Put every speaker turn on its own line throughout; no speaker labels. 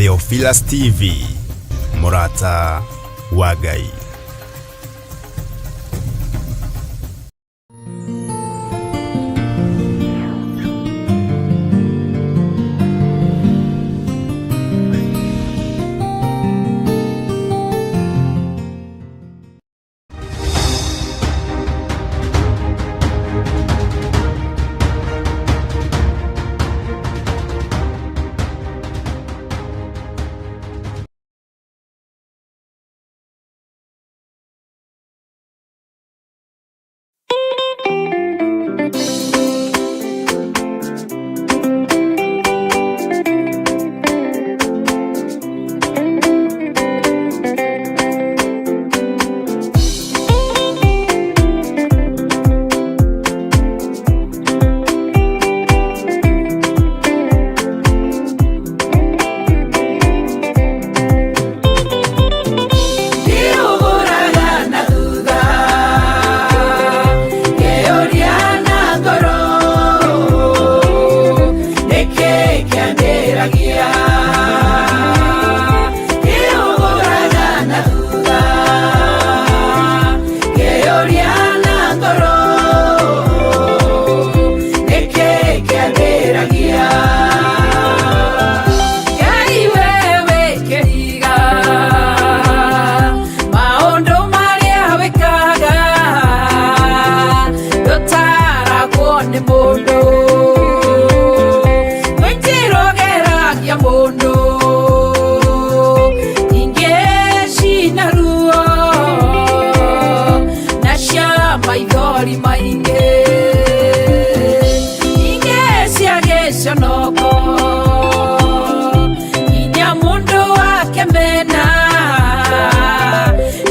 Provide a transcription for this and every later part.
Theophilus TV, mũrata wa Ngai.
Ndĩũgũraga na thutha ngĩũria na ngoro nĩkĩ kĩandĩragia Ndĩũgũraga na thutha ngĩũria na ngoro nĩkĩ kĩandĩragia Ngai wewe kĩhiga maũndũ marĩa wĩkaga ndũtaragwo nĩ mũndũ kwĩ njĩra ũgeragia mũndũ ingĩ cina ruo na cia maithori maingĩ ingĩ cia gĩconoko nginya mũndũ akemena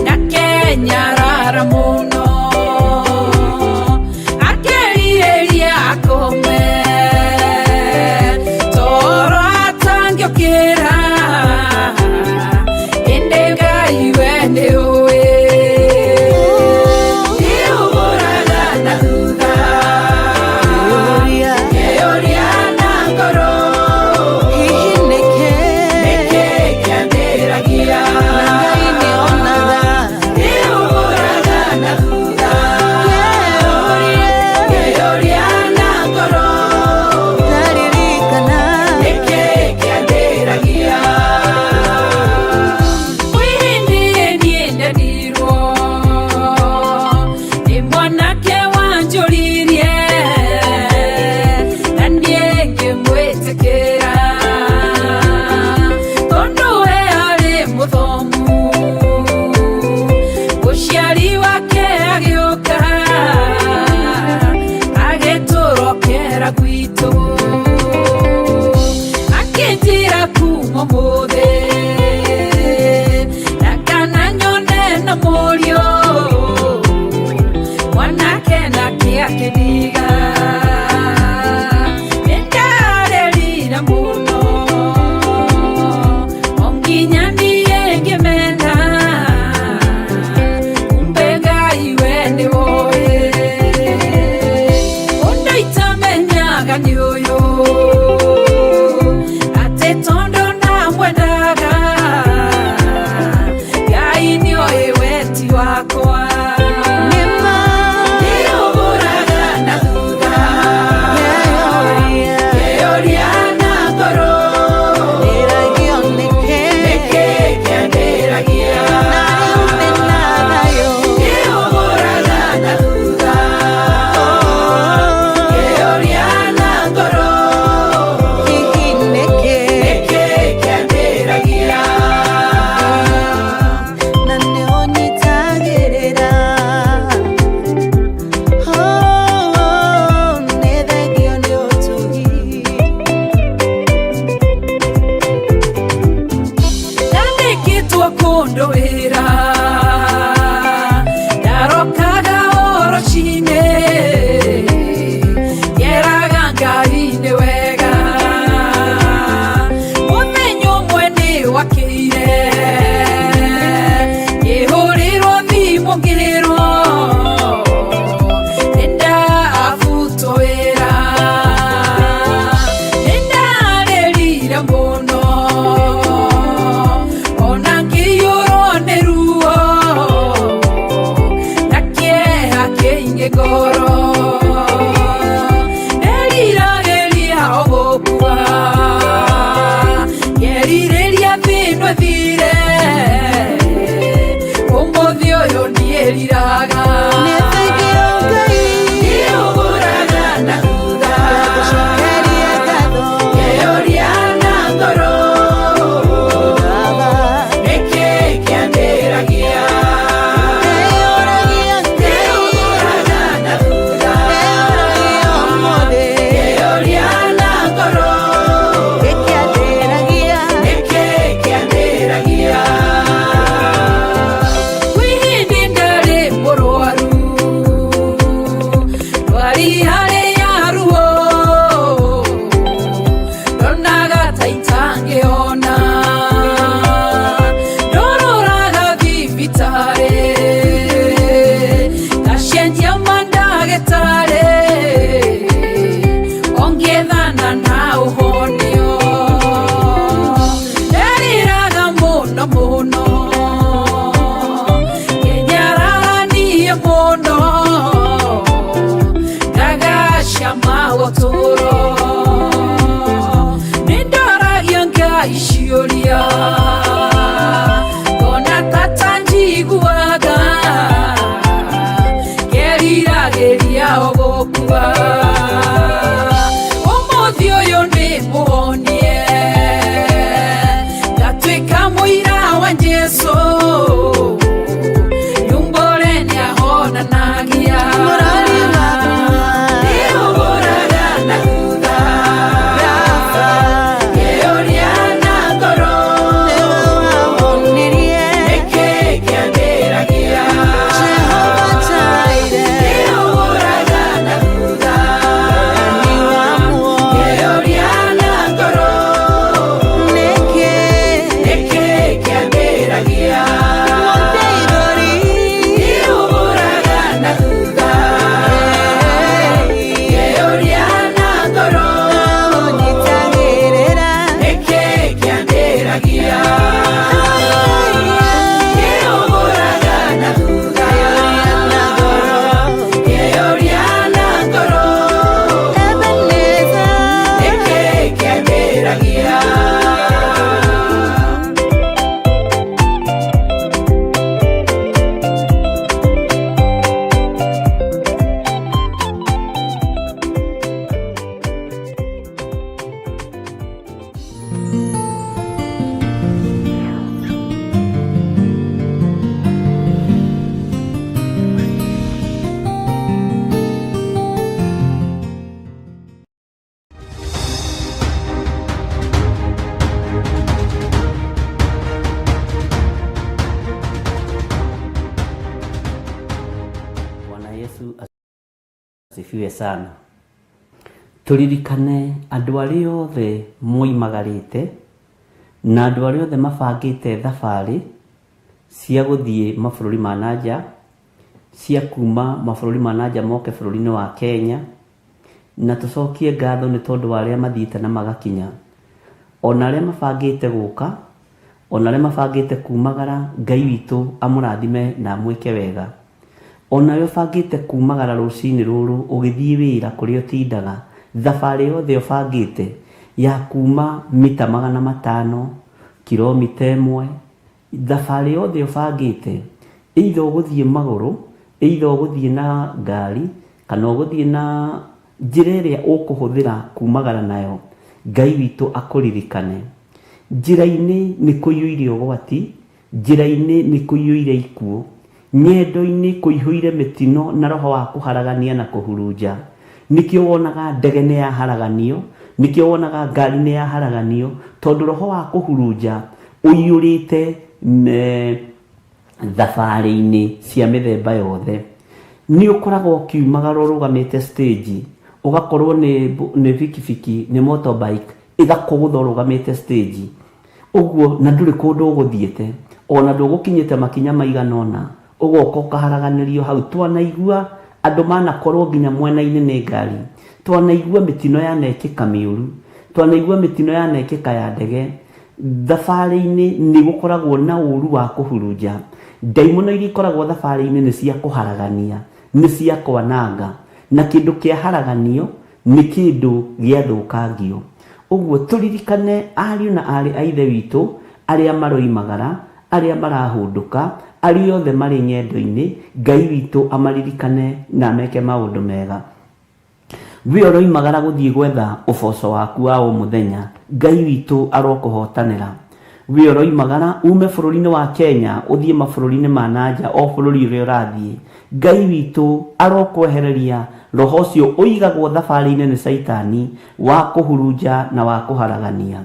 na kenyarara mũno akerirĩria akome toro atangĩũkĩra ĩndĩ Ngai we nĩũĩ nĩũgũraga na thutha ngĩũria na ngoro
Hihi nĩkĩ
nĩkĩ kĩandĩragia
na Ngai nĩonaga
nĩũgũraga na thutha ngĩũria na ngoro
Ndaririkana
nĩkĩ kĩandĩragia kwĩ hĩndĩ niĩ ndendirwo nĩ mwanake wanjũririe na niĩ ngĩmwĩtĩkĩra tondũ we arĩ mũthomu mũciari wake agĩũka agĩtũrokera gwitũ akĩnjĩra kuma ũmũthĩ na kana nyone na mũriũ mwanake nake akĩndiga nĩndarĩrire mũno o nginya niĩ ngĩmena kumbe Ngai we nĩwoĩ ũndũ itamenyaga nĩ ũyũ atĩ tondũ ndamwendaga Ngai nĩoĩ we ti wakwa
nĩma
nĩũgũraga na thutha ngoro Nderiragĩria o gũkua Ngerirĩria thĩ ĩno ĩthire Ũmũthĩ ũyũ ndiĩriraga
Nĩ thengiũ Ngai
Ndiũgũraga na thutha
Ngagũcokeria ngatho
Ngeyũria na ngoro
Baba
Nĩkĩ kĩandĩragia
Ndĩyũragia Ngai
Ndiũgũraga na thutha
Ndĩyũragia ũmũthĩ
Ngeyũria na ngoro
Gĩkĩandĩragia
Nĩkĩ kĩandĩragia Kwĩ hĩndĩ ndarĩ mũrwaru Ndwari harĩ ya ruo Ndonaga ta itangĩona Ndororaga thibitarĩ Ngacenjia mandagĩtarĩ Ongĩethana na ũhonio Nderiraga mũno mũno Ngenyararanie mũno Ngagacama ũtũũro Nĩndoragia Ngai ciũria Ngona ta tanjiguaga Ngeriragĩria o gũkua Ũmũthĩ ũyũ nĩ mũhonie Ngatuĩka mũira wa Jesũ Nyumbũre nĩahonanagia
Mũrori wakwa
Ndiũgũraga na thutha
Baba
Ngeyũria na ngoro
Nĩwe wahonirie
Nĩkĩ kĩandĩragia
Jehova Jireh
Ndiũgũraga na thutha
Nĩ wa muoyo
Ngeyũria na ngoro
Nĩkĩ
Nĩkĩ kĩandĩragia
Mũndeithũri
Ndiũgũraga na thutha Ngeyũria na ngoro
Ũnyitagĩrĩra
Nĩkĩ kĩandĩragia Ndiũgũraga na thutha
Na ngoro
Ngeyũria na ngoro
Ebenezer
Nĩkĩ kĩandĩragia
Bwana Yesu asifiwe sana. Turirikane andũ arĩa othe moimagarĩte na andũ arĩa othe mabangĩte thabarĩ cia gũthiĩ mabũrũri ma na nja, cia kuma mabũrũri ma na nja moke bũrũri-inĩ wa Kenya, na tũcokie ngatho nĩ tondũ wa arĩa mathiĩte na magakinya, ona arĩa mabangĩte gũka, ona arĩa mabangĩte kumagara, Ngai witũ amũrathime na amwĩke wega. Onawe ũbangĩte kumagara rũcinĩ rũrũ ũgĩthiĩ wĩra kũrĩa ũtindaga, thabarĩ yothe ũbangĩte ya kuma mita 500, kilomita 1, thabarĩ yothe ũbangĩte, either ũgũthiĩ magũrũ, either ũgũthiĩ na ngari, kana ũgũthiĩ na njĩra ĩrĩa ũkũhũthĩra kumagara nayo, Ngai witũ akũririkane. Njĩra-inĩ nĩ kũiyũire ũgwati, njĩra-inĩ nĩ kũiyũire ikuũ, nyendo-inĩ kũihũire mĩtino na roho wa kũharagania na kũhurunja. Nĩkĩo wonaga ndege nĩ yaharaganio, nĩkĩo wonaga ngari nĩ yaharaganio, tondũ roho wa kũhurunja ũiyũrĩte thabarĩ-inĩ cia mĩthemba yothe. Nĩ ũkoragwo ũkiumagara ũrũgamĩte stage, ũgakorwo nĩ bikibiki, nĩ motorbike, ĩgakũgũtha ũrũgamĩte stage. Ũguo na ndũrĩ kũndũ ũgũthiĩte, ona ndũgũkinyĩte makinya maigana ũna, ũgoka ũkaharaganĩrio hau. Twanaigua andũ manakorwo nginya mwena-inĩ nĩ ngari, twanaigua mĩtino yanekĩka mĩũru, twanaigua mĩtino yanekĩka ya ndege. Thabarĩ-inĩ nĩ gũkoragwo na ũru wa kũhurunja. Ndaimono iria ikoragwo thabarĩ-inĩ nĩ cia kũharagania. Nĩ cia kwananga, na kĩndũ kĩaharaganio nĩ kĩndũ gĩathũkangio. Ũguo tũririkane ariũ na aarĩ a Ithe witũ arĩa maroimagara, arĩa marahũndũka, arĩa othe marĩ ng'endo-inĩ, Ngai witũ amaririkane na ameke maũndũ mega. We ũroimagara gũthiĩ gwetha ũboco waku wa o mũthenya, Ngai witũ arokũhotanĩra. We ũroimagara ume bũrũri-inĩ wa Kenya ũthiĩ mabũrũri-inĩ ma na nja o bũrũri ũrĩa ũrathiĩ, Ngai witũ arokwehereria roho ũcio ũigagwo thabarĩ-inĩ nĩ Caitani wa kũhurunja na wa kũharagania.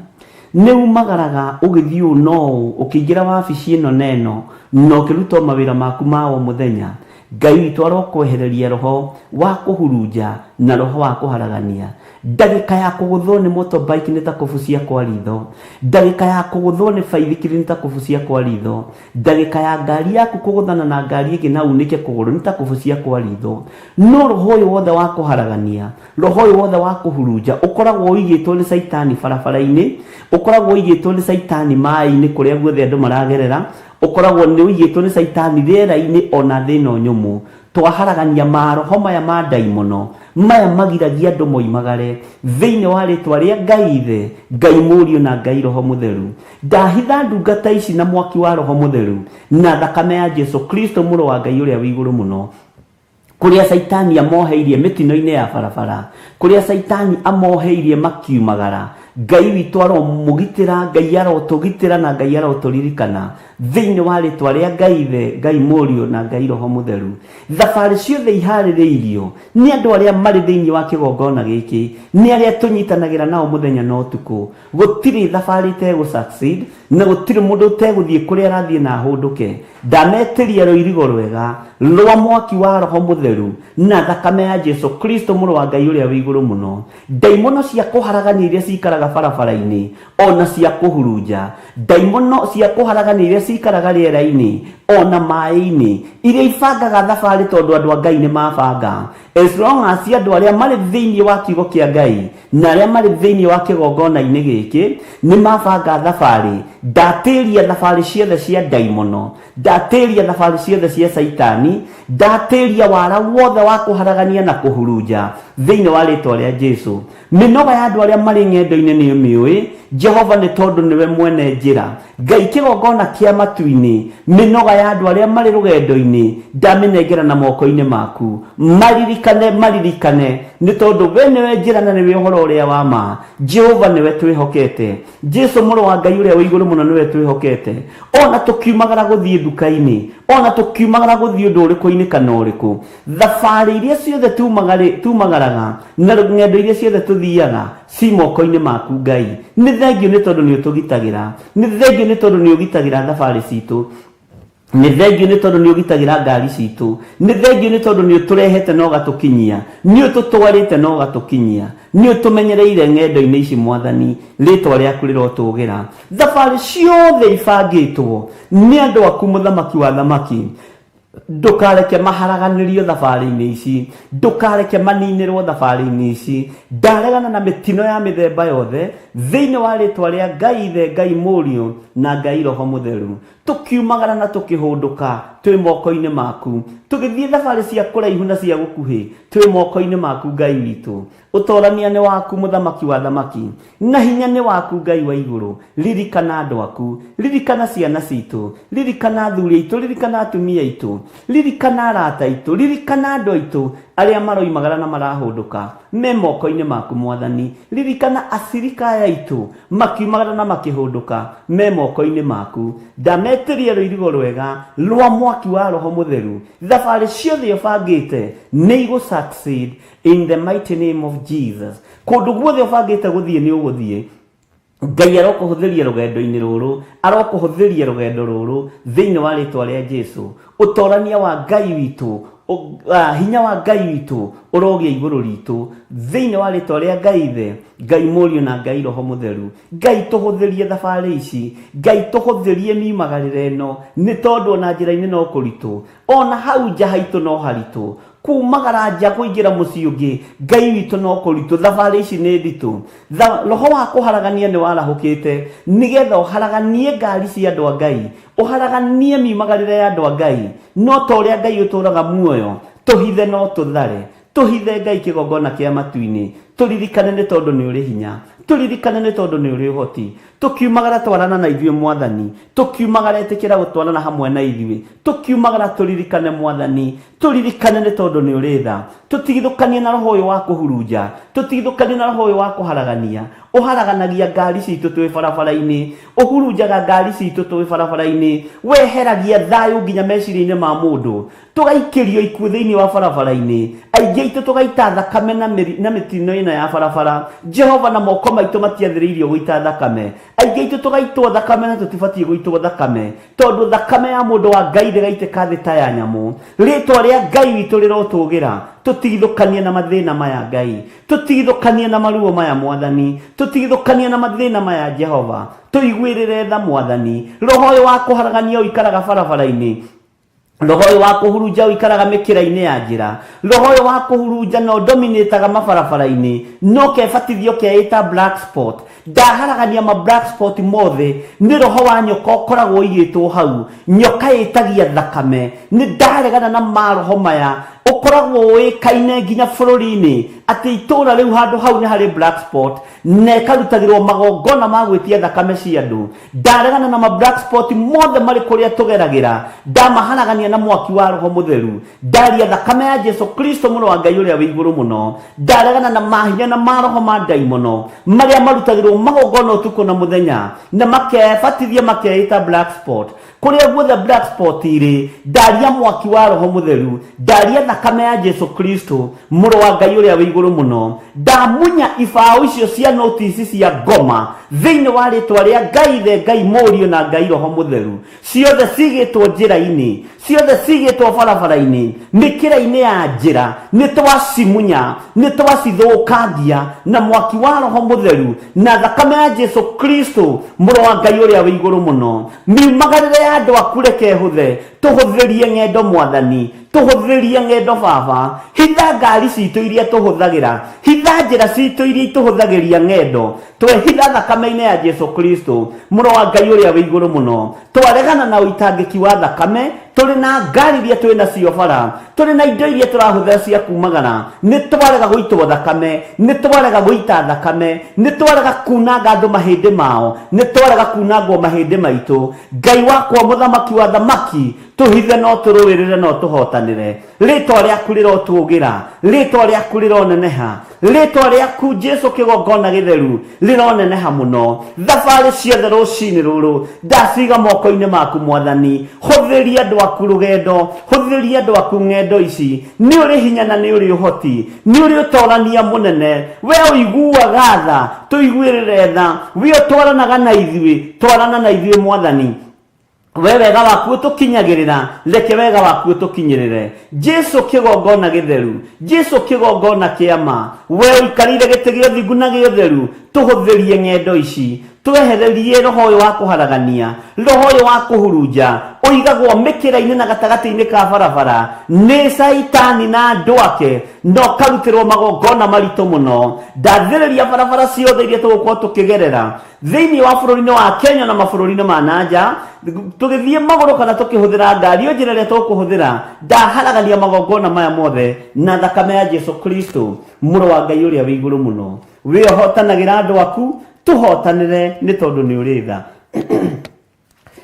Nĩ umagaraga ũgĩthiĩ ũũ na ũũ, ũkĩingĩra wabici ĩno na ĩno, na ũkĩruta o mawĩra maku ma o mũthenya. Ngai witũ arokwehereria roho wa kũhurunja na roho wa kũharagania. Ndagĩka ya kũgũthwo nĩ motorbike nĩ ta kũbucia kwa ritho. Ndagĩka ya kũgũthwo nĩ baithikiri nĩ ta kũbucia kwa ritho. Ndagĩka ya ngari yaku kũgũthana na ngari ĩngĩ na unĩke kũgũrũ nĩ ta kũbucia kwa ritho. No roho ũyũ wothe wa kũharagania, roho ũyũ wothe wa kũhurunja ũkoragwo ũigĩtwo nĩ Caitani barabara-inĩ, ũkoragwo ũigĩtwo nĩ Caitani maĩ-inĩ kũrĩa guothe andũ maragerera, Ũkoragwo nĩ ũigĩtwo nĩ Caitani rĩera-inĩ o na thĩ ĩno nyũmũ. Twaharagania maroho maya ma ndaimono, maya magiragia andũ moimagare, thĩinĩ wa rĩtwa rĩa Ngai Ithe, Ngai Mũriũ na Ngai Roho Mũtheru. Ndahitha ndungata ici na mwaki wa Roho Mũtheru, na thakame ya Jesu Kristo Mũrũ wa Ngai ũrĩa wĩ igũrũ mũno. Kũrĩa Caitani amoheirie mĩtino-inĩ ya barabara, kũrĩa Caitani amoheirie makiumagara, Ngai witũ aromũgitĩra, Ngai arotũgitĩra na Ngai arotũririkana thĩinĩ wa rĩtwa rĩa Ngai Ithe, Ngai Mũriũ na Ngai Roho Mũtheru. Thabarĩ ciothe iharĩrĩirio nĩ andũ arĩa marĩ thĩinĩ wa kĩgongona gĩkĩ, nĩ arĩa tũnyitanagĩra nao mũthenya na ũtukũ. Gũtirĩ thabarĩ ĩtegũ succeed, na gũtirĩ mũndũ ũtegũthiĩ kũrĩa arathiĩ na ahũndũke. Ndametĩria rũirigo rwega rwa mwaki wa Roho Mũtheru na thakame ya Jesu Kristo Mũrũ wa Ngai ũrĩa wĩ igũrũ mũno. Ndaimono cia kũharagania iria cikaraga barabara-inĩ ona cia kũhurunja, ndaimono cia kũharagania iria cikaraga rĩera-inĩ ona maĩ-inĩ, iria ibangaga thabarĩ tondũ andũ a Ngai nĩ mabanga. As long as andũ arĩa marĩ thĩinĩ wa kiugo kĩa Ngai na arĩa marĩ thĩinĩ wa kĩgongona-inĩ gĩkĩ nĩ mabanga thabarĩ, ndatĩria thabarĩ ciothe cia ndaimono, ndatĩria thabarĩ ciothe cia Caitani, ndatĩria wara wothe wa kũharagania na kũhurunja thĩinĩ wa rĩtwa rĩa Jesu. Mĩnoga ya andũ arĩa marĩ ng'endo-inĩ nĩ ũmĩũĩ, Jehova, nĩ tondũ nĩwe mwene njĩra. Ngai kĩgongona kĩa matu-inĩ, mĩnoga ya andũ arĩa marĩ rũgendo-inĩ ndamĩnengera na moko-inĩ maku. Maririkane, maririkane, nĩ tondũ we nĩwe njĩra na nĩwe ũhoro ũrĩa wa ma. Jehova nĩwe twĩhokete. Jesu mũrũ wa Ngai ũrĩa wĩ igũrũ mũno nĩwe twĩhokete. Ona tũkiumagara gũthiĩ nduka-inĩ, ona tũkiumagara gũthiĩ ũndũ ũrĩkũ-inĩ kana ũrĩkũ, thabarĩ iria ciothe tumagaraga na ng'endo iria ciothe tũthiaga ci moko-inĩ maku Ngai. Nĩ thengiũ nĩ tondũ nĩ ũtũgitagĩra, nĩ thengiũ nĩ tondũ nĩ ũgitagĩra thabarĩ citũ, nĩ thengiũ nĩ tondũ nĩ ũgitagĩra ngari citũ, nĩ thengiũ nĩ tondũ nĩ ũtũrehete na ũgatũkinyia, nĩ ũtũtwarĩte na ũgatũkinyia, nĩ ũtũmenyereire ng'endo-inĩ ici Mwathani, rĩtwa rĩaku rĩrotũgĩra. Thabarĩ ciothe ibangĩtwo nĩ andũ aku Mũthamaki wa thamaki, Ndũkareke maharaganĩrio thabarĩ-inĩ ici, ndũkareke maninĩrwo thabarĩ-inĩ ici. Ndaregana na mĩtino ya mĩthemba yothe thĩinĩ wa rĩtwa rĩa Ngai Ithe, Ngai Mũriũ na Ngai Roho Mũtheru. Tũkiumagara na tũkĩhũndũka twĩ moko-inĩ maku, tũgĩthiĩ thabarĩ cia kũraihu na cia gũkuhĩ twĩ moko-inĩ maku Ngai witũ. Ũtorania nĩ waku Mũthamaki wa athamaki, na hinya nĩ waku Ngai wa igũrũ. Ririkana andũ aku, ririkana ciana citũ, ririkana athuri aitũ, ririkana atumia aitũ, ririkana arata aitũ, ririkana andũ aitũ arĩa maroimagara na marahũndũka me moko-inĩ maku Mwathani. Ririkana acirika aya aitũ makiumagara na makĩhũndũka me moko-inĩ maku. Ndametĩria rũirigo rwega rwa mwaki wa Roho Mũtheru. Thabarĩ ciothe ũbangĩte nĩ igũ succeed in the mighty name of Jesus. Kũndũ guothe ũbangĩte gũthiĩ nĩ ũgũthiĩ. Ngai arokũhũthĩria rũgendo-inĩ rũrũ, arokũhũthĩria rũgendo rũrũ thĩinĩ wa rĩtwa rĩa Jesu. Ũtorania wa Ngai witũ, hinya wa Ngai witũ ũrogĩa igũrũ ritũ thĩinĩ wa rĩtwa rĩa Ngai Ithe, Ngai Mũriũ na Ngai Roho Mũtheru. Ngai tũhũthĩrie thabarĩ ici, Ngai tũhũthĩrie miumagarĩre ĩno, nĩ tondũ ona njĩra-inĩ no kũritũ, ona hau nja haitũ no haritũ, kumagara nja kũingĩra mũciĩ ũngĩ, Ngai witũ no kũritũ, thabarĩ ici nĩ nditũ. Roho wa kũharagania nĩ warahũkĩte nĩgetha ũharaganie ngari cia andũ a Ngai, ũharaganie miumagarĩre ya andũ a Ngai. No ta ũrĩa Ngai ũtũraga muoyo, Tũhithe no tũthare, tũhithe Ngai kĩgongona kĩa matu-inĩ. Tũririkane nĩ tondũ nĩ ũrĩ hinya, tũririkane nĩ tondũ nĩ ũrĩ ũhoti. Tũkiumagara twarana na ithuĩ Mwathani, tũkiumagara ĩtĩkĩra gũtwarana hamwe na ithuĩ. Tũkiumagara tũririkane Mwathani, tũririkane nĩ tondũ nĩ ũrĩ tha. Tũtigithũkanie na roho ũyũ wa kũhurunja, tũtigithũkanie na roho ũyũ wa kũharagania. Ũharaganagia ngari citũ twĩ barabara-inĩ, ũhurunjaga ngari citũ twĩ barabara-inĩ, weheragia thayũ nginya meciria-inĩ ma mũndũ. Tũgaikĩrio ikuũ thĩinĩ wa barabara-inĩ, aingĩ aitũ tũgaita thakame na na mĩtino ĩno ya barabara. Jehova, na moko maitũ matiathĩrĩirio gũita thakame. Aingĩ aitũ tũgaitwo thakame na tũtibatiĩ gũitwo thakame, tondũ thakame ya mũndũ wa Ngai ndĩgaitĩka thĩ ta ya nyamũ. Rĩtwa rĩa Ngai witũ rĩrotũgĩra. Tũtigithũkanie na mathĩna maya Ngai, tũtigithũkanie na maruo maya Mwathani, tũtigithũkanie na mathĩna maya Jehova. Tũiguĩrĩre tha Mwathani. Roho ũyũ wa kũharagania ũikaraga barabara-inĩ, roho ũyũ wa kũhurunja ũikaraga mĩkĩra-inĩ ya njĩra, roho ũyũ wa kũhurunja na ũdominĩtaga mabarabara-inĩ, no kebatithio keĩta black spot. Ndaharagania ma black spot mothe, nĩ roho wa nyoka ũkoragwo ũigĩtwo hau. Nyoka ĩtagia thakame. Nĩ ndaregana na maroho maya ũkoragwo ũĩkaine nginya bũrũri-inĩ atĩ itũũra rĩu handũ hau nĩ harĩ black spot, na ĩkarutagĩrwo magongona ma gwĩtia thakame cia andũ. Ndaregana na ma black spot mothe marĩ kũrĩa tũgeragĩra, ndamaharagania na mwaki wa roho mũtheru. Ndaria thakame ya Jesu Kristo mũrũ wa Ngai ũrĩa wĩ igũrũ mũno. Ndaregana na mahinya na maroho ma ndaimono marĩa marutagĩrwo magongona ũtukũ na mũthenya, na makebatithia makeĩta black spot. Kũrĩa guothe black spot irĩ, ndaria mwaki wa roho mũtheru, ndaria thakame ya Jesu Kristo mũrũ wa Ngai ũrĩa wĩ igũrũ mũno. Ndamunya ibaũ icio cia notice cia ngoma thĩinĩ wa rĩtwa rĩa Ngai Ithe, Ngai Mũriũ na Ngai Roho Mũtheru. Ciothe cigĩtwo njĩra-inĩ, ciothe cigĩtwo barabara-inĩ, mĩkĩra-inĩ ya njĩra, nĩ twacimunya, nĩ twacithũkangia na mwaki wa roho mũtheru na thakame ya Jesu Kristo mũrũ wa Ngai ũrĩa wĩ igũrũ mũno. Miumagarĩre ya andũ aku reke ĩhũthe, tũhũthĩrie ng'endo Mwathani, tũhũthĩrie ng'endo Baba. Hitha ngari citũ iria tũhũthagĩra, hitha njĩra citũ iria itũhũthagĩria ng'endo. Twehitha thakame-inĩ ya Jesu Kristo mũrũ wa Ngai ũrĩa wĩ igũrũ mũno. Twaregana na ũitangĩki wa thakame, tũrĩ na ngari iria twĩ nacio bara, tũrĩ na indo iria tũrahũthĩra cia kumagara. Nĩ twarega gũitwo thakame, nĩ twarega gũita thakame, nĩ twarega kunanga andũ mahĩndĩ mao, nĩ twarega kunangwo mahĩndĩ maitũ. Ngai wakwa mũthamaki wa thamaki, tũhithe no tũrũĩrĩre no tũhotanĩre. Rĩtwa rĩaku rĩrotũgĩra, rĩtwa rĩaku rĩroneneha, rĩtwa rĩaku Jesu kĩgongona gĩtheru rĩroneneha mũno. Thabarĩ ciothe rũcinĩ rũrũ ndaciga moko-inĩ maku Mwathani. Hũthĩria andũ aku rũgendo, hũthĩria andũ aku ng'endo ici. Nĩ ũrĩ hinya na nĩ ũrĩ ũhoti, nĩ ũrĩ ũtorania mũnene. We ũiguaga tha, tũiguĩrĩre tha. We ũtwaranaga na ithuĩ, twarana na ithuĩ Mwathani. We wega waku ũtũkinyagĩrĩra, reke wega waku ũtũkinyĩrĩre. Jesu kĩgongona gĩtheru, Jesu kĩgongona kĩa ma, we ũikarĩire gĩtĩ gĩa ũthingu na gĩa ũtheru, tũhũthĩrie ng'endo ici, twehererie roho ũyũ wa kũharagania, roho ũyũ wa kũhurunja, ũigagwo mĩkĩra-inĩ na gatagatĩ-inĩ ka barabara nĩ Caitani na andũ ake, na ũkarutĩrwo magongona maritũ mũno. Ndathĩrĩria barabara ciothe iria tũgũkorwo tũkĩgerera thĩinĩ wa bũrũri-inĩ wa Kenya na mabũrũri-inĩ ma nanja, tũgĩthiĩ magũrũ kana tũkĩhũthĩra ngari, o njĩra ĩrĩa tũkũhũthĩra, ndaharagania magongona maya mothe na thakame ya Jesu Kristo mũrũ wa Ngai ũrĩa wĩ igũrũ mũno. We ũhotanagĩra andũ aku, tũhotanĩre nĩ tondũ nĩ ũrĩ tha.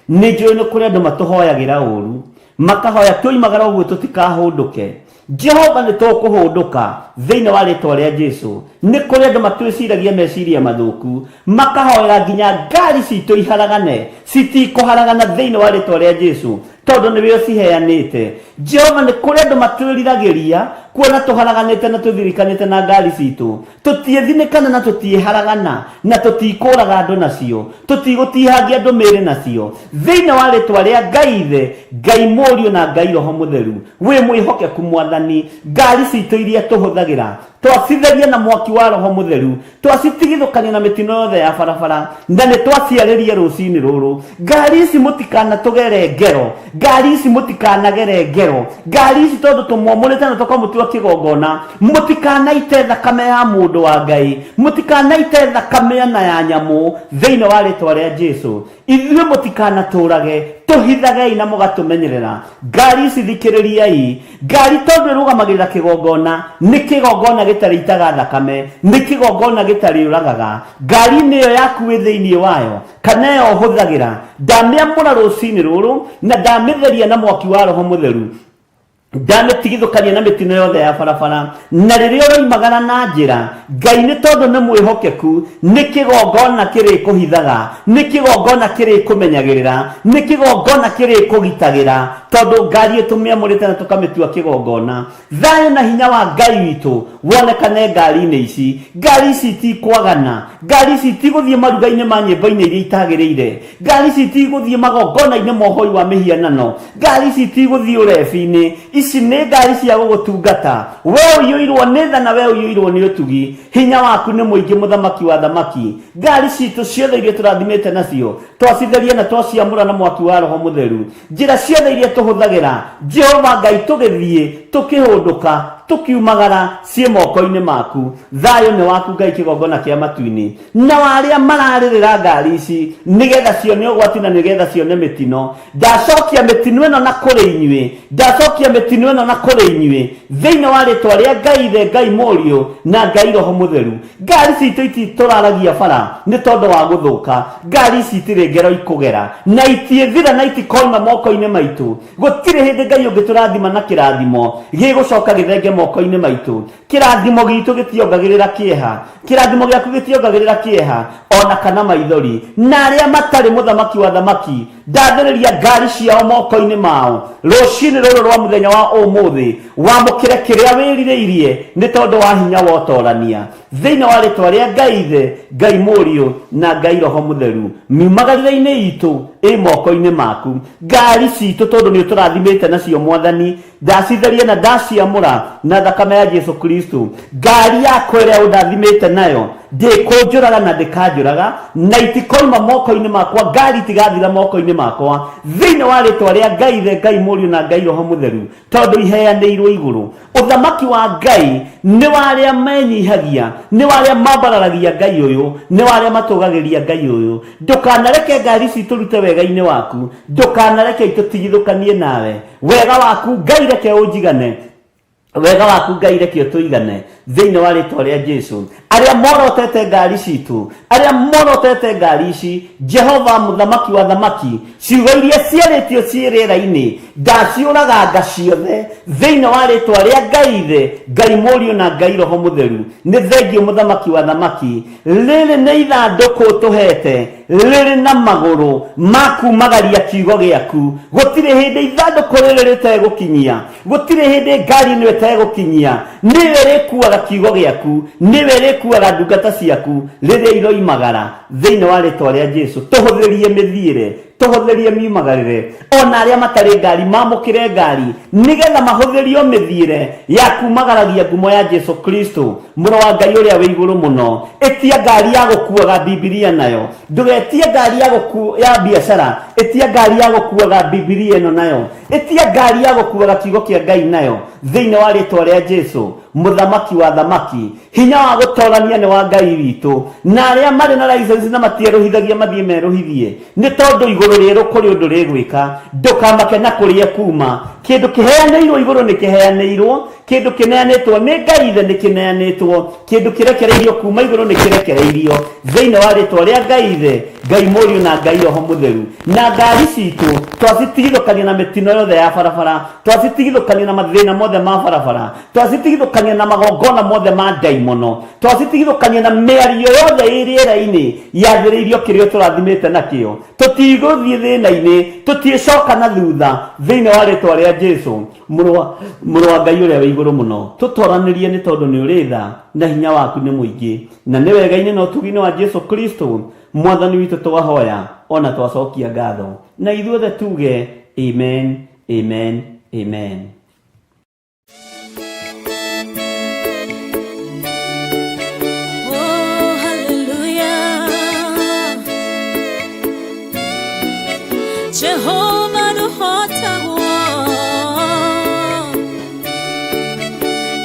Nĩ njũĩ nĩ kũrĩ andũ matũhoyagĩra ũru, makahoya twoimagara ũguo tũtikahũndũke. Jehova nĩ tũkũhũndũka thĩinĩ wa rĩtwa rĩa Jesu. Nĩ kũrĩ andũ matwĩciragia meciria mathũku, makahoera nginya ngari citũ iharagane, citikũharagana thĩinĩ wa rĩtwa rĩa Jesu, tondũ nĩwe ũciheanĩte. Jehova nĩ kũrĩ andũ matwĩriragĩria kuona tũharaganĩte na tũthirikanĩte na ngari citũ. Tũtiĩthinĩkana na tũtiĩharagana na tũtikũraga andũ nacio, tũtigũtihangia andũ mĩĩrĩ nacio. Thĩinĩ wa rĩtwa rĩa Ngai Ithe, Ngai Mũriũ na Ngai Roho Mũtheru, wĩ mwĩhokeku Mwathani. Ngari citũ iria tũhũthagĩra twacitheria na mwaki wa Roho Mũtheru, twacitigithũkania na mĩtino yothe ya barabara, na nĩ twaciarĩria rũcinĩ rũrũ. Ngari ici mũtikanatũgere ngero, ngari ici mũtikanagere ngero, ngari ici tondũ tũmwamũrĩte na tũkamũtua kĩgongona, mũtikanaite thakame ya mũndũ wa Ngai, mũtikanaite thakame na ya nyamũ thĩinĩ wa rĩtwa rĩa Jesu. Ithuĩ mũtikanatũrage, Tũhithagei na mũgatũmenyerera. Ngari ici thikĩrĩriai, ngari tondũ ĩrũgamagĩrĩra kĩgongona, nĩ kĩgongona gĩtarĩ itaga thakame, nĩ kĩgongona gĩtarĩ ũragaga. Ngari-inĩ ĩyo yaku wĩ thĩinĩ wayo kana ĩyo ũhũthagĩra, ndamĩamũra rũcinĩ rũrũ na ndamĩtheria na mwaki wa Roho Mũtheru, ndamĩtigithũkania na mĩtino yothe ya barabara. Na rĩrĩa ũroimagara na njĩra, Ngai nĩ tondũ nĩ mwĩhokeku, nĩ kĩgongona kĩrĩkũhithaga, nĩ kĩgongona kĩrĩkũmenyagĩrĩra, nĩ kĩgongona kĩrĩkũgitagĩra, tondũ ngari ĩtũmĩamũrĩte na tũkamĩtua kĩgongona. Thayũ na hinya wa Ngai witũ wonekane ngari-inĩ ici. Ngari ici itikwagana, ngari ici itigũthiĩ maruga-inĩ ma nyĩmbo-inĩ iria itagĩrĩire, ngari ici itigũthiĩ magongona-inĩ ma ũhoi wa mĩhianano, ngari ici itigũthiĩ ũrebi-inĩ. Ici nĩ ngari cia gũgũtungata. We ũiyũirwo nĩ tha na we ũiyũirwo nĩ ũtugi, hinya waku nĩ mũingĩ, mũthamaki wa thamaki. Ngari citũ ciothe iria tũrathimĩte nacio, twacitheria na twaciamũra na mwaki wa Roho Mũtheru. Njĩra ciothe iria tũhũthagĩra, Jehova Ngai, tũgĩthiĩ, tũkĩhũndũka, tũkiumagara, ciĩ moko-inĩ maku. Thayũ nĩ waku Ngai, kĩgongona kĩa matu-inĩ. Na arĩa mararĩrĩra ngari ici nĩgetha cione ũgwati na nĩgetha cione mĩtino, ndacokia mĩtino ĩno na kũrĩ inyuĩ, ndacokia mĩtino ĩno na kũrĩ inyuĩ thĩinĩ wa rĩtwa rĩa Ngai Ithe, Ngai Mũriũ na Ngai Roho Mũtheru. Ngari citũ ititũraragia bara nĩ tondũ wa gũthũka. Ngari ici itirĩ ngero ikũgera na itiĩthira na itikoima moko-inĩ maitũ. Gũtirĩ hĩndĩ Ngai ũngĩtũrathima na kĩrathimo gĩgũcoka gĩthenge moko-inĩ maitũ. Kĩrathimo gitũ gĩtiongagĩrĩra kĩeha, kĩrathimo gĩaku gĩtiongagĩrĩra kĩeha ona kana maithori. Na arĩa matarĩ mũthamaki wa thamaki, ndathĩrĩria ngari ciao moko-inĩ mao rũcinĩ rũrũ rwa mũthenya wa ũmũthĩ. Wamũkĩre kĩrĩa wĩrirĩirie nĩ tondũ wa hinya wa ũtorania thĩinĩ wa rĩtwa rĩa Ngai Ithe, Ngai Mũriũ na Ngai Roho Mũtheru. Miumagarĩre-inĩ itũ ĩ moko-inĩ maku. Ngari citũ tondũ nĩ ũtũrathimĩte nacio Mwathani, ndacitheria na ndaciamũra na thakame ya Jesu Kristo. Ngari yakwa ĩrĩa ũndathimĩte nayo ndĩkũnjũraga na ndĩkanjũraga, na itikoima moko-inĩ makwa, ngari itigathira moko-inĩ makwa thĩinĩ wa rĩtwa rĩa Ngai Ithe, Ngai Mũriũ na Ngai Roho Mũtheru, tondũ iheanĩirwo igũrũ. Ũthamaki wa Ngai nĩ wa arĩa menyihagia, nĩ wa arĩa mambararagia Ngai ũyũ, nĩ wa arĩa matũgagĩria Ngai ũyũ. Ndũkanareke ngari ici itũrute wega-inĩ waku, ndũkanareke itũtigithũkanie nawe. Wega waku Ngai reke ũnjigane, wega waku Ngai reke ũtũigane thĩinĩ wa rĩtwa rĩa Jesu. Arĩa morotete ngari citũ, arĩa morotete ngari ici, Jehova mũthamaki wa thamaki, ciugo iria ciarĩtio ciĩ rĩera-inĩ ndaciũraganga ciothe thĩinĩ wa rĩtwa rĩa Ngai Ithe, Ngai Mũriũ na Ngai Roho Mũtheru. Nĩ thengio mũthamaki wa thamaki. Rĩrĩ nĩ ithandũkũ ũtũhete rĩrĩ na magũrũ ma kumagaria kiugo gĩaku. Gũtirĩ hĩndĩ ithandũkũ rĩrĩ rĩtegũkinyia, gũtirĩ hĩndĩ ngari ĩno ĩtegũkinyia. Nĩwe ĩrĩkuaga kiugo gĩaku, nĩwe ĩrĩkuaga ndungata ciaku rĩrĩa iroimagara thĩinĩ wa rĩtwa rĩa Jesu. Tũhũthĩrie mĩthiĩre, tũhũthĩrie miumagarĩre, ona arĩa matarĩ ngari mamũkĩre ngari nĩgetha mahũthĩrio mĩthiĩre ya kumagaragia ngumo ya Jesu Kristo, mũrũ wa Ngai ũrĩa wĩ igũrũ mũno. Ĩtia ngari ya gũkuaga Bibilia nayo, ndũgetie ngari ya ya biacara, ĩtia ngari ya gũkuaga Bibilia ĩno nayo, ĩtia ngari ya gũkuaga kiugo kĩa Ngai nayo thĩinĩ wa rĩtwa rĩa Jesu, mũthamaki wa thamaki. Hinya wa gũtorania nĩ wa Ngai witũ, na arĩa marĩ na license na matierũhithagia mathiĩ merũhithie, nĩ tondũ igũrũ rĩerũ kũrĩ ũndũ rĩgwĩka. Ndũkamake na kũrĩa kuma. Kĩndũ kĩheanĩirwo igũrũ nĩ kĩheanĩirwo, kĩndũ kĩneanĩtwo nĩ Ngai Ithe nĩ kĩneanĩtwo, kĩndũ kĩrekereirio kuma igũrũ nĩ kĩrekereirio thĩinĩ wa rĩtwa rĩa Ngai Ithe, Ngai Mũriũ na Ngai Roho Mũtheru. Na ngari citũ twacitigithũkania na mĩtino yothe ya barabara, twacitigithũkania na mathĩna mothe ma barabara, twacitigithũkania na magongona mothe ma ndaimono, twacitigithũkania na mĩario yothe ĩ rĩera-inĩ yathĩrĩirio kĩrĩa ũtũrathimĩte nakĩo. Tũtigũthiĩ thĩna-inĩ, tũtiĩcoka na thutha thĩinĩ wa rĩtwa rĩa Jesu, mũrũ wa Ngai ũrĩa wĩ igũrũ mũno. Tũtoranĩrie nĩ tondũ nĩ ũrĩ tha na hinya waku nĩ mũingĩ, na nĩ wega-inĩ na ũtugi-inĩ wa Jesu Kristo mwathani witũ twahoya ona twacokia ngatho, na ithuothe tuge amen, amen, amen.
Oh, hallelujah. Jehovah nũhotagwo.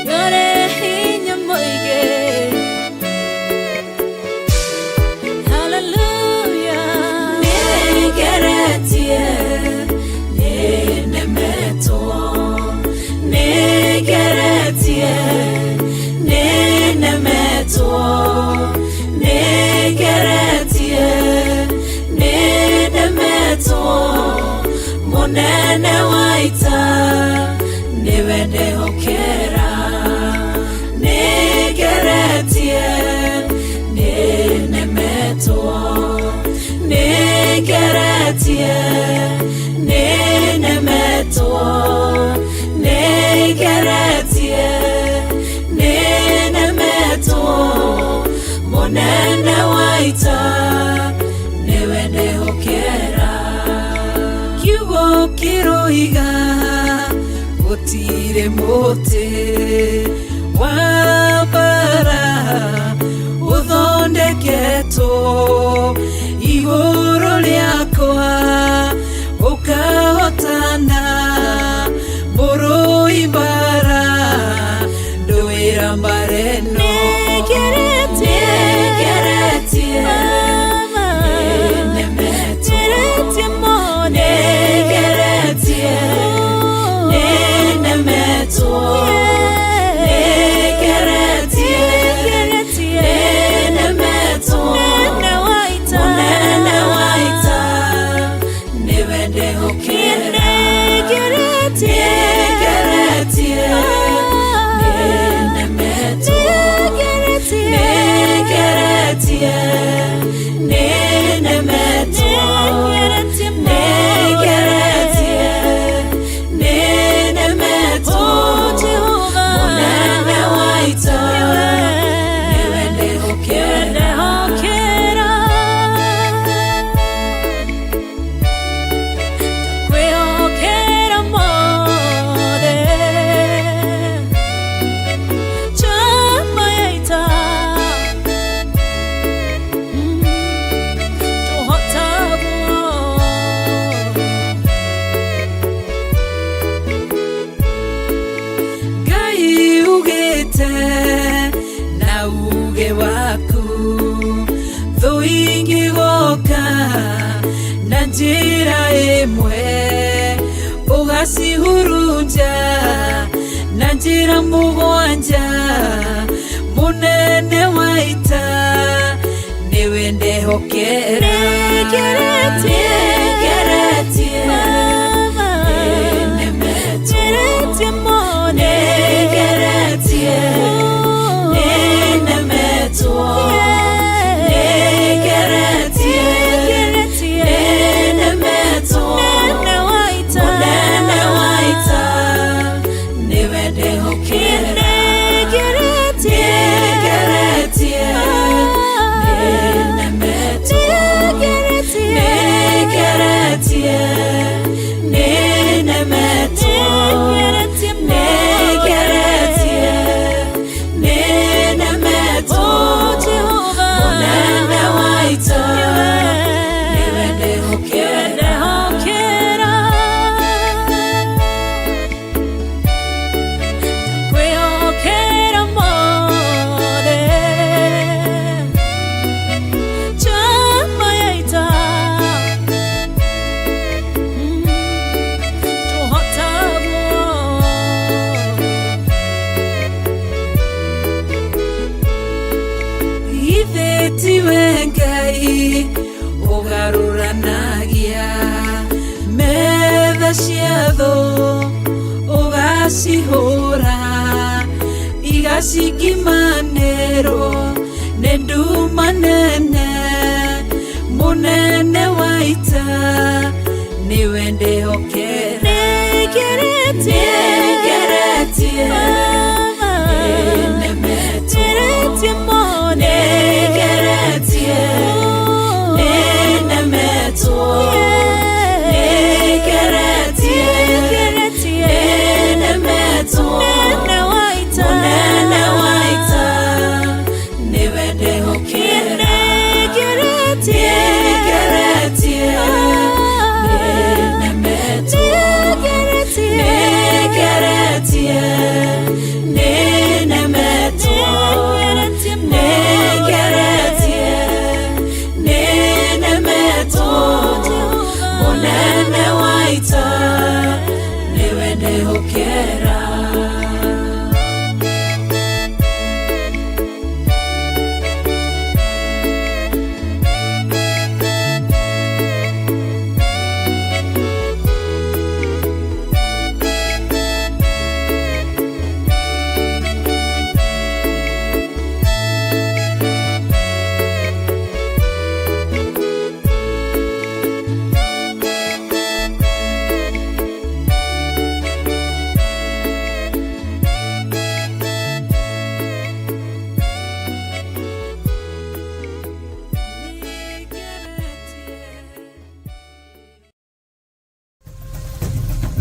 Nĩũrĩ hinya mũingĩ. Hallelujah. Nĩngeretie. Nĩngeretie, nĩnemetwo. Nĩngeretie, nĩnemetwo. Mũnene wa ita nĩwe ndehokera. Kiugo kĩroiga gũtirĩ mũtĩ wa mbara ũthondeketwo igũrũ rĩakwa ũkahotana mũrũi mbara ndũĩra mbara ĩno.
Nĩngeretie,
Nĩngeretie, nĩnemetwo. Nĩngeretie, nĩnemetwo. Nĩngeretie, nĩnemetwo. Mũnene wa ita nĩwe ndehokera. Nĩngeretie, nĩnemetwo. Nĩngeretie, nĩnemetwo. Nĩngeretie, nĩnemetwo. Mũnene wa ita nĩwe ndehokera.
Kwĩhokera mothe chama ya ita tũhotagwo.
Ngai ugĩte na uge waku thũ ingĩgoka na njĩra ĩmwe ũgacihurunja na njĩra mũgwanja. Mũnene wa ita nĩwe ndehokera.
Nĩngeretie,
Nĩngeretie, nĩnemetwo. Nĩngeretie, nĩnemetwo. Nĩngeretie, nĩnemetwo. Mũnene wa ita nĩwe ndehokera. Nĩngeretie, nĩnemetwo. Nĩngeretie, nĩnemetwo. Nĩngeretie, nĩnemetwo. Mũnene wa ita nĩwe ndehokera.
Kwĩhokera mothe chama ya ita tũhotagwo.
Ithe tiwe Ngai ũgarũranagia metha cia thũ ũgacihũra igacingimanĩrwo nĩ nduma nene. Mũnene wa ita nĩwe ndehokera.
Nĩngeretie,
Nĩngeretie, nĩnemetwo. Nĩngeretie, nĩnemetwo. Nĩngeretie, nĩnemetwo. Mũnene wa ita nĩwe ndehokera. Nĩngeretie, nĩnemetwo. Nĩngeretie,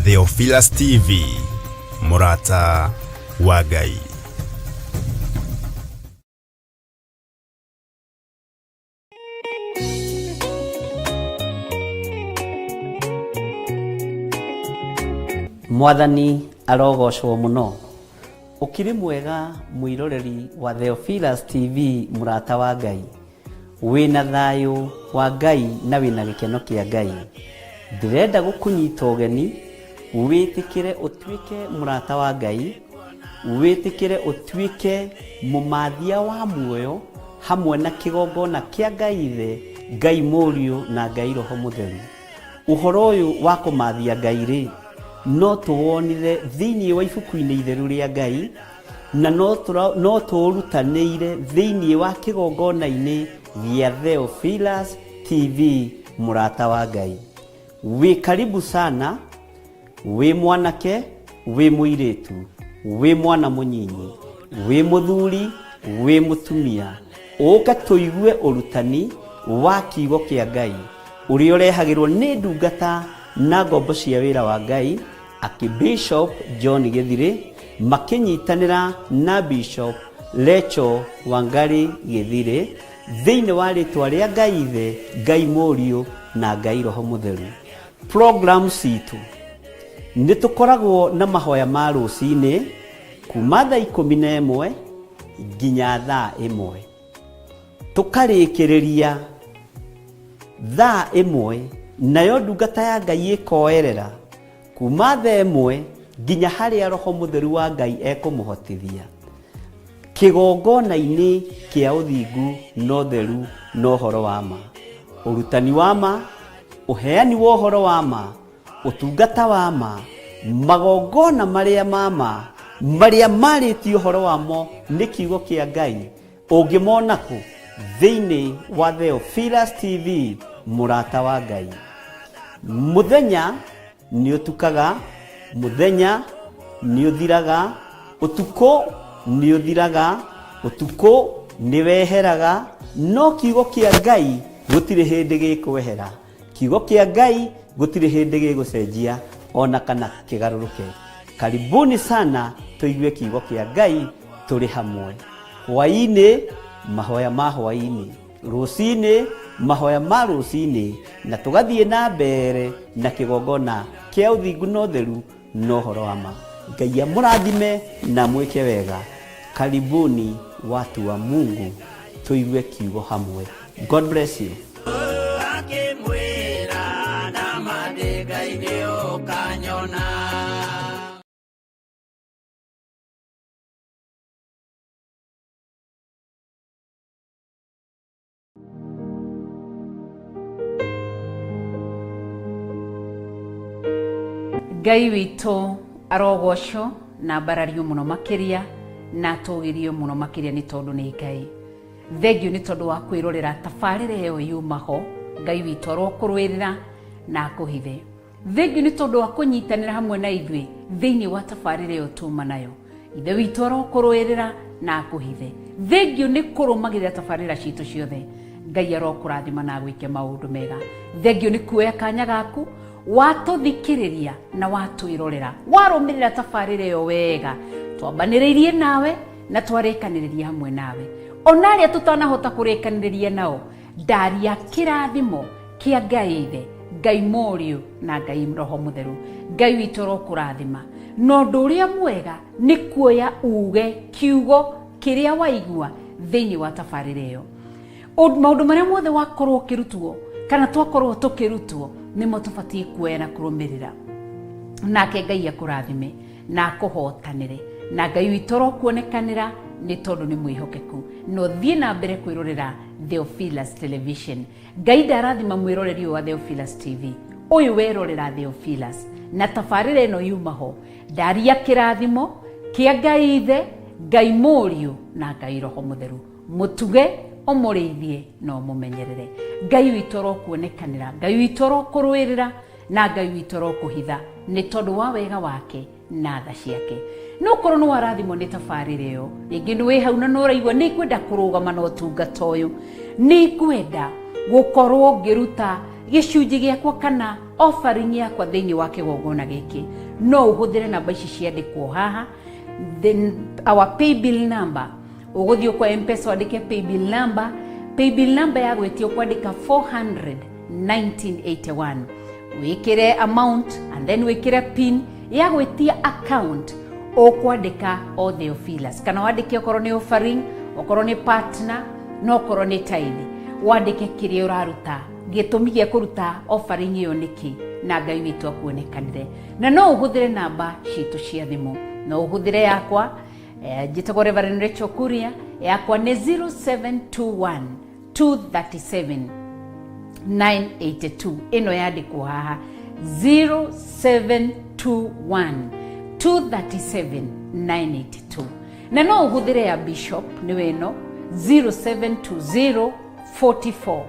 Theophilus TV, mũrata wa Ngai.
Mwathani arogocwo mũno. Ũkĩrĩ mwega mwĩroreri wa Theophilus TV, mũrata wa Ngai. Wĩna thayũ wa Ngai na wĩna gĩkeno kĩa Ngai. Ndĩrenda gũkũnyita ũgeni wĩtĩkĩre ũtuĩke mũrata wa Ngai, wĩtĩkĩre ũtuĩke mũmathia wa muoyo hamwe na kĩgongona kĩa Ngai Ithe, Ngai Mũriũ na Ngai Roho Mũtheru. Ũhoro ũyũ wa kũmathia Ngai rĩ, no tũwonire thĩinĩ wa ibuku-inĩ itheru rĩa Ngai, na no tũũrutanĩire thĩinĩ wa kĩgongona-inĩ gĩa Theophilus TV, mũrata wa Ngai. Wĩ karibu sana, wĩ mwanake, wĩ mũirĩtu, wĩ mwana mũnyinyi, wĩ mũthuri, wĩ mũtumia, ũke tũigue ũrutani wa kiugo kĩa Ngai ũrĩa ũrehagĩrwo nĩ ndungata na ngombo cia wĩra wa Ngai, Archbishop John Gĩthirĩ makĩnyitanĩra na Bishop Rachel Wangari Gĩthirĩ thĩinĩ wa rĩtwa rĩa Ngai Ithe, Ngai Mũriũ na Ngai Roho Mũtheru. Program citũ nĩ tũkoragwo na mahoya ma rũcinĩ kuma thaa 11 nginya thaa 1, tũkarĩkĩrĩria thaa 1, nayo ndungata ya Ngai ĩkoerera kuma thaa 1 nginya harĩa Roho Mũtheru wa Ngai ekũmũhotithia kĩgongona-inĩ kĩa ũthingu na ũtheru na ũhoro wa ma, ũrutani wa ma, ũheani wa ũhoro wa ma, ũtungata wa ma, magongona marĩa ma ma, marĩa marĩtie ũhoro wamo nĩ kiugo kĩa Ngai, ũngĩmona kũ? Thĩinĩ wa Theophilus TV, mũrata wa Ngai. Mũthenya nĩ ũtukaga, mũthenya nĩ ũthiraga, ũtukũ nĩ ũthiraga, ũtukũ nĩ weheraga, no kiugo kĩa Ngai gũtirĩ hĩndĩ gĩkwehera. Kiugo kĩa Ngai gũtirĩ hĩndĩ gĩgũcenjia ona kana kĩgarũrũke. Karibuni sana tũigue kiugo kĩa Ngai tũrĩ hamwe. Hwaĩ-inĩ mahoya ma hwaĩ-inĩ, rũcinĩ mahoya ma rũcinĩ, na tũgathiĩ na mbere na kĩgongona kĩa ũthingu na ũtheru na ũhoro wa ma. Ngai amũrathime na mwĩke wega. Karibuni watu wa Mungu, tũigue kiugo hamwe. God bless you.
Akĩmwĩra na mandĩ Ngai nĩ ũkanyona.
Ngai witũ arogocwo na mbarario mũno makĩria na atũgĩrio mũno makĩria nĩ tondũ nĩ Ngai. Thengiũ nĩ tondũ wa kwĩrorera tabarĩra ĩyo yuma ho. Ngai witũ arokũrũĩrĩra na akũhithe. Thengiũ nĩ tondũ wa kũnyitanĩra hamwe na ithuĩ thĩinĩ wa tabarĩra ĩyo tuma nayo. Ithe witũ arokũrũĩrĩra na akũhithe. Thengiũ nĩ kũrũmagĩrĩra tabarĩra citũ ciothe. Ngai arokũrathima na agwĩke maũndũ mega. Thengiũ nĩ kuoya kanya gaku watũthikĩrĩria na watwĩrorera, warũmĩrĩra tabarĩra ĩyo wega, twambanĩrĩirie nawe na twarĩkanĩrĩria hamwe nawe. Ona arĩa tũtanahota kũrĩkanĩrĩria nao, ndaria kĩrathimo kĩa Ngai Ithe, Ngai Mũriũ na Ngai Roho Mũtheru. Ngai witũ arokũrathima. Na ũndũ ũrĩa mwega nĩ kuoya uge kiugo kĩrĩa waigua thĩinĩ wa tabarĩra ĩyo. Maũndũ marĩa mothe wakorwo ũkĩrutwo kana twakorwo tũkĩrutwo nĩmo tũbatiĩ kuoya na kũrũmĩrĩra. Nake Ngai akũrathime na akũhotanĩre, na Ngai witũ arokuonekanĩra nĩ tondũ nĩ mwĩhokeku. Na ũthiĩ na mbere kwĩrorera Theophilus Television. Ngai ndarathima mwĩroreri ũyũ wa Theophilus TV, ũyũ werorera Theophilus na tabarĩra ĩno yuma ho, ndaria kĩrathimo kĩa Ngai Ithe, Ngai Mũriũ na Ngai Roho Mũtheru. Mũtuge, ũmũrĩithie na ũmũmenyerere. Ngai witũ arokuonekanĩra, Ngai witũ arokũrũĩrĩra na Ngai witũ arokũhitha nĩ tondũ wa wega wake na tha ciake. No korwo nĩ warathimwo nĩ tabarĩra ĩyo, rĩngĩ nĩ wĩ hau na nĩ ũraigua nĩ ngwenda kũrũgama na ũtungata ũyũ, nĩ ngwenda gũkorwo ngĩruta Gĩcunjĩ gĩakwa kana offering yakwa thĩinĩ wa kĩgongona gĩkĩ, no ũhũthĩre namba ici ciandĩkwo haha. Then our paybill number, ũgũthiĩ kwa Mpesa wandĩke paybill number. Paybill number ya gwĩtio kwandĩka 400 1981, wĩkĩre amount and then wĩkĩre pin ya gwĩtia account. Ũkwandĩka o Theophilus, kana wandĩke okorwo nĩ offering, okorwo nĩ partner, na okorwo nĩ tithe, wandĩke kĩrĩa ũraruta, gĩtũmi gĩa kũruta offering ĩyo nĩkĩ, na Ngai witũ akuonekanĩre. Na no ũhũthĩre namba citũ cia thimũ, no ũhũthĩre yakwa. Njĩtagwo Reverend Rachel Kuria, yakwa nĩ 0721 237 982. Ĩno yandĩkwo haha, 0721 237 982. Na no ũhũthĩre ya Bishop, nĩwe ĩno, 0720 44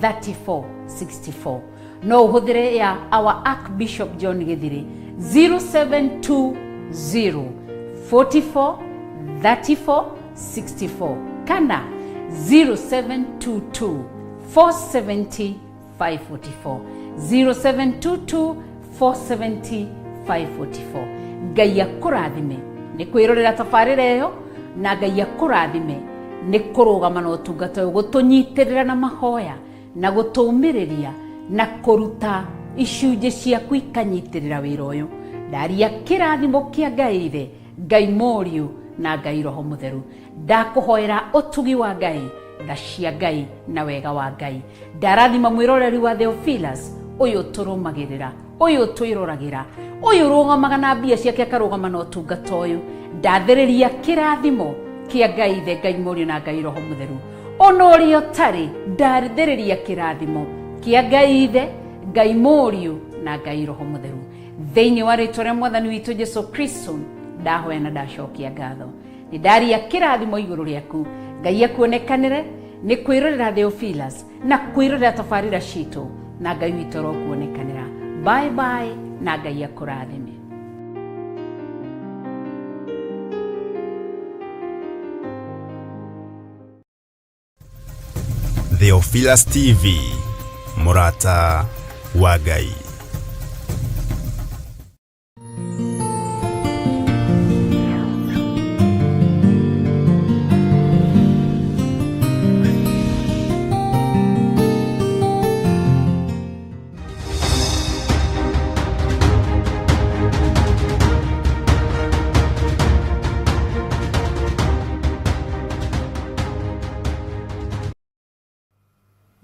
34 64. No ũhũthĩre ya our Archbishop John Gĩthirĩ, 0720 44 34 64, kana 0722 470 544, 0722 470 544. Ngai akũrathime nĩ kwĩrorera tabarĩra ĩyo, na Ngai akũrathime nĩ kũrũgama na ũtungata ũyũ, gũtũnyitĩrĩra na mahoya na gũtũũmĩrĩria na kũruta icunjĩ ciaku ikanyitĩrĩra wĩra ũyũ. Ndaria kĩrathimo kĩa Ngai Ithe, Ngai Mũriũ na Ngai Roho Mũtheru. Ndakũhoera ũtugi wa Ngai, tha cia Ngai na wega wa Ngai. Ndarathima mwĩroreri wa Theophilus ũyũ tũrũmagĩrĩra, ũyũ twĩroragĩra, ũyũ ũrũgamaga na mbia ciake, akarũgama na ũtungata ũyũ. Ndathĩrĩria kĩrathimo kĩa Ngai Ithe, Ngai Mũriũ na Ngai Roho Mũtheru. Ona ũrĩa ũtarĩ, ndathĩrĩria kĩrathimo kĩa Ngai Ithe, Ngai Mũriũ na Ngai Roho Mũtheru thĩinĩ wa rĩtwa rĩa Mwathani witũ Jesu Kristo. Ndahoya na ndacokia ngatho, nĩ ndaria kĩrathimo igũrũ rĩaku. Ngai akuonekanĩre nĩ kwĩrorera Theophilus na kwĩrorera tabarĩra citũ, na Ngai witũ arokuonekanĩra. Bye bye, na Ngai akũrathime.
Theophilus TV, Murata wa Ngai.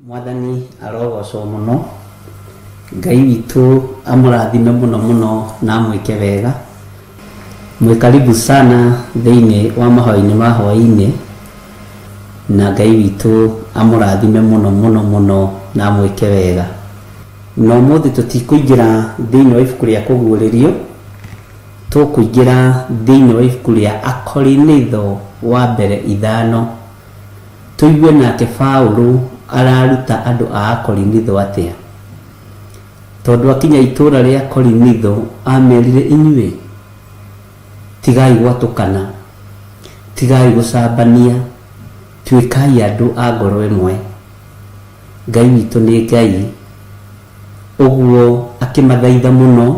Mwathani arogocwo mũno. Ngai witũ amũrathime mũno mũno na amwĩke wega. Mwĩ karibu sana thĩinĩ wa mahoya-inĩ ma hwaĩ-inĩ, na Ngai witũ amũrathime mũno mũno mũno na amwĩke wega. Na ũmũthĩ tũtikũingĩra thĩinĩ wa ibuku rĩa Kũguũrĩrio, tũkũingĩra thĩinĩ wa ibuku rĩa Akorinitho wa mbere 5, tũigue nake Paũlũ araruta andũ a Akorinitho atĩa. Tondũ akinya itũũra rĩa Korinitho amerire, inyuĩ tigai gwatũkana, tigai gũcambania, tuĩkai andũ a ngoro ĩmwe. Ngai witũ nĩ Ngai. Ũguo akĩmathaitha mũno,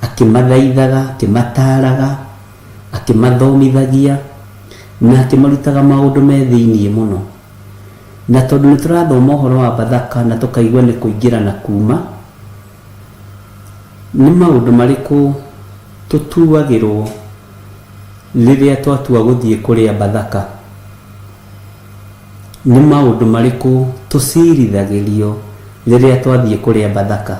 akĩmathaithaga, akĩmataraga, akĩmathomithagia na akĩmarutaga maũndũ me thĩiniĩ mũno. Na tondũ nĩ tũrathoma ũhoro wa Bathaka na tũkaigua nĩ kũingĩra na kuma, nĩ maũndũ marĩkũ tũtuagĩrwo rĩrĩa twatua gũthiĩ kũrĩa Bathaka? Nĩ maũndũ marĩkũ tũcirithagĩrio rĩrĩa twathiĩ kũrĩa Bathaka?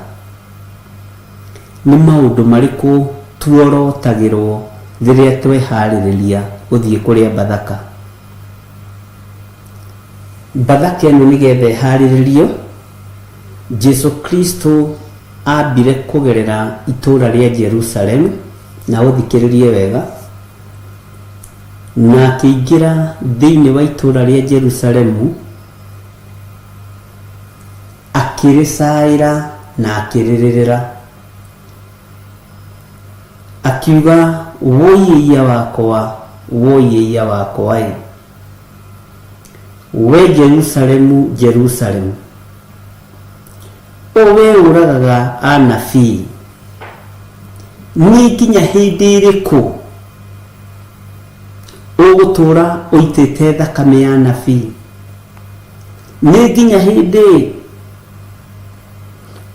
Nĩ maũndũ marĩkũ tuorotagĩrwo rĩrĩa tweharĩrĩria gũthiĩ kũrĩa Bathaka? Bathaka ĩno nĩgetha ĩharĩrĩrio, Jesu Kristo ambire kũgerera itũũra rĩa Jerusalem, na ũthikĩrĩrie wega, na akĩingĩra thĩinĩ wa itũũra rĩa Jerusalemu, akĩrĩcaĩra na akĩrĩrĩrĩra, akiuga, wũi ĩiya wakwa, wũi ĩiya wakwa ĩ. We Jerusalemu, Jerusalemu, o we ũragaga anabii, nĩ nginya hĩndĩ ĩrĩkũ ũgũtũũra ũitĩte thakame ya anabii? Nĩ nginya hĩndĩ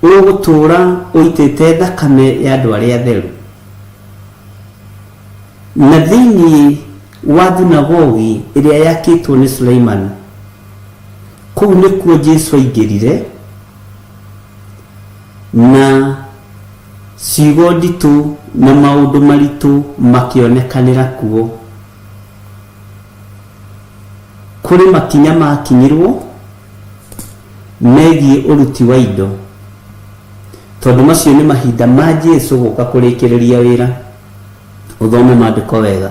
ũgũtũũra ũitĩte thakame ya andũ arĩa atheru? Na thĩinĩ wa thunagogi ĩrĩa yakĩtwo nĩ Suleimani, kũu nĩkuo Jesu aingĩrire na ciugo nditũ na maũndũ maritũ makĩonekanĩra kuo. Kũrĩ makinya makinyirwo megiĩ ũruti wa indo, tondũ macio nĩ mahinda ma Jesu gũka kũrĩkĩrĩria wĩra. Ũthome maandĩko wega.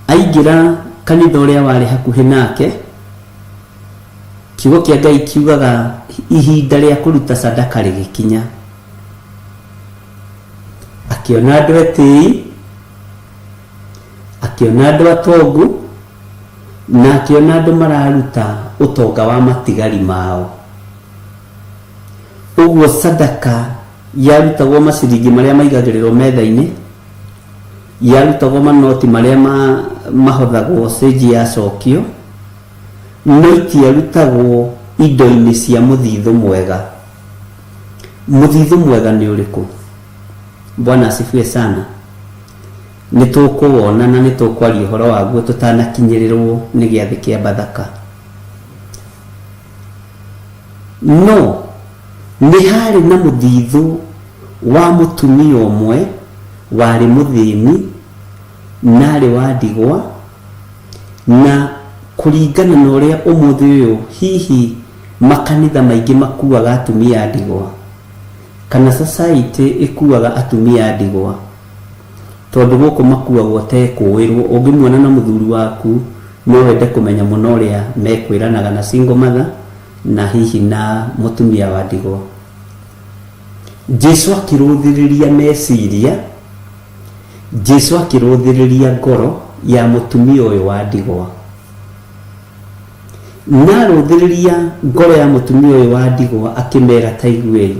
Aingĩra kanitha ũrĩa warĩ hakuhĩ nake, kiugo kĩa Ngai kiugaga ihinda rĩa kũruta sadaka rĩgĩkinya. Akĩona andũ etĩi, akĩona andũ atongu, na akĩona andũ mararuta ũtonga wa matigari mao. Ũguo sadaka yarutagwo maciringi marĩa maigagĩrĩrwo metha-inĩ, yarutagwo manoti marĩa mahothagwo cĩnji yacokio, no itiarutagwo indo-inĩ cia mũthithũ mwega. Mũthithũ mwega nĩ ũrĩkũ? Bwana asifiwe sana. Nĩ tũkũwona na nĩ tũkwaria ũhoro waguo tũtanakinyĩrĩrwo nĩ gĩathĩ kĩa Bathaka. No nĩ harĩ na mũthithũ wa mũtumia ũmwe warĩ mũthĩni na arĩ wa ndigwa, na kũringana na ũrĩa ũmũthĩ ũyũ hihi makanitha maingĩ makuaga atumia a ndigwa, kana society ĩkuaga atumia a ndigwa, tondũ gũkũ makuagwo ta ekũĩrwo. Ũngĩmuona na mũthuri waku no wende kũmenya mũno ũrĩa mekwĩranaga na single mother na hihi na mũtumia wa ndigwa. Jesu akĩrũthĩrĩria meciria, Jesu akĩrũthĩrĩria ngoro ya mũtumia ũyũ wa ndigwa. Na arũthĩrĩria ngoro ya mũtumia ũyũ wa ndigwa akĩmera, ta iguei,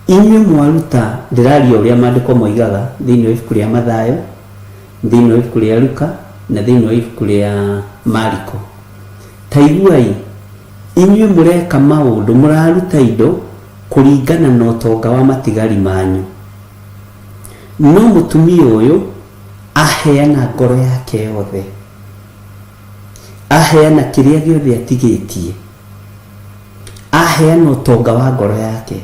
inyuĩ mwaruta, ndĩraria ũrĩa maandĩko moigaga thĩinĩ wa ibuku rĩa Mathayo, thĩinĩ wa ibuku rĩa Luka na thĩinĩ wa ibuku rĩa Mariko. Ta iguai, inyuĩ mũreka maũndũ, mũraruta indo kũringana na ũtonga wa matigari manyu. No mũtumia ũyũ aheana ngoro yake yothe, aheana kĩrĩa gĩothe atigĩtie, aheana ũtonga wa ngoro yake.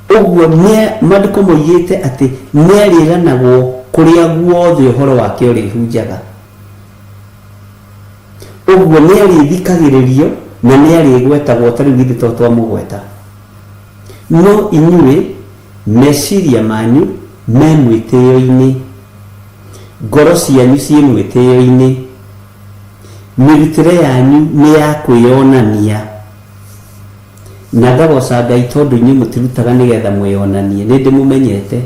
Ũguo maandĩko moigĩte atĩ nĩarĩganagwo kũrĩa guothe ũhoro wake ũrĩhunjaga. Ũguo nĩarĩthikagĩrĩrio na nĩarĩgwetagwo, ta rĩu githĩ to twamũgweta. No inyuĩ meciria manyu me mwĩtĩo-inĩ, ngoro cianyu ciĩ mwĩtĩo-inĩ, mĩrutĩre yanyu nĩ ya kwĩyonania. Na ngagoca Ngai tondũ inyuĩ mũtirutaga nĩgetha mwĩyonanie, nĩ ndĩmũmenyete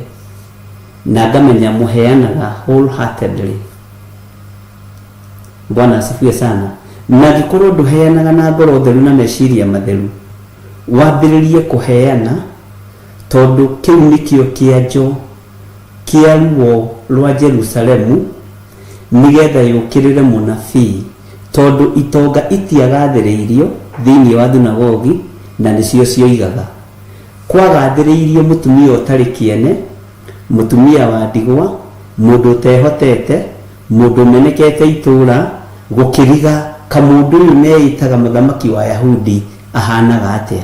na ngamenya mũheanaga wholeheartedly. Bwana asifiwe sana. Na angĩkorwo ndũheanaga na ngoro theru na meciria matheru, wambĩrĩrie kũheana, tondũ kĩu nĩkĩo kĩanjo kĩa ruo rwa Jerusalemu, nĩgetha yũkĩrĩre mũnabii, tondũ itonga itiagathĩrĩirio thĩinĩ wa thunagogi, na nĩcio cioigaga. Kwagathĩrĩirio mũtumia ũtarĩ kĩene, mũtumia wa ndigwa, mũndũ ũtehotete, mũndũ ũmenekete itũũra, gũkĩriga kamũndũ ũyũ meĩtaga mũthamaki wa Yahudi ahanaga atĩa.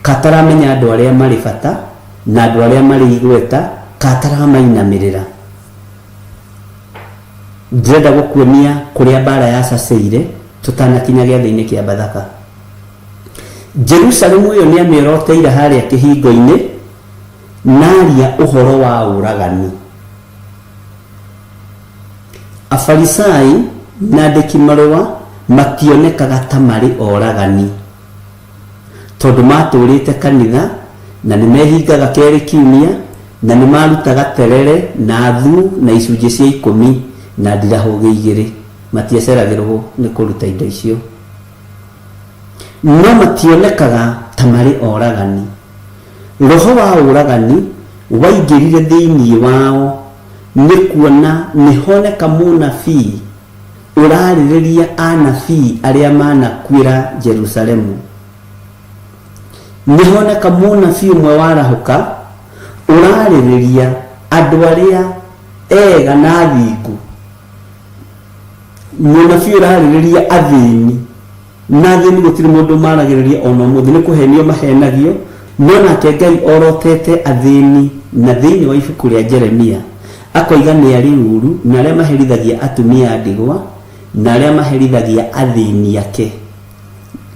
Kataramenya andũ arĩa marĩ bata na andũ arĩa marĩ igweta, kataramainamĩrĩra. Ndĩrenda gũkuonia kũrĩa mbara yacacĩire tũtanakinya gĩathĩ-inĩ kĩa Bathaka. Jerusalemu ĩyo nĩamĩoroteire harĩa kĩhingo-inĩ, naria ũhoro wa ũragani. Afarisai na andĩki marũa mationekaga ta marĩ oragani, tondũ matũrĩte kanitha na nĩmehingaga kerĩ kiumia na nĩmarutaga terere na thu na icunjĩ cia 10 na ndirahũgĩ 2. Matiaceragĩrwo nĩ kũruta indo icio, no mationekaga ta marĩ oragani. Roho wa ũragani waingĩrire thĩinĩ wao nĩ kuona nĩhoneka mũnabii ũrarĩrĩria anabii arĩa manakuĩra Jerusalemu. Nĩhoneka mũnabii ũmwe warahũka ũrarĩrĩria andũ arĩa ega na athingu, mũnabii ũrarĩrĩria athĩni na athĩni gũtirĩ mũndũ maragĩrĩria ona ũmũthĩ, nĩ kũhenio mahenagio, no nake Ngai orotete athĩni, na thĩinĩ wa ibuku rĩa Jeremia akoiga nĩ arĩ ũru na arĩa maherithagia atumia a ndigwa na arĩa maherithagia athĩni ake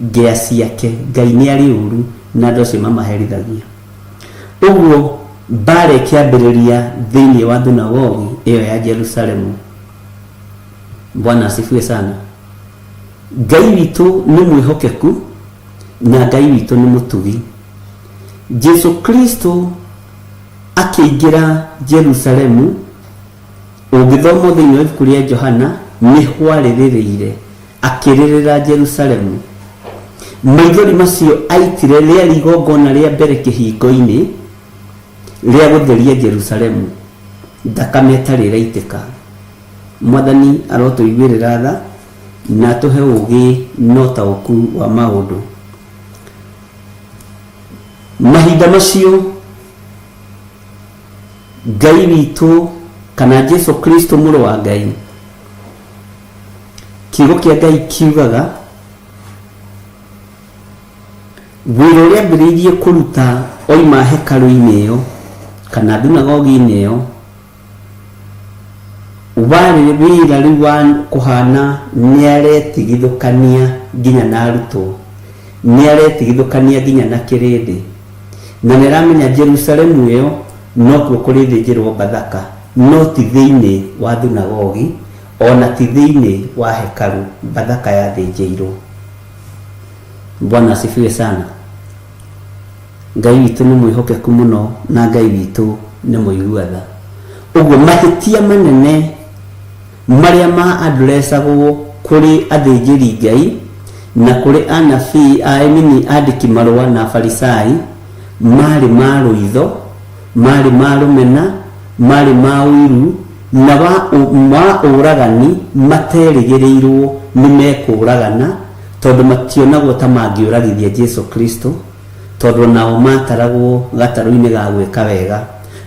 ngĩa ciake. Ngai nĩ arĩ ũru na andũ acio mamaherithagia. Ũguo mbara ĩkĩambĩrĩria thĩinĩ wa thunagogi ĩyo ya Jerusalemu. Bwana asifiwe sana. Ngai witũ nĩ mwĩhokeku na Ngai witũ nĩ mũtugi. Jesu Kristo akĩingĩra Jerusalemu, ũngĩthoma thĩinĩ wa ibuku rĩa Johana, nĩ hwarĩrĩrĩire akĩrĩrĩra Jerusalemu. Maithori macio aitire rĩarĩ igongona rĩa mbere kĩhingo-inĩ rĩa gũtheria Jerusalemu, thakame ĩtarĩ ĩraitĩka. Mwathani arotũiguĩrĩra tha na atũhe ũũgĩ na ũtaũku wa maũndũ. Mahinda macio Ngai witũ kana Jesu Kristo mũrũ wa Ngai, kiugo kĩa Ngai kiugaga wĩra ũrĩa ambĩrĩirie kũruta oima hekarũ-inĩ ĩyo kana thunagogi-inĩ ĩyo warĩ wĩra rĩu wa kũhana nĩ aretigithũkania nginya na arutwo, nĩ aretigithũkania nginya na kĩrĩndĩ, na nĩ aramenya Jerusalemu ĩyo nokuo kũrĩthĩnjĩrwo Bathaka, no ti thĩinĩ wa thunagogi ona ti thĩinĩ wa hekaru Bathaka yathĩnjĩirwo. Bwana asifiwe sana. Ngai witũ nĩ mwĩhokeku mũno na Ngai witũ nĩ mũigua tha. Ũguo mahĩtia manene marĩa ma addressagwo kũrĩ athĩnjĩri Ngai na kũrĩ anabii, I mean andĩki marũa na Afarisai, marĩ ma rũitho, marĩ ma rũmena, marĩ ma ũiru na wa ũragani, materĩgĩrĩirwo nĩ mekũragana, tondũ mationagwo ta mangĩũragithia Jesu Kristo, tondũ nao mataragwo gatarũ-inĩ ga gwĩka wega,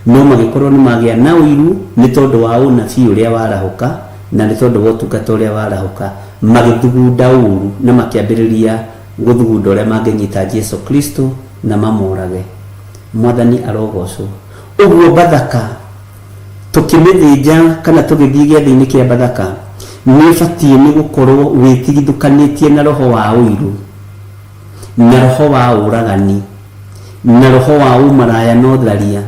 no magĩkorwo nĩ magĩa na ũiru nĩ tondũ wa ũnabii ũrĩa warahũka na nĩ tondũ wa ũtungata ũrĩa warahũka, magĩthugunda ũru na makĩambĩrĩria gũthugunda ũrĩa mangĩnyita Jesu Kristo na mamũrage. Mwathani arogocwo. Ũguo Bathaka tũkĩmĩthĩnja kana tũgĩthiĩ gĩathĩ-inĩ kĩa Bathaka, nĩ ũbatiĩ nĩ gũkorwo wĩtigithũkanĩtie na roho wa ũiru na roho wa ũragani na roho wa ũmaraya na ũtharia.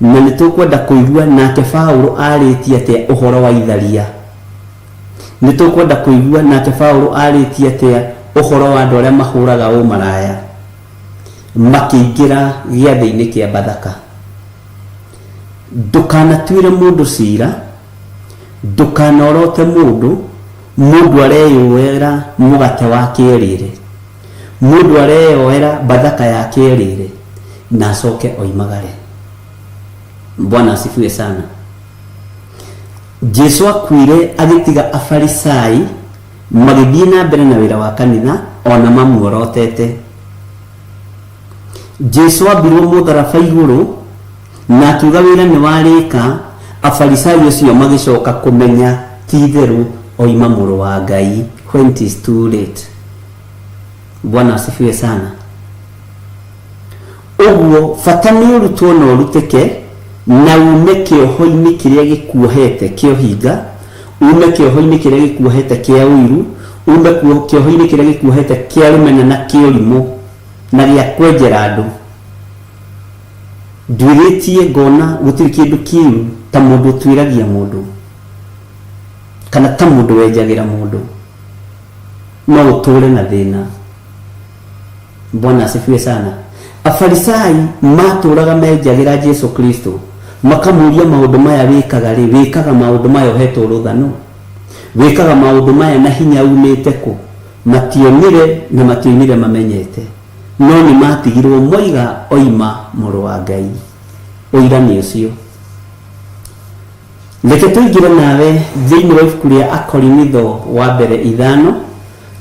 Na nĩ tũkwenda kũigua nake Paulo arĩtie atĩa ũhoro wa itharia. Nĩ tũkwenda kũigua nake Paulo arĩtie atĩa ũhoro wa andũ arĩa mahũraga ũmaraya makĩingĩra gĩathĩ-inĩ kĩa Bathaka. Ndũkanatuĩre mũndũ cira, ndũkanorote mũndũ, mũndũ areyoera mũgate wake erĩre, mũndũ areyoera Bathaka yake erĩre na acoke oimagare. Bwana asifiwe sana. Jesu akuire agĩtiga Afarisai magĩthiĩ na mbere na wĩra wa kanitha ona mamuorotete. Jesu ambirwo mũtharaba igũrũ na akiuga wĩra nĩ warĩka, Afarisai acio magĩcoka kũmenya ti itherũ oima mũrũ wa Ngai when it is too late. Bwana asifiwe sana. Ũguo bata nĩ ũrutwo na ũrutĩke na ume kĩoho-inĩ kĩrĩa gĩkuohete kĩa ũhinga, ume kĩoho-inĩ kĩrĩa gĩkuohete kĩa ũiru, ume kĩoho-inĩ kĩrĩa gĩkuohete kĩa rũmena na kĩa ũrimũ na gĩa kwenjera andũ. Nduĩrĩtie ngona gũtirĩ kĩndũ kĩũru ta mũndũ ũtuĩragia mũndũ kana ta mũndũ wenjagĩra mũndũ, no ũtũre na thĩna. Bwana asifiwe sana. Afarisai matũraga menjagĩra Jesu Kristo, makamũria maũndũ maya wĩkaga rĩ, wĩkaga maũndũ maya ũhetwo rũtha nũ? Wĩkaga maũndũ maya na hinya umĩte kũ? Mationire na matioimire mamenyete, no nĩ matigirwo moiga oima mũrũ wa Ngai. Ũira nĩ ũcio. Reke tũingĩre nawe thĩinĩ wa ibuku rĩa Akorinitho wa mbere ithano,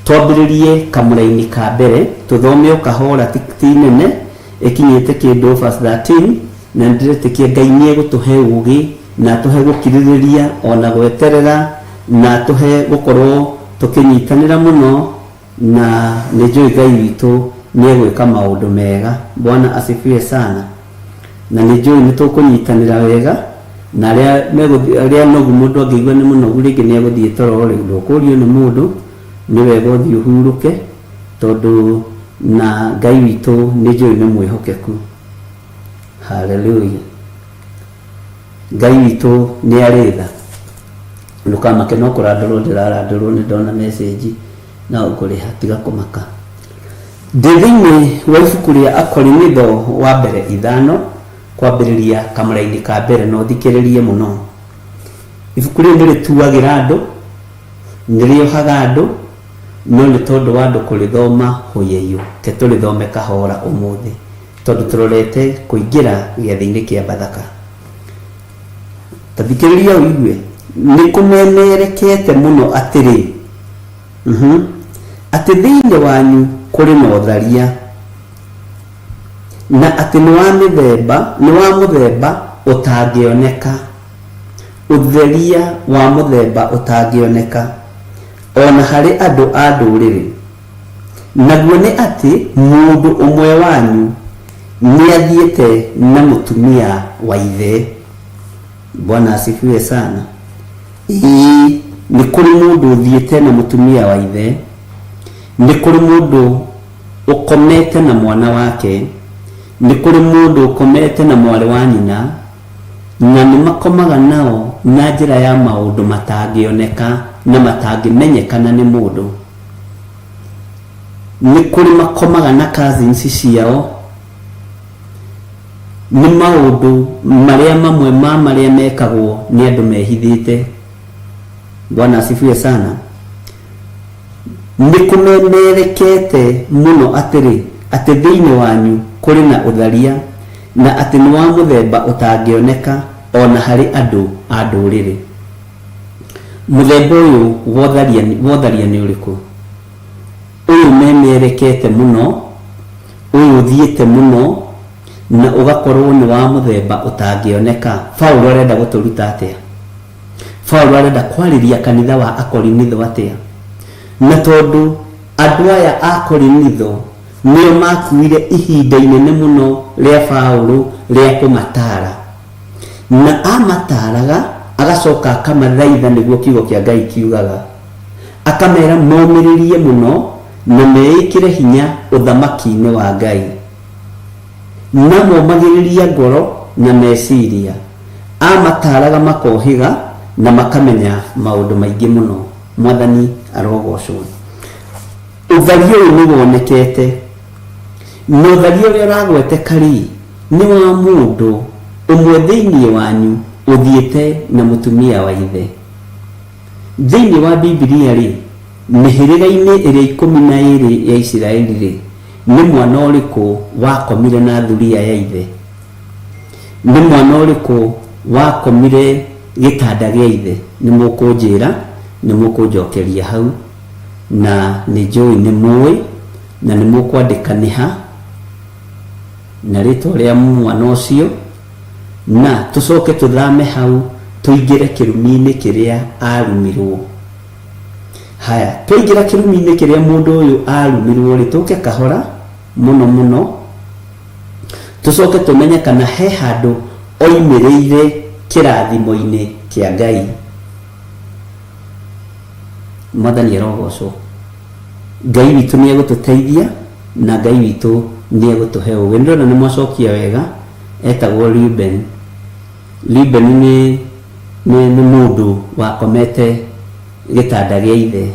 twambĩrĩrie kamũraini ka mbere, tũthome o kahora ti ti nene, ĩkinyĩte kĩndũ verse 13, na nĩndĩretĩkia Ngai nĩegũtũhe ũgĩ na atũhe gũkirĩrĩria ona gweterera na atũhe gũkorwo tũkĩnyitanĩra mũno na nĩ njũĩ Ngai witũ nĩegwĩka maũndũ mega. Bwana asifiwe sana. Na nĩ njũĩ nĩ tũkũnyitanĩra wega na arĩa megũthiĩ arĩa anogu mũndũ angĩigua nĩ mũnogu rĩngĩ nĩ egũthiĩ toro rĩ ndũkũrio nĩ mũndũ nĩ wega ũthiĩ ũhurũke tondũ na Ngai witũ nĩ njũĩ nĩ mwĩhokeku. Haleluya. Ngai witũ nĩ arĩ tha. Ndũkamake no kũrandũrwo ndĩrarandũrwo nĩ ndona message no ngũrĩha tiga kũmaka. Ndĩ thĩinĩ wa ibuku rĩa Akorinitho wa mbere ithano kwambĩrĩria kamũraini ka mbere na ũthikĩrĩrie mũno. Ibuku rĩrĩ nĩ rĩtuagĩra andũ, nĩ rĩohaga andũ, no nĩ tondũ wa andũ kũrĩthoma hũyũyũ, ke tũrĩthome kahora ũmũthĩ tondũ tũrorete kũingĩra gĩathĩ-inĩ kĩa Bathaka. Ta thikĩrĩria ũigue, nĩ kũmemerekete mũno atĩrĩ, atĩ thĩinĩ wanyu kũrĩ na ũtharia, na atĩ nĩ wa mĩthemba, nĩ wa mũthemba ũtangĩoneka, ũtheria wa mũthemba ũtangĩoneka, o na harĩ andũ a ndũrĩrĩ. Naguo nĩ atĩ mũndũ ũmwe wanyu nĩathiĩte na mũtumia wa ithe. Bwana asifiwe sana. Ĩĩ, nĩ kũrĩ mũndũ ũthiĩte na mũtumia wa ithe, nĩ kũrĩ mũndũ ũkomete na mwana wake, nĩ kũrĩ mũndũ ũkomete na mwarĩ wa nyina, na nĩ makomaga nao na njĩra ya maũndũ matangĩoneka na matangĩmenyekana nĩ mũndũ. Nĩ kũrĩ makomaga na cousins ciao, nĩ maũndũ marĩa mamwe ma marĩa mekagwo nĩ andũ mehithĩte. Bwana asifiwe sana. Nĩ kũmemerekete mũno atĩrĩ, atĩ thĩinĩ wanyu kũrĩ na ũtharia, na atĩ nĩ wa mũthemba ũtangĩoneka o na harĩ andũ a ndũrĩrĩ. Mũthemba ũyũ wa ũtharia wa ũtharia nĩ ũrĩkũ? Ũyũ memerekete mũno, ũyũ ũthiĩte mũno, na ũgakorwo nĩ wa mũthemba ũtangĩoneka. Paulo arenda gũtũruta atĩa? Paulo arenda kwarĩria kanitha wa Akorinitho atĩa? Na tondũ andũ aya a Korinitho nĩo makuire ihinda inene mũno rĩa Paulo rĩa kũmataara, na amataaraga agacoka akamathaitha nĩguo kiugo kĩa Ngai kiugaga, akamera momĩrĩrie mũno na meĩkĩre hinya ũthamaki-inĩ wa Ngai, na momagĩrĩria ngoro na meciria. Amataaraga makohĩga na makamenya maũndũ maingĩ mũno. Mwathani arogocwo. Ũtharia ũyũ nĩ wonekete, na ũtharia ũrĩa ũragweteka rĩ, nĩ wa mũndũ ũmwe thĩinĩ wanyu ũthiĩte na mũtumia wa ithe. Thĩinĩ wa Bibilia rĩ, mĩhĩrĩga-inĩ ĩrĩa ikũmi na ĩrĩ ya Isiraeli rĩ, nĩ mwana ũrĩkũ wakomire na thuriya ya ithe? Nĩ mwana ũrĩkũ wakomire gĩtanda gĩa ithe? Nĩ mũkũnjĩra, nĩ mũkũnjokeria hau, na nĩ njũĩ nĩ mũĩ, na nĩ mũkwandĩka nĩ ha, na rĩtwa rĩa mwana ũcio, na tũcoke tũthame hau tũingĩre kĩrumi-inĩ kĩrĩa arumirwo. Haya, twaingĩra kĩrumi-inĩ kĩrĩa mũndũ ũyũ arumirwo rĩ, tũke kahora mũno mũno, tũcoke tũmenye kana he handũ oimĩrĩire kĩrathimo-inĩ kĩa Ngai. Mwathani arogocwo. Ngai witũ nĩ egũtũteithia na Ngai witũ nĩ egũtũhe ũgĩ. Nĩ ndĩrona nĩ mwacokia wega, etagwo Reuben. Reuben nĩ nĩ nĩ mũndũ wakomete gĩtanda gĩa ithe.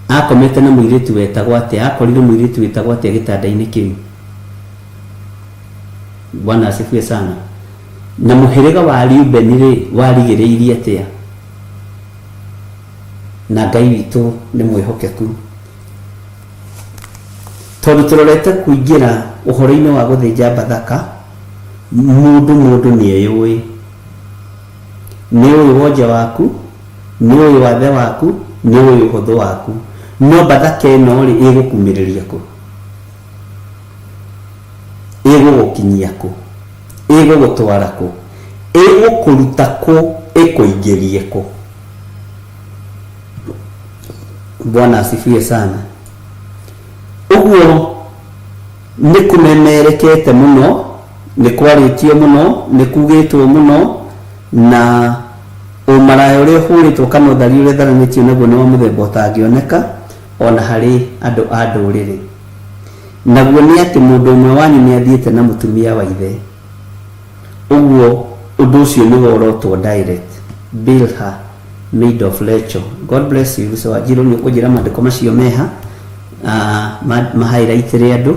Akomete na mũirĩtu wetagwo atĩa? Akorire mũirĩtu wĩtagwo atĩa gĩtanda-inĩ kĩu? Bwana asifiwe sana. Na mũhĩrĩga wa Reuben rĩ, warigĩrĩirie atĩa? Na Ngai witũ nĩ mwĩhokeku. Tondũ tũrorete kũingĩra ũhoro-inĩ wa gũthĩnja Bathaka, mũndũ mũndũ nĩ eyũĩ. Nĩ ũĩ wonje waku, nĩ ũĩ wathe waku, nĩ ũĩ ũhũthũ waku. No Bathaka ĩno rĩ, ĩgũkumĩrĩria kũ? Ĩgũgũkinyia kũ? Ĩgũgũtwara kũ? Ĩgũkũruta kũ ĩkũingĩrie kũ? Bwana asifiwe sana. Ũguo nĩ kũmemerekete mũno, nĩ kwarĩtio mũno, nĩ kugĩtwo mũno, na ũmaraya ũrĩa ũhũrĩtwo kana ũthari ũrĩa ũtharanĩtio naguo nĩ wa mũthemba ũtangĩoneka ona harĩ andũ a ndũrĩrĩ. Naguo nĩ atĩ mũndũ ũmwe wanyu nĩ athiĩte na mũtumia wa ithe. Ũguo ũndũ ũcio nĩ worotwo direct. Bilha, maid of Rachel. God bless you. Lucy Wanjiru nĩ ũkũnjĩra maandĩko macio meha ma highlight-ĩre andũ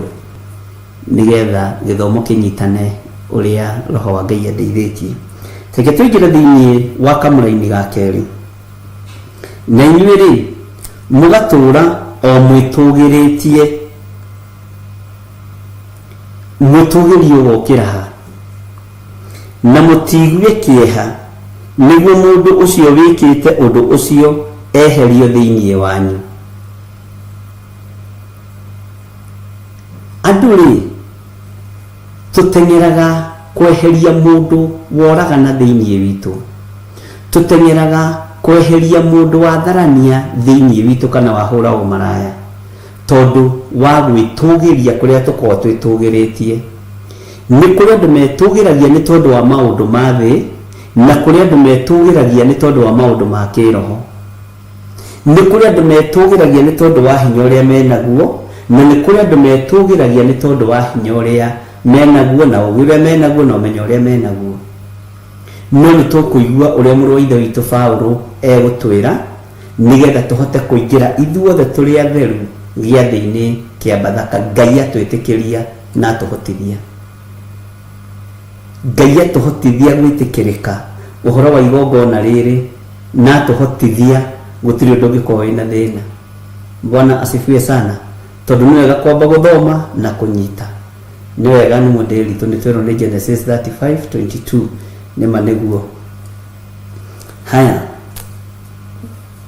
nĩgetha gĩthomo kĩnyitane ũrĩa roho wa Ngai andeithĩtie. Reke tũingĩre thĩinĩ wa kamũraini ga kerĩ. Na inyuĩ-rĩ, mũgatũũra o mwĩtũũgĩrĩtie. Mwĩtũũgĩrio ũgokĩra ha? Na mũtiigue kĩeha nĩguo mũndũ ũcio wĩkĩte ũndũ ũcio eherio thĩinĩ wanyu. Andũ-rĩ, tũteng'eraga kweheria mũndũ woragana thĩinĩ witũ. Tũteng'eraga kweheria mũndũ watharania thĩinĩ witũ kana wahũra ũmaraya, tondũ wa gwĩtũgĩria kũrĩa tũkoragwo twĩtũgĩrĩtie. Nĩ kũrĩ andũ metũgĩragia nĩ tondũ wa maũndũ ma thĩ, na kũrĩ andũ metũgĩragia nĩ tondũ wa maũndũ ma kĩroho. Nĩ kũrĩ andũ metũgĩragia nĩ tondũ wa hinya ũrĩa menaguo, na nĩ kũrĩ andũ metũgĩragia nĩ tondũ wa hinya ũrĩa menaguo, na ũũgĩ ũrĩa menaguo, na ũmenyo ũrĩa menaguo. No nĩ tũkũigua ũrĩa mũrũ wa Ithe witũ Paulo egũtwĩra nĩgetha tũhote kũingĩra ithuothe tũrĩ atheru gĩathĩ-inĩ kĩa Bathaka Ngai atwĩtĩkĩria na atũhotithia. Ngai atũhotithia gwĩtĩkĩrĩka ũhoro wa igongona rĩrĩ na atũhotithia gũtirĩ ũndũ ũngĩkorwo wĩna thĩna. Bwana asifiwe sana. Tondũ nĩ wega kwamba gũthoma na kũnyita. Nĩ wega nĩ mũndĩritũ nĩ twerwo nĩ Genesis 35:22 nĩma nĩguo. Haya.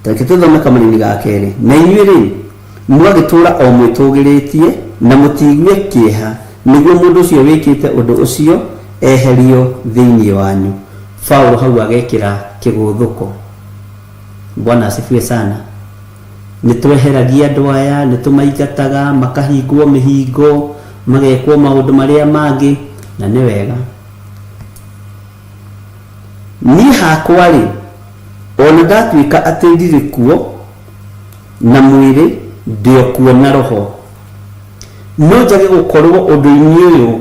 Reke tũthome kamũnini ga kerĩ. Na inyuĩ rĩ, mũgagĩtũũra o mwĩtũgĩrĩtie, na mũtiigue kĩeha, nĩguo mũndũ ũcio wĩkĩte ũndũ ũcio eherio thĩinĩ wanyu. Paulo hau agekĩra kĩgũthũko. Bwana asifiwe sana. Nĩ tweheragia andũ aya, nĩ tũmaingataga, makahingwo mĩhingo, magekwo maũndũ marĩa mangĩ, na nĩ wega. Niĩ hakwa-rĩ, o na ndatuĩka atĩ ndirĩ kuo na mwĩrĩ, ndĩ o kuo na roho. No njage gũkorũo ũndũ-inĩ ũyũ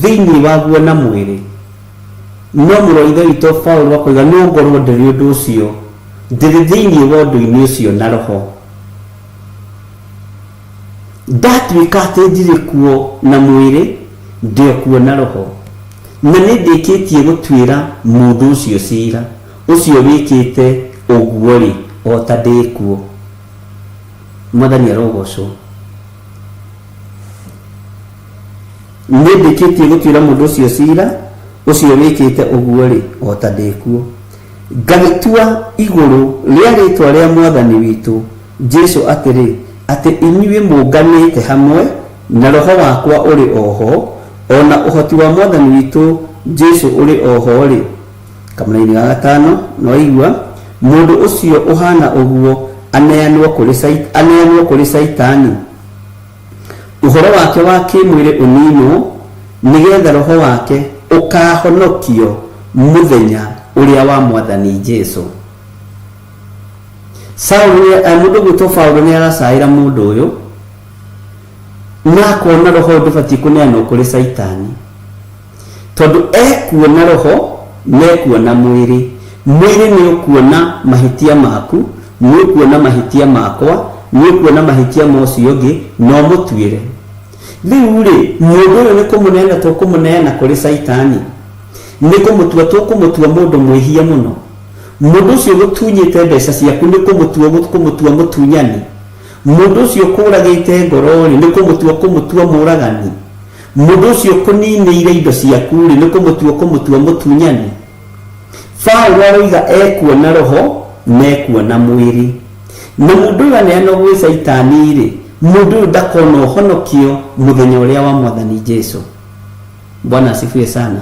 thĩinĩ waguo na mwĩrĩ, no mũrũ wa Ithe witũ Paulo akoiga no ngorũo ndĩrĩ ũndũ ũcio, ndĩrĩ thĩinĩ wa ũndũ-inĩ ũcio na roho. Ndatuĩka atĩ ndirĩ kuo na mwĩrĩ, ndĩ o kuo na roho, na nĩndĩkĩtie gũtuĩra mũndũ ũcio cira, ũcio wĩkĩte ũguo-rĩ, o ta ndĩ kuo. Mwathani arogoocwo. Nĩndĩkĩtie gũtuĩra mũndũ ũcio cira, ũcio wĩkĩte ũguo-rĩ, o ta ndĩ kuo. Ngagĩtua igũrũ rĩa rĩĩtwa rĩa Mwathani witũ Jesu atĩrĩ, atĩ inyuĩ mũnganĩte hamwe, na roho wakwa ũrĩ o ho, o na ũhoti wa Mwathani witũ Jesu ũrĩ o ho-rĩ, kamũraini ga gatano, nĩwaigua, mũndũ ũcio ũhaana ũguo aneanwo kũrĩ aneanwo kũrĩ Caitani, ũhoro wake wa kĩĩmwĩrĩ ũninwo, nĩgetha roho wake ũkaahonokio mũthenya ũrĩa wa Mwathani Jesu. Saũlũ nĩ mũndũ ũgwĩtwo Paũlũ nĩ aracaĩra mũndũ ũyũ na akona roho ndũbatiĩ kũneanwo kũrĩ Caitani tondũ ekuona roho na ekuona mwĩrĩ. Mwĩrĩ nĩ ũkuona mahĩtia maku, nĩ ũkuona mahĩtia makwa, nĩ ũkuona mahĩtia ma ũcio ũngĩ na ũmũtuĩre. Rĩu rĩ, mũndũ ũyũ nĩ kũmũneana tũkũmũneana kũrĩ Caitani? Nĩ kũmũtua tũkũmũtua mũndũ mwĩhia mũno? Mũndũ ũcio ũgũtunyĩte mbeca ciaku nĩ kũmũtua kũmũtua mũtunyani. Mũndũ ũcio ũkũragĩte ngoro-rĩ, nĩ kũmũtua kũmũtua mũragani. Mũndũ ũcio ũkũninĩire indo ciaku-rĩ, nĩ kũmũtua kũmũtua mũtunyani. Paulo aroiga ekuona roho na ekuona mwĩrĩ. Na mũndũ ũyũ aneanwo gwĩ Caitani-rĩ, mũndũ ũyũ ndakona ũhonokio mũthenya ũrĩa wa Mwathani Jesu. Bwana asifiwe sana.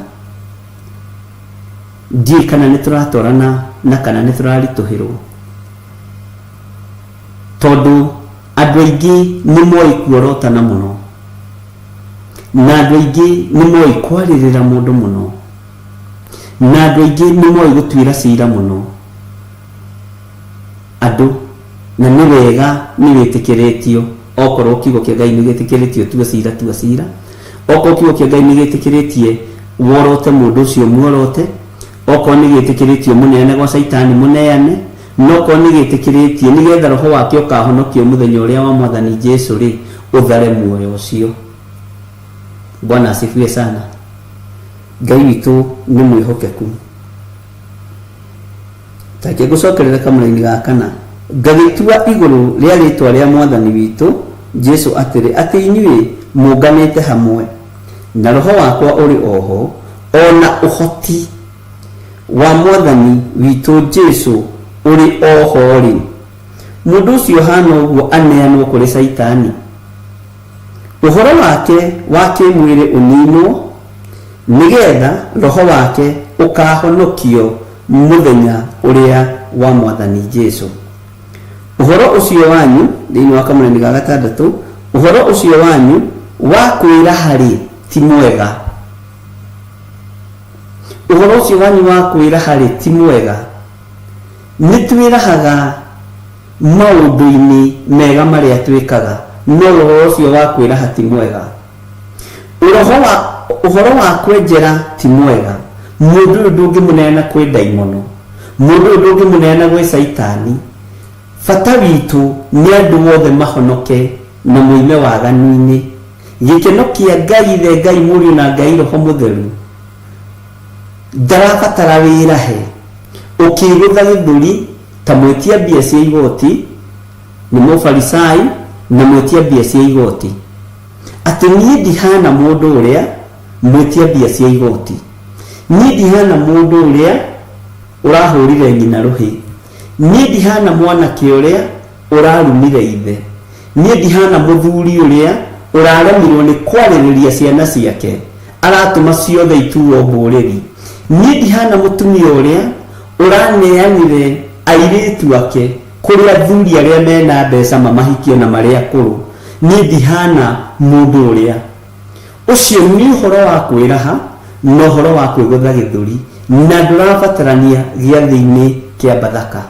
Ndiũĩ kana nĩ tũratwarana na kana nĩ tũraritũhĩrwo. Tondũ andũ aingĩ nĩ moĩ kuorotana mũno. Na andũ aingĩ nĩ moĩ kwarĩrĩra mũndũ mũno. Na andũ aingĩ nĩ moĩ gũtuĩra cira mũno andũ. Na nĩ wega nĩ wĩtĩkĩrĩtio, okorwo kiugo kĩa Ngai nĩ gĩtĩkĩrĩtio tua cira, tua cira. Okorwo kiugo kĩa Ngai nĩ gĩtĩkĩrĩtie worote mũndũ ũcio muorote, okorwo nĩ gĩtĩkĩrĩtio mũneane gwa Caitani mũneane, na okorwo nĩ gĩtĩkĩrĩtie nĩgetha roho wake ũkahonokio mũthenya ũrĩa wa Mwathani Jesu rĩ, ũthare muoyo ũcio. Bwana asifiwe sana. Ngai witũ nĩ mwĩhokeku. Take ngũcokerere kamũraini ga kana. Ngagĩtua igũrũ rĩa rĩtwa rĩa Mwathani witũ Jesu atĩrĩ, atĩ inyuĩ mũnganĩte hamwe, na roho wakwa ũrĩ o ho, o na ũhoti wa Mwathani witũ Jesu ũrĩ o ho-rĩ, mũndũ ũcio ũhaana ũguo aneanwo kũrĩ Caitani, ũhoro wake wa kĩĩmwĩrĩ ũninwo, nĩgetha roho wake ũkaahonokio mũthenya ũrĩa wa Mwathani Jesu. Ũhoro ũcio wanyu, thĩinĩ wa kamũraini ga gatandatũ, ũhoro ũcio wanyu wa kwĩraha-rĩ, ti mwega. Ũhoro ũcio wanyu wa kwĩraha-rĩ, ti mwega. Nĩ twĩrahaga maũndũ-inĩ mega marĩa twĩkaga, no ũhoro ũcio wa kwĩraha ti mwega. Ũroho wa, ũhoro wa kwenjera ti mwega. Mũndũ ũyũ ndũngĩmũneana kwĩ ndaimono. Mũndũ ũyũ ndũngĩmũneana gwĩ Caitani. Bata witũ nĩ andũ othe mahonoke na moime waganu-inĩ. Gĩkeno kĩa Ngai Ithe, Ngai Mũriũ na Ngai Roho Mũtheru ndarabatara wĩrahe ũkĩgũtha gĩthũri ta mwĩtia mbia cia igoti nĩ Mũfarisai na mwĩtia mbia cia igoti. Atĩ niĩ ndihana mũndũ ũrĩa mwĩtia mbia cia igoti. Niĩ ndihana mũndũ ũrĩa ũrahũrire nyina rũhĩ. Niĩ ndihana mwanake ũrĩa ũrarumire ithe. Niĩ ndihana mũthuri ũrĩa ũraremirwo nĩ kwarĩrĩria ciana ciake, aratũma ciothe ituo mbũrĩri. Niĩ ndihana mũtumia ũrĩa ũraneanire airĩtu ake kũrĩ athuri arĩa mena mbeca mamahikie na marĩ akũrũ. Niĩ ndihana mũndũ ũrĩa. Ũcio nĩ ũhoro wa kwĩraha na ũhoro wa kwĩgũtha gĩthũri, na ndũrabatarania gĩathĩ-inĩ kĩa Bathaka.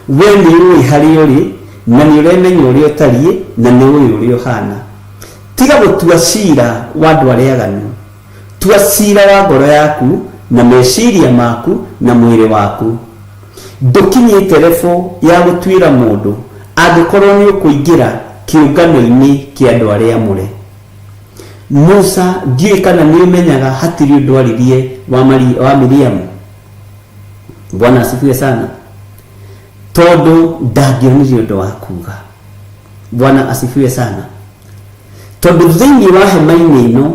Wee nĩ ũĩ harĩa ũrĩ, na nĩ ũremenya ũrĩa ũtariĩ, na nĩ ũĩ ũrĩa ũhaana. Tiga gũtua ciira wa andũ arĩa aganu. Tua ciira wa ngoro yaku, na meciria maku, na mwĩrĩ waku. Ndũkinyĩte level ya gũtuĩra mũndũ angĩkorwo nĩ ũkũingĩra kĩũngano-inĩ kĩa andũ arĩa amũre. Musa ndiũĩ kana nĩ ũmenyaga hatirĩ ũndũ aririe wa, Mari, wa Miriamu. Bwana asifiwe sana. Tondũ ndangĩonire ũndũ wa kuga. Bwana asifiwe sana. Tondũ thĩinĩ wa hema-inĩ ĩno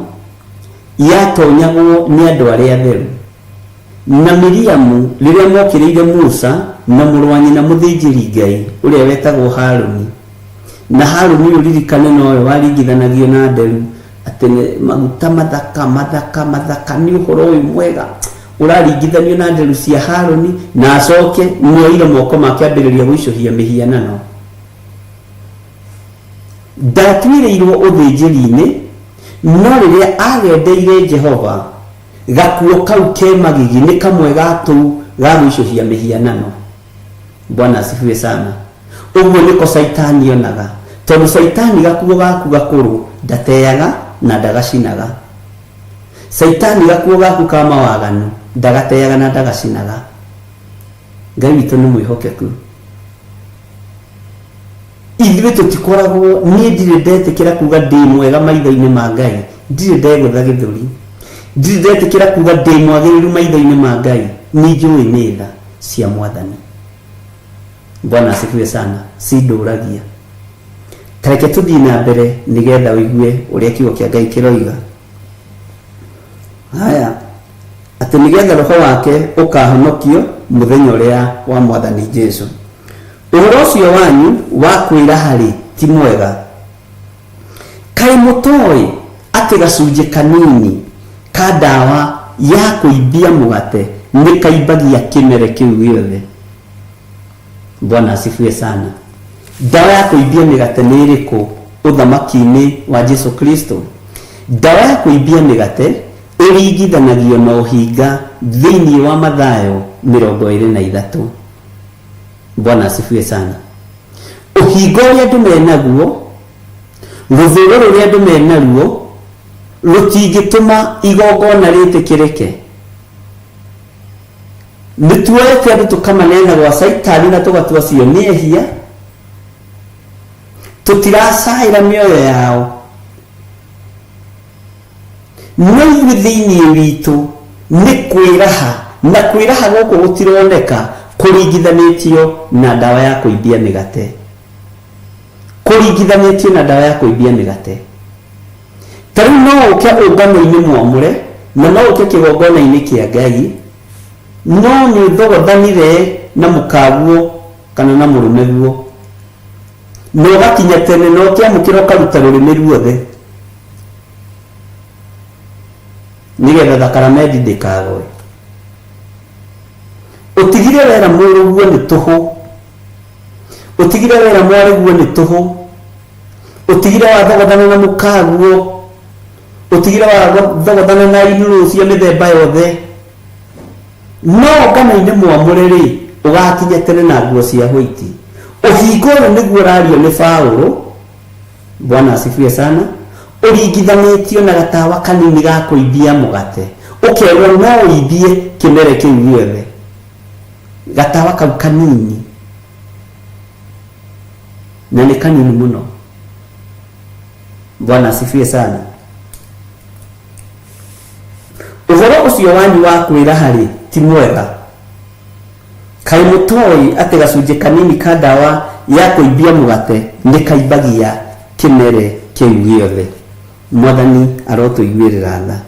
yatonyagwo nĩ andũ arĩa atheru. Na Miriamu rĩrĩa mokĩrĩire Musa na mũrũ wa nyina mũthĩnjĩri Ngai ũrĩa wetagwo Haruni, na Haruni ũyũ ririkane nowe waringithanagio na nderu atĩ nĩ maguta mathaka mathaka mathaka nĩ ũhoro ũyũ mwega ũraringithanio na nderu cia Haruni, na acoke nĩoire moko make ambĩrĩria gũicũhia mĩhianano. Ndatuĩrĩirwo ũthĩnjĩri-inĩ, no rĩrĩa agendeire Jehova, gakuo kau ke magigi nĩ kamwe ga tũu ga gũicũhia mĩhianano. Bwana asifiwe sana. Ũguo nĩko Caitani onaga, tondũ Caitani gakuo gaku gakũrũ ndateaga na ndagacinaga. Caitani gakuo gaku ka mawaganu ndagateaga na ndagacinaga. Ngai witũ nĩ mwĩhokeku. Ithuĩ tũtikoragwo, niĩ ndirĩ ndetĩkĩra kuga ndĩ mwega maitho-inĩ ma Ngai, ndirĩ ndegũtha gĩthũri, ndirĩ ndetĩkĩra kuga ndĩ mwagĩrĩru maitho-inĩ ma Ngai, nĩ njũĩ nĩ tha. cia mwathani. Bwana asifiwe sana. Cindũragia. Ta reke tũthiĩ na mbere nĩgetha ũigue ũrĩa kiugo kĩa Ngai kĩroiga. Haya, atĩ nĩgetha roho wake ũkahonokio mũthenya ũrĩa wa mwathani Jesu. Ũhoro ũcio wanyu wa kwĩraha-rĩ ti mwega. Kaĩ mũtoĩ atĩ gacunjĩ kanini ka ndawa ya kũimbia mũgate nĩ kaimbagia kĩmere kĩu gĩothe? Bwana asifiwe sana. Ndawa ya kũimbia mĩgate nĩ ĩrĩkũ ũthamaki-inĩ wa Jesu Kristo? Ndawa ya kũimbia mĩgate ĩringithanagio na ũhinga thĩinĩ wa Mathayo 23. Bwana asifiwe sana. Ũhinga ũrĩa andũ menaguo, rũthũũro rũrĩa andũ menaruo, rũtingĩtũma igongona rĩtĩkĩrĩke. Nĩ tuoete andũ tũkamaneana gwa Caitani na tũgatua acio nĩ ehia, tũtiracaĩra mĩoyo yao. No ithuĩ thĩinĩ witũ nĩ kwĩraha, na kwĩraha gũkũ gũtironeka kũringithanĩtio na ndawa ya kũimbia mĩgate. Kũringithanĩtio na ndawa ya kũimbia mĩgate. Ta rĩu no ũke ũngano-inĩ mwamũre, na no ũke kĩgongona-inĩ kĩa Ngai, no nĩ ũthogothanire na mũkaguo kana na mũrũmeguo, na ũgakinya tene na ũkĩamũkĩra ũkaruta rũrĩmĩ ruothe. Nĩgetha thakaramendi ndĩkagwe. Ũtigire wera mũrũguo nĩ tũhũ, ũtigire wera mwarĩguo nĩ tũhũ, ũtigire wathogothana na mũkaguo, ũtigire wathogothana na inurũ cia mĩthemba yothe. No ngano-inĩ mwamũre rĩ, ũgakinya tene na nguo cia hwaiti. Ũhingo ũyũ nĩguo ũrario nĩ Paũlũ. Bwana asifiwe sana. Ũringithanĩtio na gatawa kanini ga kũimbia mũgate, ũkerwo no ũimbie kĩmere kĩu gĩothe. Gatawa kau kanini, na nĩ kanini mũno. Bwana asifiwe sana. Ũhoro ũcio wanyu wa kwĩraha-rĩ ti mwega. Kaĩ mũtoĩ atĩ gacunjĩ kanini ka ndawa ya kũimbia mũgate nĩ kaimbagia kĩmere kĩu gĩothe? Mwathani arotũiguĩrĩra tha.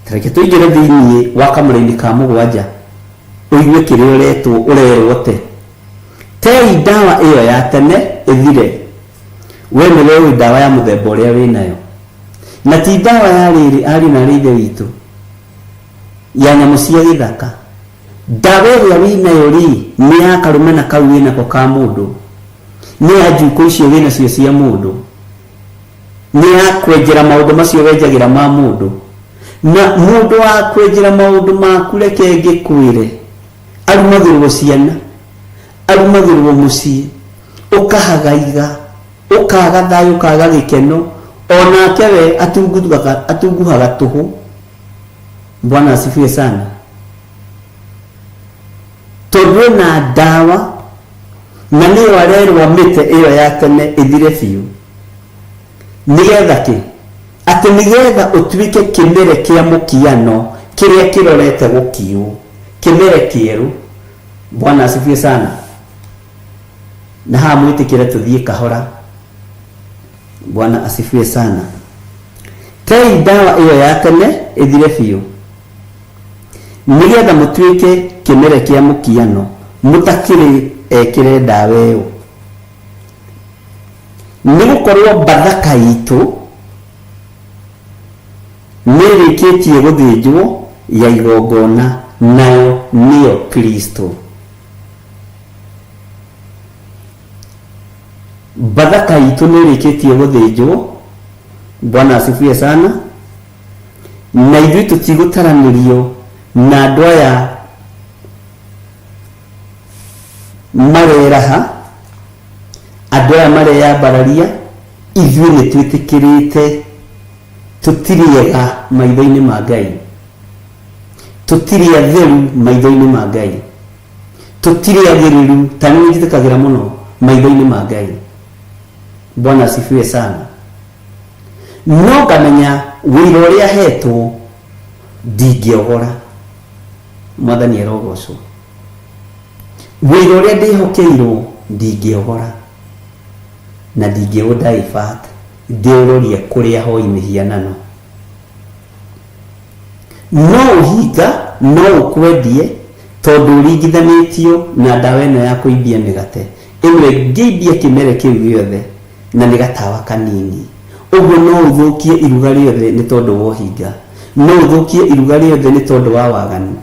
Ta reke tũingĩre thĩinĩ wa kamũraini ka mũgwanja ũigue kĩrĩa ũretwo ũrerwo te. Tei ndawa ĩyo ya tene ĩthire. We nĩwe ũĩ ndawa ya mũthemba ũrĩa wĩ nayo. Na ti ndawa ya rĩrĩ, ariũ na aarĩ a Ithe witũ, ya nyamũ cia gĩthaka. Ndawa ĩrĩa wĩ nayo rĩ, nĩ ya karũmena kau wĩ nako ka mũndũ, nĩ ya njukũ icio wĩ nacio cia mũndũ, nĩ ya kwenjera maũndũ macio wenjagĩra ma mũndũ. Na mũndũ wa kwenjera maũndũ maku reke ngĩkwĩre, arumagĩrwo ciana, arumagĩrwo mũciĩ, ũkahagaiga, ũkaga thayũ, ũkaga gĩkeno, onake we atunguhaga, atunguhaga tũhũ. Bwana asifiwe sana. Tondũ ena ndawa na nĩyo arerwo mĩte ĩyo ya tene ĩthire biũ. Nĩgetha kĩ? Atĩ nĩgetha ũtuĩke kĩmere kĩa mũkiano kĩrĩa kĩrorete gũkiũ, kĩmere kĩerũ. Bwana asifiwe sana. Na haha mwĩtĩkĩre tũthiĩ kahora. Bwana asifiwe sana. Tei ndawa ĩyo ya tene ĩthire biũ, nĩgetha mũtuĩke kĩmere kĩa mũkiano mũtakĩrĩ ekĩre ndawa ĩyo. Nĩ gũkorwo Bathaka itũ nĩ ĩrĩkĩtie gũthĩnjwo ya igongona, nayo nĩyo Kristo. Bathaka itũ nĩ ĩrĩkĩtie gũthĩnjwo. Bwana asifiwe sana. Na ithuĩ tũtigũtaranĩrio na andũ aya mareraha, andũ aya mareyambararia, ithuĩ nĩ twĩtĩkĩrĩte tũtirĩ ega maitho-inĩ ma Ngai, tũtirĩ atheru maitho-inĩ ma Ngai, tũtirĩ agĩrĩru, ta nĩ njĩtĩkagĩra mũno maitho-inĩ ma Ngai. Bwana asifiwe sana. No ngamenya wĩra ũrĩa hetwo ndingĩogora. Mwathani arogocwo. Wĩra ũrĩa ndĩhokeirwo ndingĩogora na ndingĩũ divert ndĩũrorie kũrĩ ahoi mĩhianano. No ũhinga no ũkwendie tondũ ũringithanĩtio na ndawa ĩno ya kũimbia mĩgate ĩno ĩngĩimbia kĩmere kĩu gĩothe na nĩ gatawa kanini. Ũguo no ũthũkie iruga rĩothe nĩ tondũ wa ũhinga. No ũthũkie iruga rĩothe nĩ tondũ wa waganu.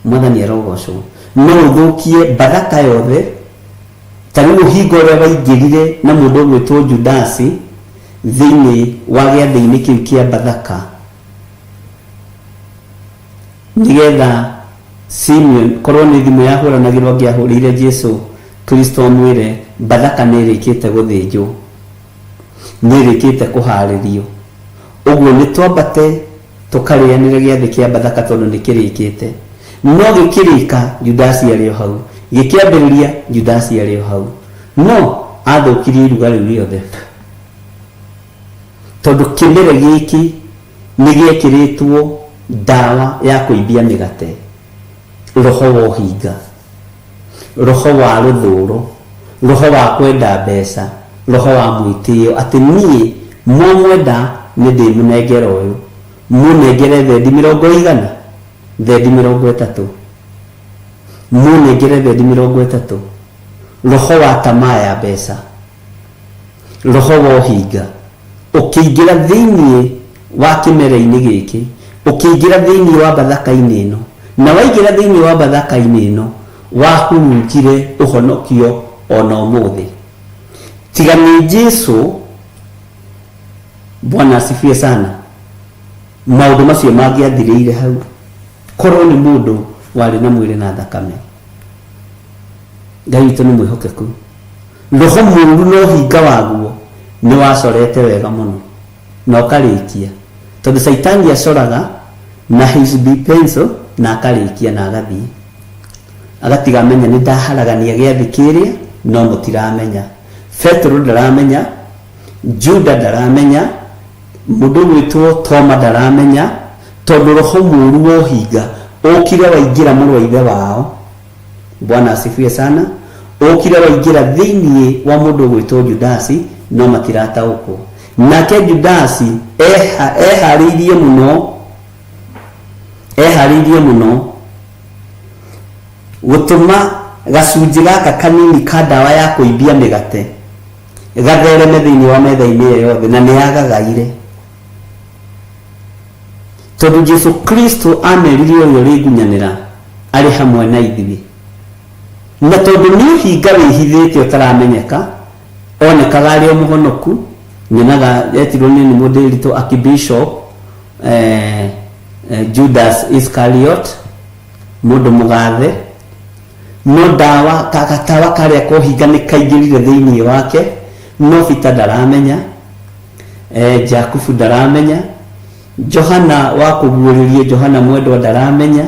Mwathani arogocwo. No ũthũkie Bathaka yothe, ta rĩu ũhinga ũrĩa waingĩrire na mũndũ ũgwĩtwo Judasi thĩinĩ wa gĩathĩ-inĩ kĩu kĩa Bathaka, nĩgetha Simeon, korwo nĩ thimũ yahũranagĩrwo angĩahũrĩire Jesu Kristo amwĩre Bathaka nĩ ĩrĩkĩte gũthĩnjwo, nĩ ĩrĩkĩte kũharĩrio, ũguo nĩ twambate tũkarĩanĩre gĩathĩ kĩa Bathaka tondũ nĩ kĩrĩkĩte. No gĩkĩrĩka, Judasi arĩ o hau. Gĩkĩambĩrĩria, Judasi arĩ o hau. No athũkirie iruga rĩu rĩothe tondũ kĩmere gĩkĩ nĩ gĩekĩrĩtwo ndawa ya kũimbia mĩgate, roho wa ũhinga. Roho wa rũthũũro, roho wa kwenda mbeca, roho wa mwĩtĩo, atĩ niĩ mwamwenda nĩ ndĩmũnengera ũyũ, mũnengere thendi mĩrongo ĩigana? Thendi mĩrongo ĩtatũ. Mũnengere thendi mĩrongo ĩtatũ. Roho wa tamaa ya mbeca. Roho wa ũhinga ũkĩingĩra thĩinĩ wa kĩmera-inĩ gĩkĩ, ũkĩingĩra thĩinĩ wa Bathaka-inĩ ĩno, na waingĩra thĩinĩ wa Bathaka-inĩ ĩno, wahurunjire ũhonokio o na ũmũthĩ. Tiga nĩ Jesu, Bwana asifiwe sana, maũndũ macio mangĩathirĩire hau, korwo nĩ mũndũ warĩ na mwĩrĩ na thakame. Ngai witũ nĩ mwĩhokeku. Roho mũũru na ũhinga waguo nĩ wacorete wega mũno na ũkarĩkia, tondũ Caitani acoraga na HB pencil na akarĩkia na agathiĩ agatiga amenya nĩ ndaharagania gĩathĩ kĩrĩa no mũtiramenya. Petero ndaramenya, Juda ndaramenya, mũndũ ũgwĩtwo Toma ndaramenya, tondũ roho mũũru wa ũhinga ũkire waingĩra mũrũ wa ithe wao. Bwana asifiwe sana. Ũkire waingĩra thĩinĩ wa mũndũ ũgwĩtwo Judasi, no matirataũkwo. Nake Judasi eharĩirie mũno, eharĩirie mũno gũtũma gacunjĩ gaka kanini ka ndawa ya kũimbia mĩgate gathereme thĩinĩ wa metha-inĩ ĩyo yothe, na nĩ yagagaire. Tondũ Jesu Kristo amerire ũrĩa ũrĩngunyanĩra arĩ hamwe na ithuĩ. Na tondũ nĩ ũhinga wĩhithĩte ũtaramenyeka, onekaga arĩ o mũhonoku, nyonaga etirwo nĩ nĩ mũndĩritũ Archbishop eh, eh, Judas Iscariot, mũndũ mũgathe, no ndawa gatawa karĩa kohinga nĩ kaingĩrire thĩinĩ wake, no Peter ndaramenya, eh, Jakubu ndaramenya, Johana wa kũguũrĩrio Johana mwendwa ndaramenya,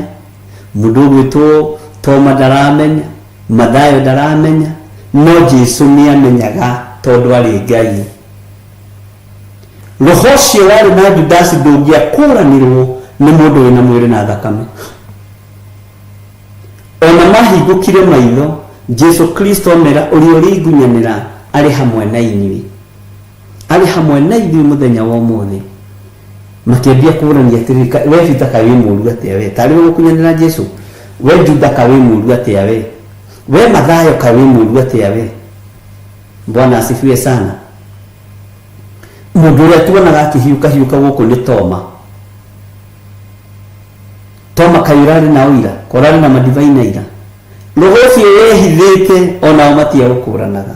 mũndũ ũgwĩtwo Toma ndaramenya, Mathayo ndaramenya, no Jesu nĩ amenyaga tondũ arĩ Ngai. Roho ũcio warĩ na Judasi ndũngĩakũranirwo nĩ mũndũ wĩna mwĩrĩ na thakame. Ona mahingũkire maitho, Jesu Kristo amera ũrĩa ũrĩngunyanĩra arĩ hamwe na inyuĩ. Arĩ hamwe na ithuĩ mũthenya wa ũmũthĩ. Makĩambia kũũrania atĩrĩrĩ, "Ka- we Peter kaĩ wĩ mũũru atĩa we? Tarĩ we gũkunyanĩra Jesu? We Juda kaĩ wĩ mũũru atĩa we? We Mathayo kaĩ wĩ mũũru atĩa we?" Bwana asifiwe sana. Mũndũ ũrĩa tuonaga akĩhiũkahiũka gũkũ nĩ Toma. Toma kaĩ ũrarĩ na ũira? Ka ũrarĩ na madivai na ira? Roho ũcio wehithĩte onao matiaũkũranaga.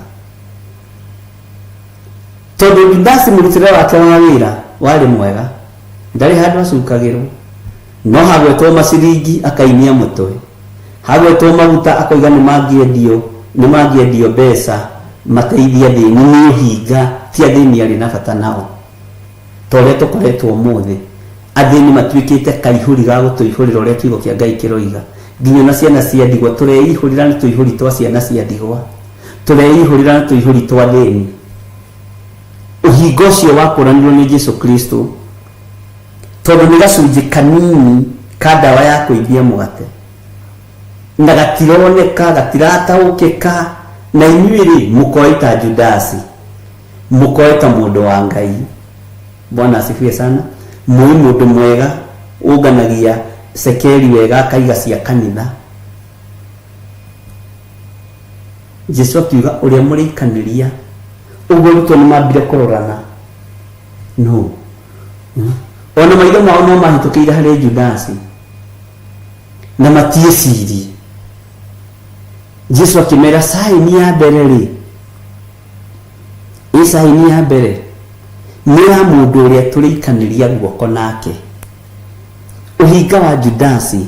Tondũ Judasi mũrutĩre wake wa wĩra warĩ mwega, ndarĩ handũ acukagĩrwo. No hagwetwo maciringi akainia mũtwe, hagwetwo maguta akoiga nĩ mangĩendio, nĩ mangĩendio mbeca mateithie athĩni. Nĩ ũhinga, ti athĩni arĩ na bata nao. Ta ũrĩa tũkoretwo ũmũthĩ, athĩni matuĩkĩte kaihũri ga gũtũihũrĩra ũrĩa kiugo kĩa Ngai kĩroiga. Nginya ona ciana cia ndigwa, tũreihũrĩra na tũihũri twa ciana cia ndigwa. Tũreihũrĩra na tũihũri twa athĩni. Ũhinga ũcio wakũranirwo nĩ Jesu Kristo tondũ nĩ gacunjĩ kanini ka ndawa ya kũimbia mũgate. Na gatironeka, gatirataũkĩka, na inyuĩ rĩ mũkoe ta Judasi, mũkoe ta mũndũ wa Ngai. Bwana asifiwe sana. Mũĩ mũndũ mwega ũnganagia cekeri wega akaiga cia kanitha. Jesu akiuga ũrĩa mũrĩikanĩria. Ũguo arutwo nĩ mambire kũrorana no ona maitho mao no mahĩtũkĩire harĩ Judasi na matiĩcirie. Jesu akĩmera saini ya mbere rĩ, ĩ saini ya mbere nĩ ya mũndũ ũrĩa tũrĩikanĩria guoko nake. Ũhinga wa Judasi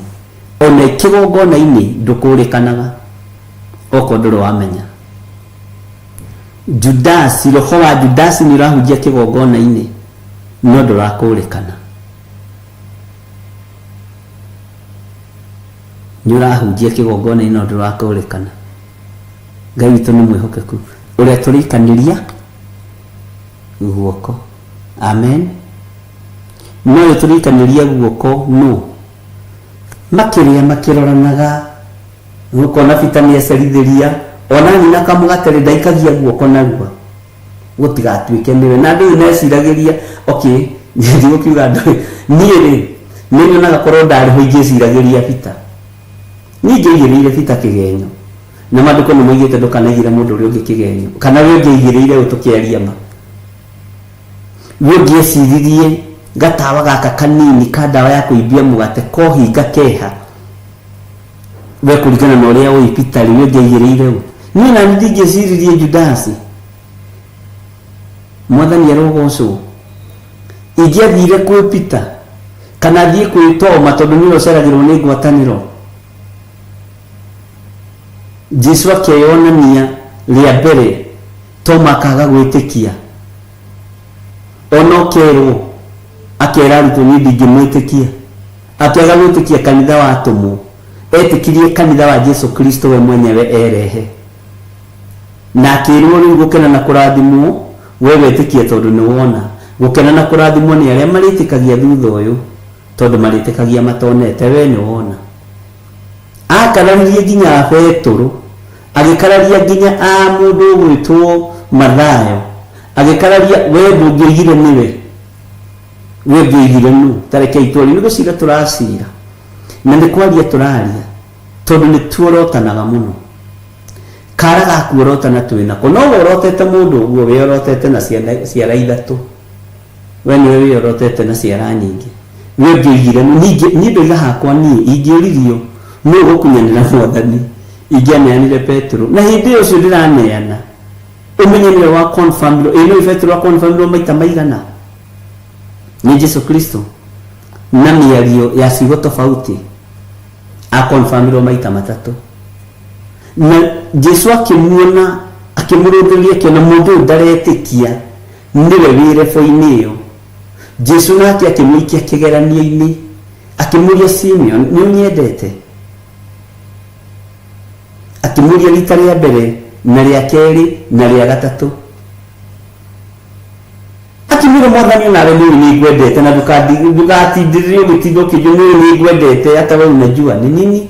ona kĩgongona-inĩ ndũkũrĩkanaga okorwo ndũrĩ wamenya. Judasi, roho wa Judasi nĩ ũrahunjia kĩgongona-inĩ no ndũrakũrĩkana. Nĩ ũrahunjia kĩgongona-inĩ no ndũrakũrĩkana. Ngai witũ nĩ mwĩhokeku, ũrĩa tũrĩikanĩria guoko. Amen. No ũrĩa tũrĩikanĩria guoko no makĩrĩa makĩroranaga, ũkona Peter nĩ ecerithĩria ona nyina kamũgate rĩ ndaikagia guoko narua gũtigatuĩke nĩwe. Na andũ rĩu meciragĩria okay, ndigũkiuga andũ niĩ rĩ nĩ nyonaga korwo ndarĩ ho ingĩciragĩria Peter. Niĩ ingĩaigĩrĩire Peter kĩgenyo, na maandĩko nĩ moigĩte ndũkanaigĩre mũndũ ũrĩa ũngĩ kĩgenyo, kana we ũngĩaigĩrĩire ũ tũkĩaria ma. We ũngĩeciririe gatawa gaka kanini ka ndawa ya kũimbia mũgate kohinga keha, we kũringana na ũrĩa ũĩ Peter rĩ, we ũngĩaigĩrĩire ũ? Niĩ nani ndingĩeciririe Judasi. Mwathani arogocwo. Ingĩathire kwĩ Peter kana thiĩ kwĩ Toma tondũ nĩwe ũceragĩrwo nĩ ngwatanĩro. Jesu akeyonania rĩa mbere, Toma akaga gwĩtĩkia. Ona ũkerwo, akera arutwo niĩ ndingĩmwĩtĩkia. Akĩaga gwĩtĩkia kanitha wa atũmwo, etĩkirie kanitha wa Jesu Kristo we mwenyewe erehe. Na akĩrwo rĩu gũkena na kũrathimwo we wetĩkia tondũ nĩ wona. Gũkena na kũrathimwo nĩ arĩa marĩtĩkagia thutha ũyũ tondũ marĩtĩkagia matonete, we nĩ wona. Akararirie nginya Petũrũ, agĩkararia nginya a mũndũ ũgwĩtwo Mathayo, agĩkararia we ndũngĩoigire nĩwe, we ũngĩoigire nũ? Ta rekei twarie, nĩ gũcira tũracira na nĩ kwaria tũraria tondũ nĩ tuorotanaga mũno. Kara gakuorotana twĩ nako, no worotete mũndũ ũguo wĩorotete na ciara ithatũ, we nĩwe wĩorotete na ciara nyingĩ, we ũngĩoigire nũ? Ningĩ niĩ ndoiga hakwa niĩ ingĩũririo nũ ũgũkunyanĩra Mwathani, ingĩaneanire Petero. Na hĩndĩ ĩyo ũcio ndĩraneana ũmenye nĩwe wa confirm-irwo. Ĩ nĩũĩ Petero wa confirm-irwo maita maigana nĩ Jesu Kristo na mĩario ya ciugo tofauti? A confirm-irwo maita matatũ. Na Jesu akĩmuona, akĩmũrũthĩrĩria, akĩona mũndũ ũyũ ndaretĩkia nĩwe wĩ rebo-inĩ ĩyo. Jesu nake akĩmũikia kĩgeranio-inĩ, akĩmũria Simeon, nĩ ũnyendete? Akĩmũria rita rĩa mbere na rĩa kerĩ na rĩa gatatũ. Akĩmwĩra, Mwathani, onawe nĩ ũĩ nĩ ngwendete, na ndũgatindĩrĩre ũgĩtinda ũkĩnjũria, nĩ ũĩ nĩ ngwendete, hata wewe unajua ni nini.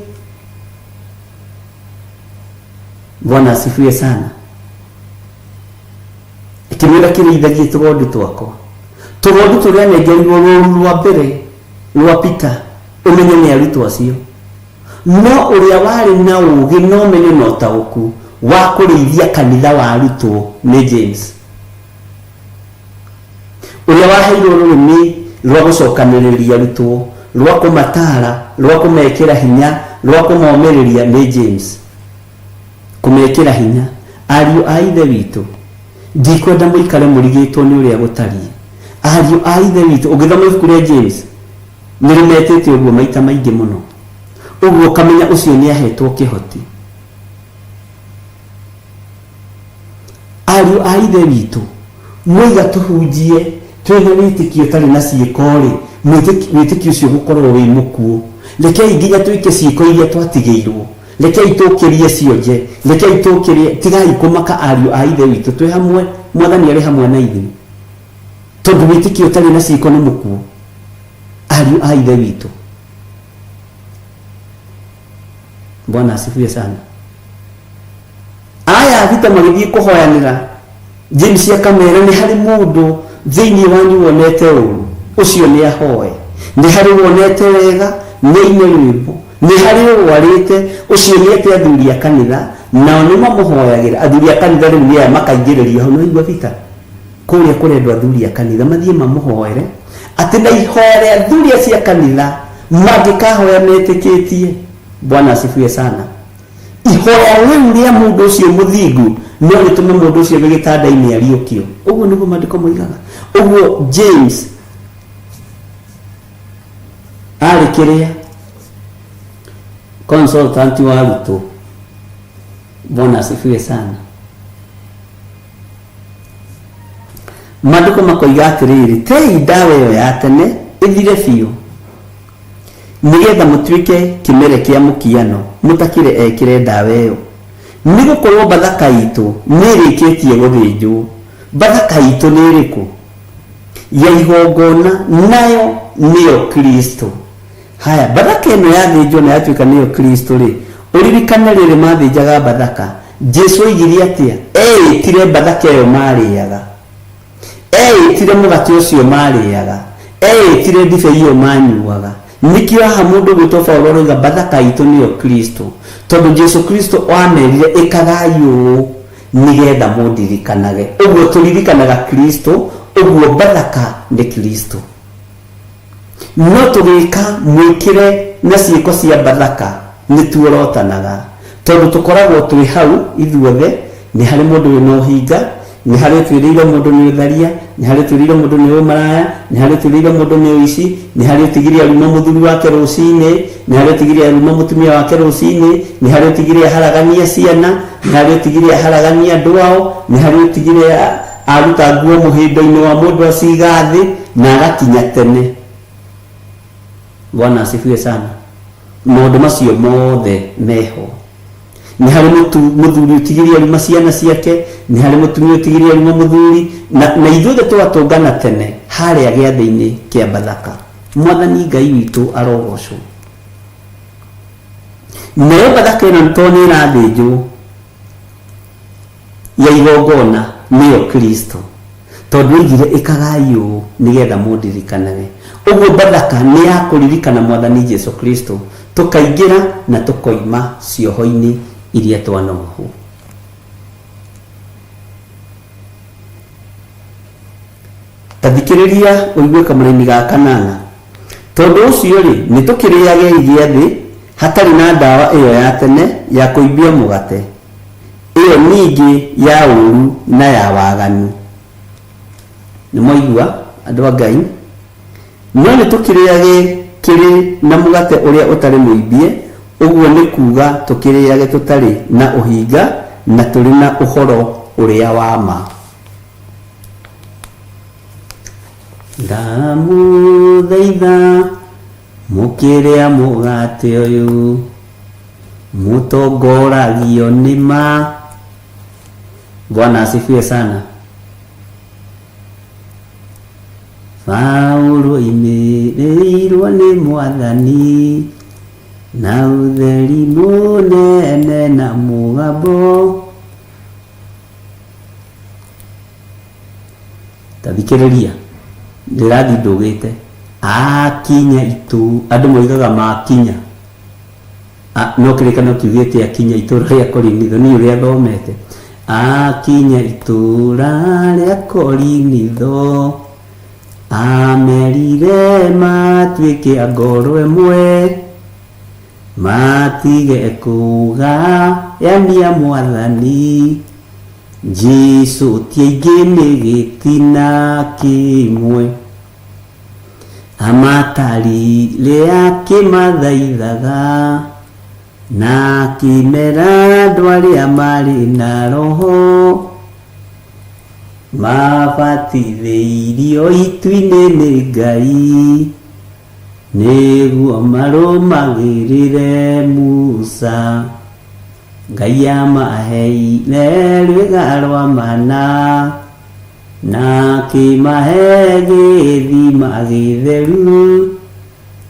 Bwana asifiwe sana. Akĩmwĩra, kĩrĩithagie tũgondu twakwa. Tũgondu tũrĩa anengerirwo rũũru rwa mbere rwa Peter, ũmenye nĩ arutwo acio. No ũrĩa warĩ na ũũgĩ na ũmenyo na ũtaũku wa kũrĩithia kanitha wa arutwo nĩ James. Ũrĩa waheirwo rũrĩmĩ rwa gũcokanĩrĩria arutwo, rwa kũmataara, rwa kũmekĩra hinya, rwa kũmomĩrĩria nĩ James. Kũmekĩra hinya. Ariũ a Ithe witũ, ndikwenda mũikare mũrigĩtwo nĩ ũrĩa gũtariĩ. Ariũ a Ithe witũ, ũngĩthoma ibuku rĩa James, nĩ rĩmetĩte ũguo maita maingĩ mũno. Ũguo ũkamenya ũcio nĩ ahetwo kĩhoti. Ariũ a Ithe witũ, mwoiga tũhunjie twĩna wĩtĩkio ũtarĩ na ciĩko-rĩ, wĩtĩkio ũcio ũgũkorwo wĩ mũkuũ. Rekei nginya twĩke ciĩko iria twatigĩirwo. Rekei tũkĩrie cionje. Rekei tũkĩrie, tigai kũmaka ariũ a Ithe witũ, twĩ hamwe, Mwathani arĩ hamwe na ithuĩ. Tondũ wĩtĩkio ũtarĩ na ciĩko nĩ mũkuũ. Ariũ a Ithe witũ. Bwana asifiwe sana. Aya Vita magĩthiĩ kũhoyanĩra, James akamera nĩ harĩ mũndũ thĩinĩ wanyu wonete ũru, ũcio nĩ ahoe. Nĩ harĩ wonete wega, nĩ aine rwĩmbo. Nĩ harĩ ũrwarĩte, ũcio nĩ ete athuri a kanitha, nao nĩ mamũhoyagĩra. Athuri a kanitha rĩu nĩ aya makaingĩrĩrio hau, nĩ waigua Vita? Kũrĩa kũrendwo athuri a kanitha mathiĩ mamũhoere, atĩ na ihoya rĩa athuri acio a kanitha mangĩkahoya metĩkĩtie. Bwana asifiwe sana. Ihoya rĩu rĩa mũndũ ũcio mũthingu no rĩtũme mũndũ ũcio wĩ gĩtanda-inĩ ariũkio. Ũguo nĩguo maandĩko moigaga. Ũguo James arĩ kĩrĩa consultant wa arutwo. Bwana asifiwe sana. Maandĩko makoiga atĩrĩrĩ, tei ndawa ĩyo ya tene ĩthire biũ, nĩgetha mũtuĩke kĩmere kĩa mũkiano mũtakĩrĩ ekĩre ndawa ĩyo. Nĩ gũkorwo Bathaka itũ nĩĩrĩkĩtie gũthĩnjwo. Bathaka itũ nĩ ĩrĩkũ? Ya igongona, nayo nĩyo Kristo. Haya, Bathaka ĩno yathĩnjwo na yatuĩka nĩyo Kristo-rĩ, ũririkane rĩrĩ mathĩnjaga Bathaka, Jesu oigire atĩa? Eĩtire Bathaka ĩyo marĩaga. Eĩtire mũgate ũcio maarĩaga. Eĩtire ndibei ĩyo maanyuaga. Nĩkĩo haha mũndũ ũgwĩtwo Paulo aroiga Bathaka itũ nĩyo Kristo. Tondũ Jesu Kristo aamerire ĩkagai ũũ nĩgetha mũndirikanage. Ũguo tũririkanaga Kristo, ũguo Bathaka nĩ Kristo. No tũgĩka mwĩkĩre na ciĩko cia Bathaka nĩ tuorotanaga, tondũ tũkoragwo twĩ hau ithuothe, nĩ harĩ mũndũ wĩna ũhinga, nĩ harĩ ũtuĩrĩire mũndũ nĩ ũtharia, nĩ harĩ ũtuĩrĩire mũndũ nĩ ũmaraya, nĩ harĩ ũtuĩrĩire mũndũ nĩ ũici, nĩ harĩ ũtigire aruma mũthuri wake rũcinĩ, nĩ harĩ ũtigire aruma mũtumia wake rũcinĩ, nĩ harĩ ũtigire aharagania ciana, nĩ harĩ ũtigire aharagania andũ ao, nĩ harĩ ũtigire Aruta nguo mũhĩndo-inĩ wa mũndũ aciga thĩ na agakinya tene. Bwana asifiwe sana. Maũndũ macio mothe meho. Nĩ harĩ mũthuri ũtigĩrie aruma ciana ciake, nĩ harĩ mũtumia ũtigĩrie aruma mũthuri, na ithuothe tũgatũngana tene harĩa gĩathĩ-inĩ kĩa Bathaka. Mwathani Ngai witũ arogocwo. Nayo Bathaka ĩno tondũ nĩ ĩrathĩnjwo, ya igongona nĩyo Kristo, tondũ oigire, Ĩkagai ũũ nĩgetha mũndirikanage. Ũguo Bathaka nĩ ya kũririkana Mwathani Jesu Kristo, tũkaingĩra na tũkoima cioho-inĩ iria twanohwo. Ta thikĩrĩria ũigue kamũraini ga kanana. Tondũ ũcio-rĩ, nĩtũkĩrĩagei gĩathĩ hatarĩ na ndawa ĩyo ya tene ya kũimbia mũgate, ĩyo ningĩ ya ũũru na ya waganu. Nĩmwaigua, andũ a Ngai? No nĩtũkĩrĩage kĩrĩ na mũgate ũrĩa ũtarĩ mũimbie, ũguo nĩ kuuga tũkĩrĩage tũtarĩ na ũhinga na tũrĩ na ũhoro ũrĩa wa ma. Ndamũthaitha mũkĩrĩa mũgate ũyũ, mũtongoragio nĩ ma. Bwana asifiwe sana. Paulo oimĩrĩirwo nĩ Mwathani na ũtheri mũnene na mũgambo. Ta thikĩrĩria, ndĩrathiĩ ndũgĩte. Akinya itu, andũ moigaga makinya. No kĩrĩkanĩro kiugĩte akinya itũũra rĩa Korinitho, niĩ ũrĩa thomete. Akinya itũũra rĩa Korinitho, amerire matuĩke a ngoro ĩmwe, matige kũgayania Mwathani. Jesu ti aingĩ nĩ gĩtina kĩmwe. Amatarire akĩmathaithaga, na akĩmera andũ arĩa marĩ na Roho, mabatithĩirio itu-inĩ nĩ Ngai, nĩguo marũmagĩrĩre Musa. Ngai amaheire rwĩga rwa mana, na akĩmahe gĩthima gĩtheru,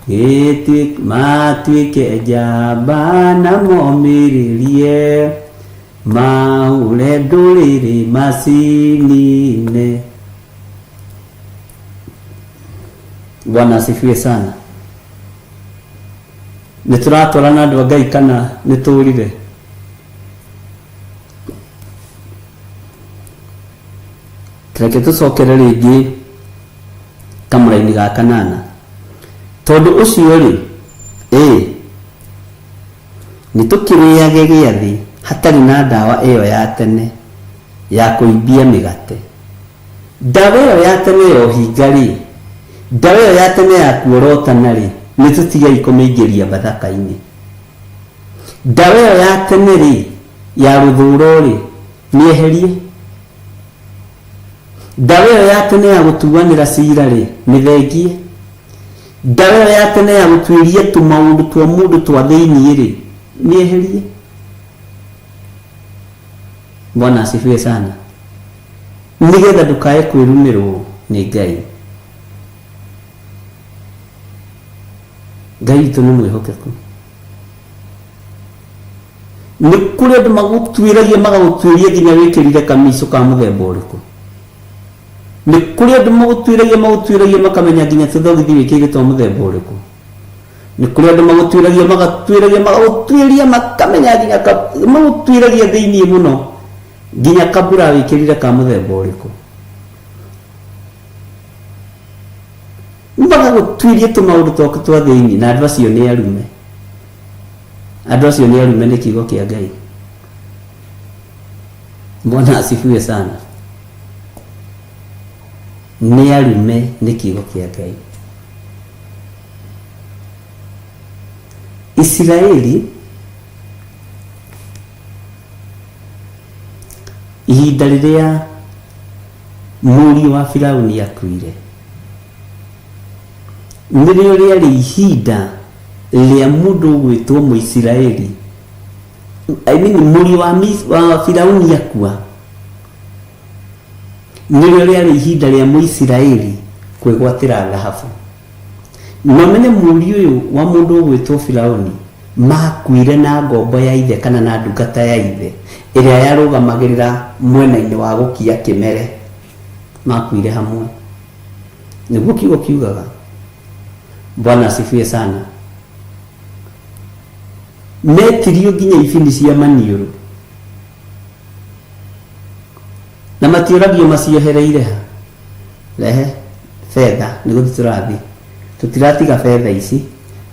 Gĩtuĩ- matuĩke njamba na momĩrĩrie mahũre ndũrĩrĩ macinine. Bwana asifiwe sana. Nĩ tũratwarana andũ a Ngai kana nĩ tũrire? Reke tũcokere rĩngĩ kamũraini ga kanana. Tondũ ũcio rĩ, ĩ nĩ tũkĩrĩage gĩathĩ hatarĩ na ndawa ĩyo ya tene ya kũimbia mĩgate. Ndawa ĩyo ya tene ya ũhinga rĩ, ndawa ĩyo ya tene ya kuorotana rĩ, nĩ tũtigei kũmĩingĩria Bathaka-inĩ. Ndawa ĩyo ya tene rĩ, ya rũthũro rĩ, mĩeherie. Ndawa ĩyo ya tene ya gũtuanĩra cira rĩ, mĩthengie. Ndawa ĩyo ya tene ya gũtuĩria tũmaũndũ twa mũndũ twa thĩiniĩ rĩ, mĩeherie. Bwana asifiwe sana. Nĩgetha ndũkae kwĩrumĩrwo nĩ Ngai. Ngai witũ nĩ mwĩhokeku. Nĩ kũrĩ andũ magũtuĩragia magagũtuĩria nginya wĩkĩrire kamicũ ka mũthemba ũrĩkũ. Nĩ kũrĩ andũ magũtuĩragia magũtuĩragia makamenya nginya tũthogithi wĩkĩrire twa mũthemba ũrĩkũ. Nĩ kũrĩ andũ magũtuĩragia magatuĩragia magagũtuĩria makamenya nginya magũtuĩragia thĩiniĩ mũno nginya kabura wĩkĩrire ka mũthemba ũrĩkũ. Magagũtuĩria tũmaũndũ twaku twa thĩiniĩ, na andũ acio nĩ arume. Andũ acio nĩ arume nĩ kiugo kĩa Ngai. Bwana asifiwe sana. Nĩ arume nĩ kiugo kĩa Ngai. Isiraeli ihinda rĩrĩa mũriũ wa Firauni akuire nĩrĩo rĩarĩ ihinda rĩa mũndũ ũgwĩtwo Mũisiraeli, I mean, mũriũ wa, wa Firauni akua nĩrĩo rĩarĩ ihinda rĩa Mũisiraeli kwĩgwatĩra thahabu. Na ũmenye mũriũ ũyũ wa mũndũ ũgwĩtwo Firauni makuire na ngombo ya ithe kana na ndungata ya ithe ĩrĩa yarũgamagĩrĩra mwena-inĩ wa gũkia kĩmere, makuire hamwe. Nĩguo kiugo kiugaga. Bwana asifiwe sana. Metirio nginya ibini cia maniũrũ na matiũragio maciohereire ha. Rehe betha nĩ gũthiĩ tũrathiĩ, tũtiratiga betha ici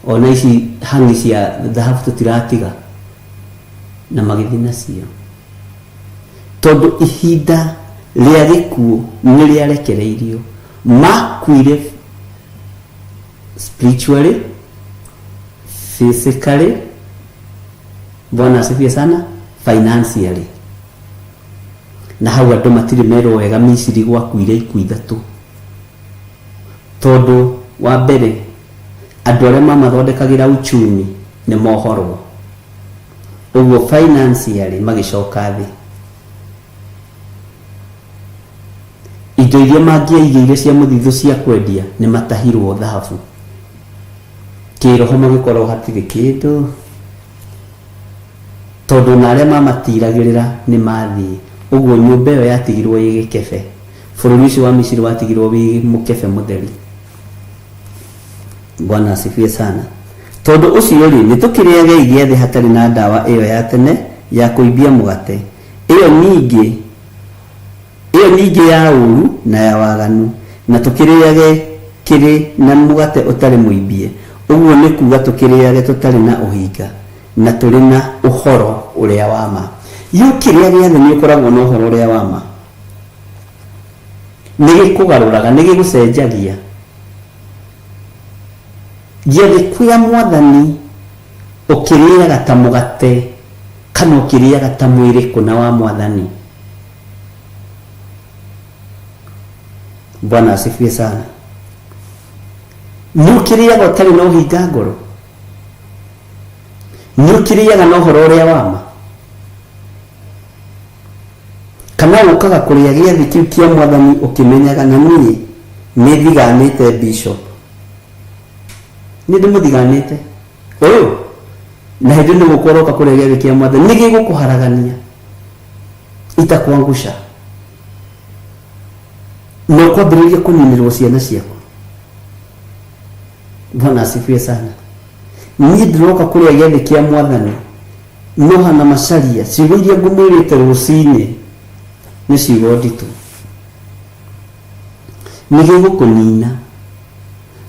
ona ici hang'i cia thahabu tũtiratiga. Na magĩthiĩ nacio tondũ ihinda rĩa gĩkuũ nĩ rĩarekereirio. Makuire spiritually, physically, Bwana asifiwe sana, financially. Na hau andũ matirĩ merwo wega Misiri gwakuire ikuũ ithatũ. Tondũ wa mbere andũ arĩa mamathondekagĩra uchumi nĩ mohorwo. Ũguo financially magĩcoka thĩ. Indo iria mangĩaigĩire cia mũthithũ cia kwendia nĩ matahirwo thahabu. Kĩroho magĩkorwo hatirĩ kĩndũ. Tondũ ona arĩa mamatiragĩrĩra nĩ mathiĩ. Ũguo nyũmba ĩyo yatigirwo ĩ gĩkebe. Bũrũri ũcio wa Misiri watigirwo wĩ mũkebe mũtheri. Bwana asifiwe sana. Tondũ ũcio-rĩ, nĩtũkĩrĩagei gĩathĩ hatarĩ na ndawa ĩyo ya tene ya kũimbia mũgate, ĩyo ningĩ Ĩyo ningĩ ya ũũru na ya waganu, na tũkĩrĩage kĩrĩ na mũgate ũtarĩ mũimbie, ũguo nĩ kuuga tũkĩrĩage tũtarĩ na ũhinga, na tũrĩ na ũhoro ũrĩa wa ma. Ĩ ũkĩrĩa gĩathĩ nĩ ũkoragwo na ũhoro ũrĩa wa ma? Nĩ gĩkũgarũraga, nĩ gĩgũcenjagia. Gĩathĩ kĩa Mwathani ũkĩrĩaga ta mũgate kana ũkĩrĩaga ta mwĩrĩ kũna wa Mwathani? Bwana asifiwe sana. Nĩ ũkĩrĩaga ũtarĩ na ũhinga ngoro? Nĩ ũkĩrĩaga na ũhoro ũrĩa wa ma? Kana ũkaga kũrĩa gĩathĩ kĩu kĩa Mwathani ũkĩmenyaga na niĩ nĩ thiganĩte bishop? Nĩ ndĩmũthiganĩte ũyũ na hĩndĩ nĩ gũkũ ũroka kũrĩa gĩathĩ kĩa mwathani nĩ gĩgũkũharagania itakuangusha na ũkwambĩrĩria kũninĩrwo ciana ciaku. Bwana asifiwe sana. Niĩ ndĩroka kũrĩa gĩathĩ kĩa mwathani no hana macaria ciugo iria ngũmwĩrĩte rũcinĩ nĩ ciugo nditũ nĩ gĩgũkũnina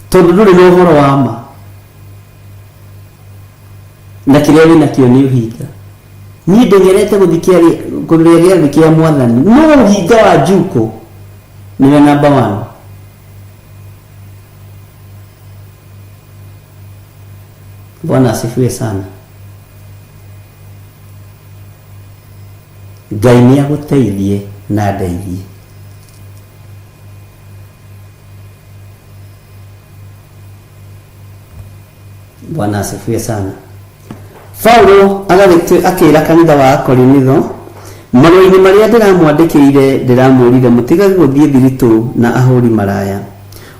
tondũ ndũrĩ na ũhoro wa ma na kĩrĩa wĩ nakĩo nĩ ũhinga. Niĩ ndeng'erete gũthiĩ kũrĩa gĩathĩ kĩa mwathani no ũhinga wa njuko nĩwe namba one. Bwana asifiwe sana. Ngai nĩ agũteithie na ndeithie. Bwana asifiwe sana. Paulo akĩra kanitha wa Akorinitho marũa-inĩ marĩa ndĩramwandĩkĩire ndĩramwĩrire mũtigage gũthiĩ thiritũ na ahũri maraya.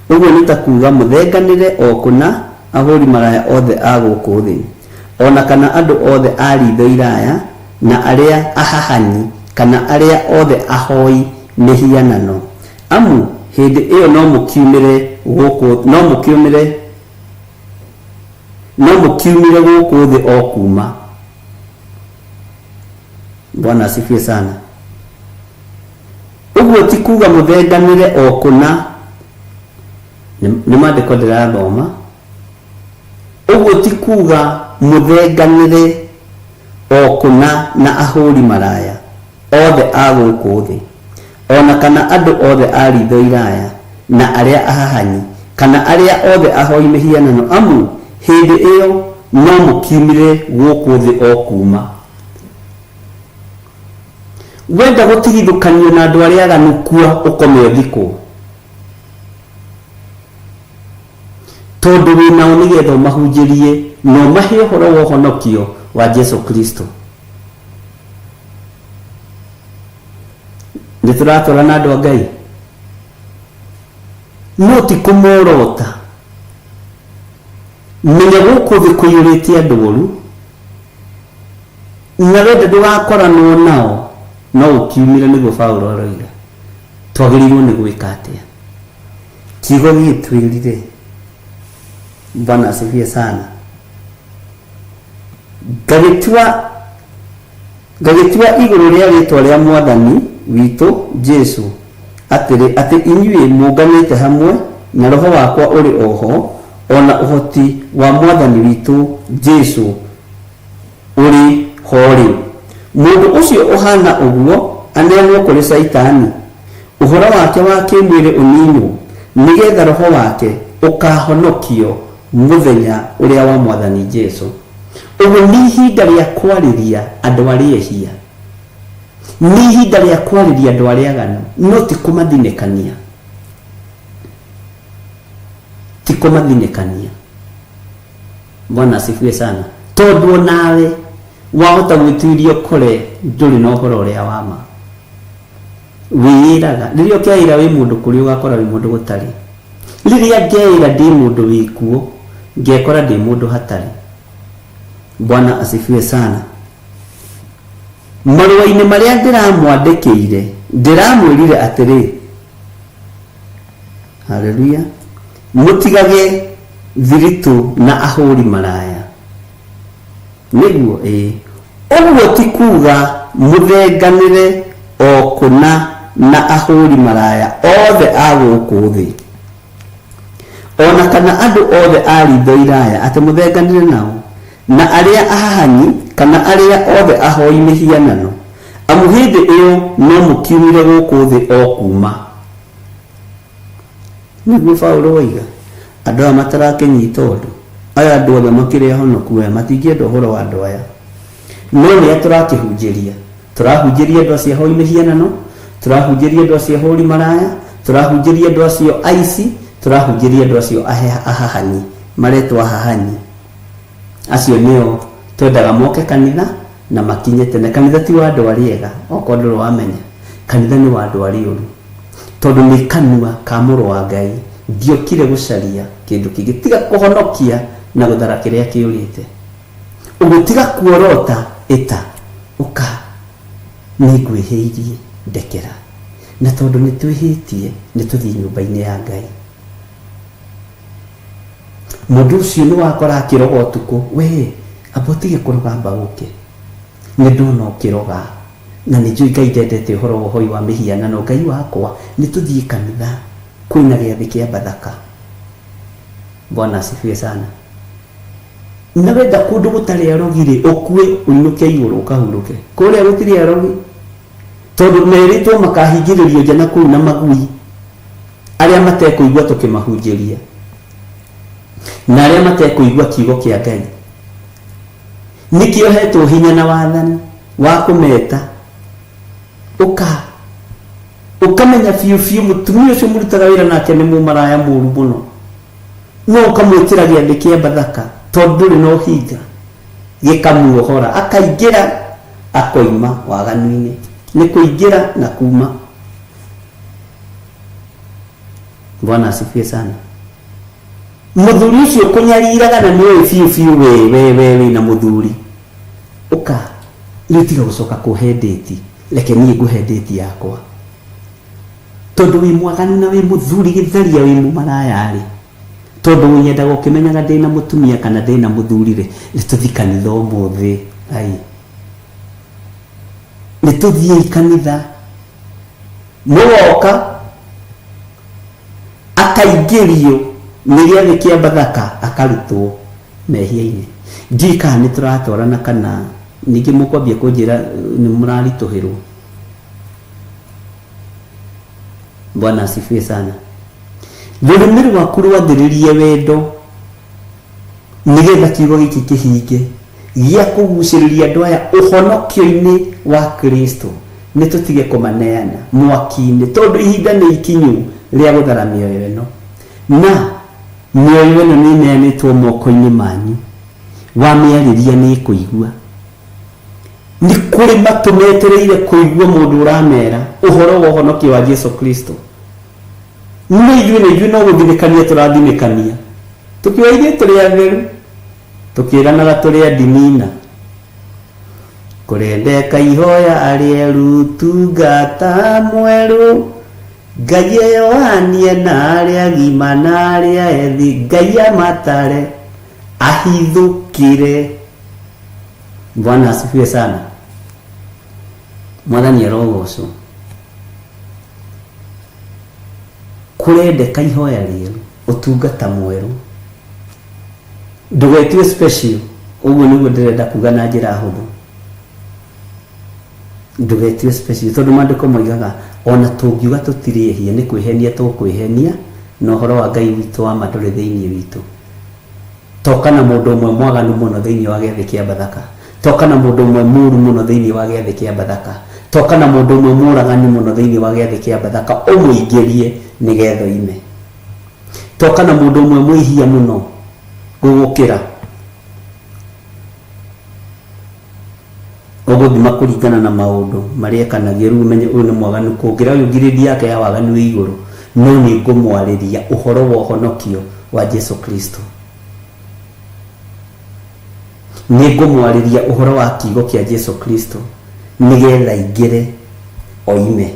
Ũguo nĩ ta kuuga mũthenganĩre o kũna ahũri maraya othe a gũkũ thĩ, ona kana andũ othe a ritho iraya na arĩa ahahanyi kana arĩa othe ahoi mĩhianano. Amu hĩndĩ ĩyo no mũkiumĩre gũkũ no mũkiumĩre no mũkiumire gũkũ thĩ o kuma. Bwana asifiwe sana. Ũguo ti kuga mũthenganĩre o kũna nĩ maandĩko ndĩrathoma. Ũguo ti kuga mũthenganĩre o kũna na ahũri maraya othe a gũkũ thĩ, ona kana andũ othe a ritho iraya na arĩa ahahanyi kana arĩa othe ahoi mĩhianano, amu hĩndĩ ĩyo no mũkiumire gũkũ thĩ o kuma. Wenda gũtigithũkanio na andũ arĩa aganu kua ũkome ũthikwo, tondũ wĩ nao nĩgetha ũmahunjĩrie na ũmahe ũhoro wa ũhonokio wa Jesu Kristo. Nĩ tũratwara na andũ a Ngai no ti kũmorota. Menya gũkũ thĩ kũiyũrĩte andũ oru na wenda ndũgakoranwo nao no ũkiumĩre, nĩguo Paulo aroiga. Twagĩrĩirwo nĩ gwĩka atĩa? Kiugo gĩtwĩrire. Bwana asifiwe sana. Ngagĩtua igũrũ rĩa rĩtwa rĩa mwathani witũ Jesu atĩrĩ, atĩ inyuĩ mũnganĩte hamwe na roho wakwa ũrĩ oho, ona ũhoti wa mwathani witũ Jesu ũrĩ ho rĩ, mũndũ ũcio ũhana ũguo aneanwo kũrĩ Caitani, ũhoro wake wa kĩmwĩrĩ ũninwo, nĩgetha roho wake ũkahonokio mũthenya ũrĩa wa mwathani Jesu. Ũguo nĩ ihinda rĩa kwarĩria andũ arĩa ehia, nĩ ihinda rĩa kwarĩria andũ arĩa aganu, no ti kũmathinĩkania, ti kũmathinĩkania. Bwana asifiwe sana. Tondũ onawe wahota gwĩtuiria ũkore ndũrĩ na ũhoro ũrĩa wa ma. Wĩĩraga rĩrĩa ũkeĩra wĩ mũndũ kũrĩ ũgakora wĩ mũndũ gũtarĩ. Rĩrĩa ngeĩra ndĩ mũndũ wĩkuo ngekora ndĩ mũndũ hatarĩ. Bwana asifiwe sana. Marũa-inĩ marĩa ndĩramwandĩkĩire ndĩramwĩrire atĩrĩ, haleluya, mũtigage thiritũ na ahũri maraya. Nĩguo ĩĩ. Ũguo ti kuga mũthenganĩre o kũna na ahũri maraya othe a gũkũ thĩ, ona kana andũ othe a ritho iraya, atĩ mũthenganĩre nao, na arĩa ahahanyi kana arĩa othe ahoi mĩhianano, amu hĩndĩ ĩyo no mũkiumire gũkũ thĩ o kuma. Nĩguo Paulo oiga, andũ aya matarakĩnyita ũndũ, aya andũ othe makĩrĩ ahonoku aya matingĩenda ũhoro wa andũ aya. No nĩ a tũrakĩhunjĩria? Tũrahunjĩria andũ acio ahoi mĩhianano, tũrahunjĩria andũ acio ahũri maraya, tũrahunjĩria andũ acio aici, tũrahunjĩria andũ acio ahahanyi, maretwo ahahanyi. Acio nĩo twendaga moke kanitha na makinye tene. Kanitha ti wa andũ arĩa ega, okorwo ndũrĩ wamenya. Kanitha nĩ wa andũ arĩa oru, tondũ nĩ kanua ka mũrũ wa Ngai. Ndiokire gũcaria kĩndũ kĩngĩ tiga kũhonokia na gũthara kĩrĩa kĩũrĩte. Ũguo tiga kuorota ĩta ũka nĩngwĩhĩirie ndekera. Na tondũ nĩtwĩhĩtie nĩtũthiĩ nyũmba-inĩ ya Ngai. Mũndũ ũcio nĩ wakora akĩroga ũtukũ, we amba ũtige kũroga amba ũke. Nĩ ndona ũkĩroga na nĩ njũĩ Ngai ndendete ũhoro wa ũhoi wa mĩhianano. Ngai wakwa nĩ tũthiĩ kanitha kwĩna gĩathĩ kĩa Bathaka. Bwana asifiwe sana. Na wenda kũndũ gũtarĩ arogi rĩ, ũkue ũinũke igũrũ ũkahurũke. Kũrĩa gũtirĩ arogi tondũ merĩtwo makahingĩrĩrio nja na kũu na magui arĩa matekũigua tũkĩmahunjĩria na arĩa matekũigua kiugo kĩa Ngai. Nĩkĩo hetwo hinya na wathani wa kũmeta ũka ũkamenya biũ biũ mũtumia ũcio mũrutaga wĩra nake nĩ mũmaraya mũru mũno, no ũkamwĩtĩra gĩathĩ kĩa Bathaka tondũ ndũrĩ na ũhinga, gĩkamuohora akaingĩra akoima waganu-inĩ. Nĩ kũingĩra na kuma. Bwana asifiwe sana. Mũthuri ũcio kũnyariraga na nĩũĩ biũ biũ we we we wĩna mũthuri, ũka rĩu tiga gũcoka kũhe ndĩti, reke niĩ ngũhe ndĩti yakwa, tondũ wĩ mwaganu na wĩ mũthuri gĩtharia wĩ mũmaraya rĩ, tondũ ũnyendaga ũkĩmenyaga ndĩna mũtumia kana ndĩna mũthuri rĩ, nĩ tũthiĩ kanitha ũmũthĩ. Ai, nĩ tũthiĩi kanitha. Mũgoka akaingĩrio nĩ gĩathĩ kĩa Bathaka akarutwo mehia-inĩ. Ndiũĩ kana nĩ tũratwarana kana ningĩ mũkwambia kũnjĩra nĩ mũraritũhĩrwo. Bwana asifiwe sana. Rũrĩmĩ rwaku rwathĩrĩrie wendo nĩgetha kiugo gĩkĩ kĩhinge gĩa kũgucĩrĩria andũ aya ũhonokio-inĩ wa Kristo. Nĩ tũtige kũmaneana mwaki-inĩ tondũ ihinda nĩ ikinyu rĩa gũthara mĩoyo ĩno, na mĩoyo ĩno nĩ ĩneanĩtwo moko-inĩ manyu. Wamĩarĩria nĩ ĩkũigua. Nĩ kũrĩ matũ metereire kũigua mũndũ ũramera ũhoro wa ũhonokio wa Jesu Kristo. No ithuĩ na ithuĩ no gũthinĩkania tũrathinĩkania, tũkiuga ithuĩ tũrĩ atheru, tũkĩranaga tũrĩ a ndinina. Kũrendeka ihoya arĩeru tungata mwerũ, Ngai eyohanie na arĩa agima na arĩa ethĩ, Ngai amatare ahithũkĩre. Bwana asifiwe sana. Mwathani arogocwo. Kũrendeka ihoya rĩerũ, ũtungata mwerũ. Ndũgetue special, ũguo nĩguo ndĩrenda kuga na njĩra hũthũ. Ndũgetue special tondũ maandĩko moigaga ona tũngiuga tũtirĩ ehia nĩ kwĩhenia tũkwĩhenia na ũhoro wa Ngai witũ wa ma ndũrĩ thĩinĩ witũ. Toka na mũndũ ũmwe mwaganu mũno thĩinĩ wa gĩathĩ kĩa Bathaka. Toka na mũndũ ũmwe mũũru mũno thĩinĩ wa gĩathĩ kĩa Bathaka. Toka na mũndũ ũmwe mũũragani mũno thĩinĩ wa gĩathĩ kĩa Bathaka, ũmũingĩrie nĩgetha oime. Toka na mũndũ ũmwe mwĩhia mũno gũgũkĩra. Ũgũthima kũringana na maũndũ marĩa ekanagia, rĩu ũmenye ũyũ nĩ mwaganu kũngĩra ũyũ, ngirĩndi yake ya waganu ĩ igũrũ, no nĩ ngũmwarĩria ũhoro wa ũhonokio wa Jesu Kristo. Nĩ ngũmwarĩria ũhoro wa kiugo kĩa Jesu Kristo nĩgetha aingĩre oime.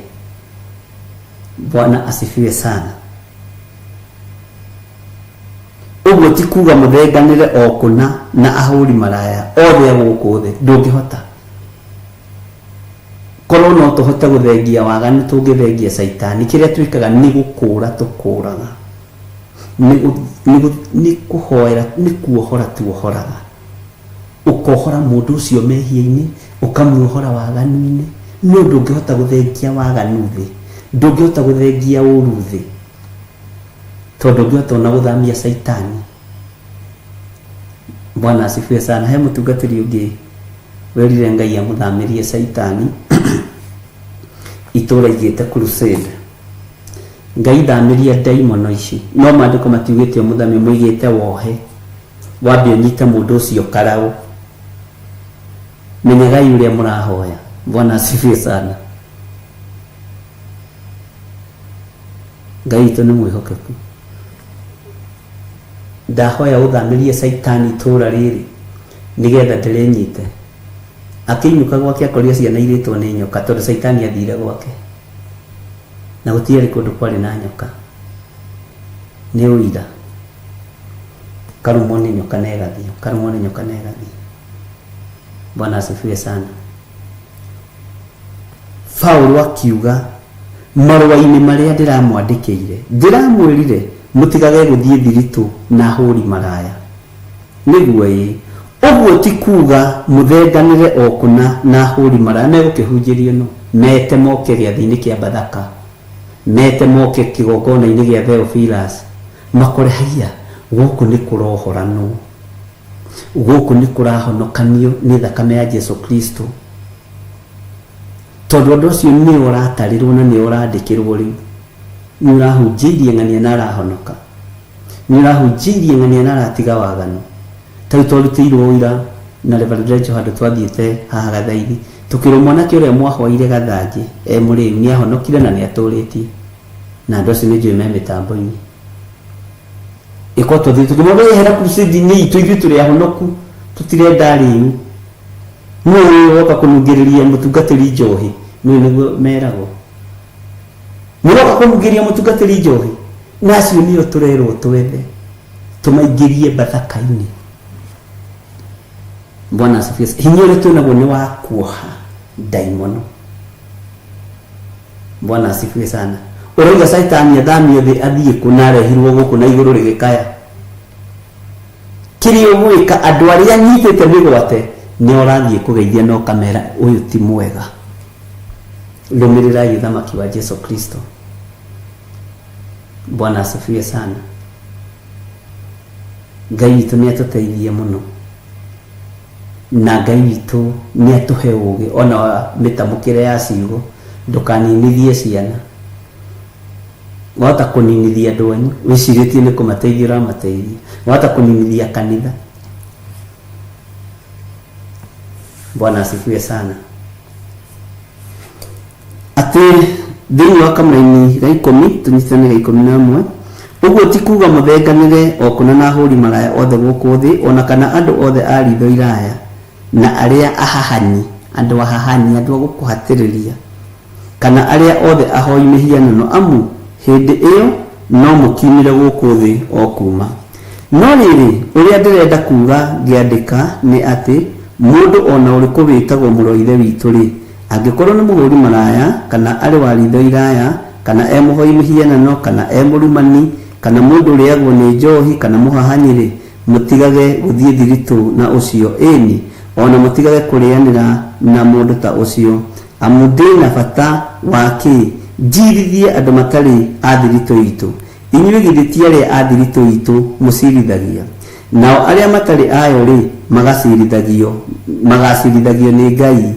Bwana asifiwe sana. Ũguo ti kuga mũthenganĩre o kũna na ahũri maraya othe a gũkũ thĩ, ndũngĩhota. Korwo no tũhote gũthengia waganu tũngĩthengia caitani. Kĩrĩa twĩkaga nĩ gũkũra tũkũraga, nĩ kũhoera, nĩ kuohora tuohoraga. Ũkohora mũndũ ũcio mehia-inĩ, ũkamuohora waganu-inĩ, no ndũngĩhota gũthengia waganu thĩ, ndũngĩhota gũthengia ũru thĩ. Tondũ ndũngĩhota ona gũthamia caitani. Bwana asifiwe sana. He mũtungatĩri ũngĩ werire Ngai amũthamĩrie caitani itũra igĩte crusade. Ngai thamĩria ndaimono ici. No maandĩko matiugĩte ũmũthamie, moigĩte wohe. Wambe ũnyite mũndũ ũcio karaũ. Menyagai ũrĩa mũrahoya. Bwana asifiwe sana. Ngai witũ nĩ mwĩhokeku. Ndahoya ũthamĩrie Caitani itũũra rĩrĩ nĩgetha ndĩrĩnyite. Akĩinũka gwake akorire ciana irĩtwo nĩ nyoka tondũ Caitani athire gwake. Na gũtiarĩ kũndũ kwarĩ na nyoka. Nĩ ũira. Karũmwo nĩ nyoka na ĩgathiĩ, karũmwo nĩ nyoka na ĩgathiĩ. Bwana asifiwe sana. Paulo akiuga marũa-inĩ marĩa ndĩramwandĩkĩire ndĩramwĩrire mũtigage gũthiĩ thiritũ na ahũri maraya. Nĩguo ĩĩ, ũguo ti kuuga mũthenganĩre o kũna na ahũri maraya. Megũkĩhunjĩrio nũ? Mete moke gĩathĩ-inĩ kĩa Bathaka, mete moke kĩgongona-inĩ gĩa Theophilus, makore haiya, gũkũ nĩ kũrohoranwo, gũkũ nĩ kũrahonokanio nĩ thakame ya Jesu Kristo. Tondũ andũ acio nĩo ũratarĩrwo na nĩo ũrandĩkĩrwo rĩu. Nĩ ũrahunjĩirie ng'ania na arahonoka. Nĩ ũrahunjĩirie ng'ania na aratiga waganu. Ta rĩu twarutĩirwo ũira na Reverend Rachel handũ twathiĩte haha Gathaithi, tũkĩrwo mwanake ũrĩa mwahoeire gathanjĩ e mũrĩu nĩ ahonokire na nĩ atũrĩtie. Na andũ acio nĩ njũĩ me mĩtambo-inĩ. Ĩko twathiĩ tũkĩmwĩra we ehera crusade-inĩ itũ ithuĩ tũrĩ ahonoku tũtirenda arĩu. Nũ ũyũ woka kũnungĩrĩria mũtungatĩri njohi? Nĩũĩ nĩguo meragwo. Mũroka kũnungĩria mũtungatĩri njohi? Na acio nĩo tũrerwo twethe tũmaingĩrie Bathaka-inĩ. Bwana asifiwe. Hinya ũrĩa twĩnaguo nĩ wa kuoha ndaimono. Bwana asifiwe sana. Ũrauga Caitani athamio thĩ athiĩ kũ na arehirwo gũkũ na igũrũ rĩgĩkaya. Kĩrĩa ũgwĩka andũ arĩa anyitĩte mĩgwate nĩ ũrathiĩ kũgeithia na ũkamera ũyũ ti mwega. Rũmĩrĩrai ũthamaki wa Jesu Kristo. Bwana asifiwe sana. Ngai witũ nĩ atũteithie mũno na Ngai witũ nĩ atũhe ũgĩ ona wa mĩtamũkĩre ya ciugo. Ndũkaninithie ciana. Wahota kũninithia andũ anyu wĩcirĩtie nĩ kũmateithia ũramateithia. Wahota kũninithia kanitha. Bwana asifiwe sana. Atĩ thĩinĩ wa kamũraini ga ikũmi, tũnyitithanie ga 11, ũguo ti kuuga mũthenganĩre o kũna na ahũri maraya othe gũkũ thĩ, o na kana andũ othe a riitho iraya, na arĩa ahahanyi, andũ ahahanyi, andũ a gũkũhatĩrĩria, kana arĩa othe ahoi mĩhianano, amu hĩndĩ ĩyo no mũkiumire gũkũ thĩ o kuuma. No rĩrĩ, ũrĩa ndĩrenda kuuga ngĩandĩka nĩ atĩ, mũndũ o na ũrĩkũ wĩtagwo mũrũ wa Ithe witũ-rĩ, angĩkorũo nĩ mũhũri maraya, kana arĩ wa riitho iraya, kana e mũhoi mĩhianano, kana e mũrumani, kana mũndũ ũrĩagwo nĩ njohi, kana mũhahanyi-rĩ, mũtigage gũthiĩ thiritũ na ũcio, ĩĩ-ni, o na mũtigage kũrĩanĩra na mũndũ ta ũcio. Amu ndĩ na bata wa kĩ njirithie andũ matarĩ a thiritũ iitũ? Inyuĩ githĩ ti arĩa a thiritũ iitũ mũciirithagia? Nao arĩa matarĩ ayo-rĩ, magaciirithagio, magaaciirithagio nĩ Ngai.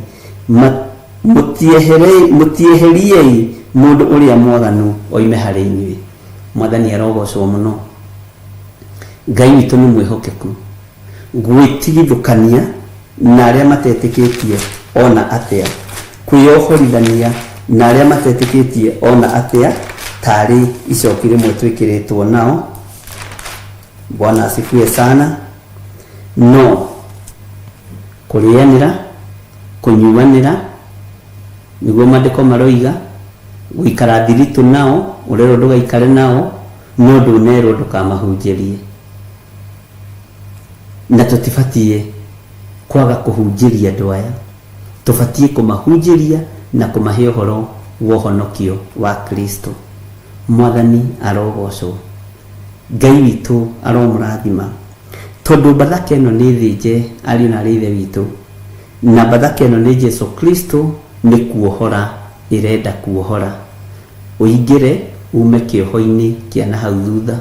Mũtieheriei mũndũ ũrĩa mwaganu oime harĩ inyuĩ. Mwathani arogoocwo mũno. Ngai witũ nĩ mwĩhokeku. Gwĩtigithũkania na arĩa matetĩkĩtie o na atĩa, kwĩyohorithania na arĩa matetĩkĩtie o na atĩa, taarĩ icoki rĩmwe twĩkĩrĩtwo nao. Bwana asifiwe sana. No kũrĩanĩra, kũnyuanĩra, nĩguo maandĩko maroiga, gũikara thiritũ nao, ũrerwo ndũgaikare nao, no ndũnerwo ndũkamahunjĩrie. Na tũtibatiĩ kwaga kũhunjĩria andũ aya, tũbatiĩ kũmahunjĩria na kũmahe ũhoro wa ũhonokio wa Kristo. Mwathani arogocwo. Ngai witũ aromũrathima. Tondũ Bathaka ĩno nĩ thĩnje ariũ na arĩ a Ithe witũ, na Bathaka ĩno nĩ Jesu Kristo nĩ kuohora ĩrenda kuohora. Ũingĩre ume kĩoho-inĩ kĩa na hau thutha.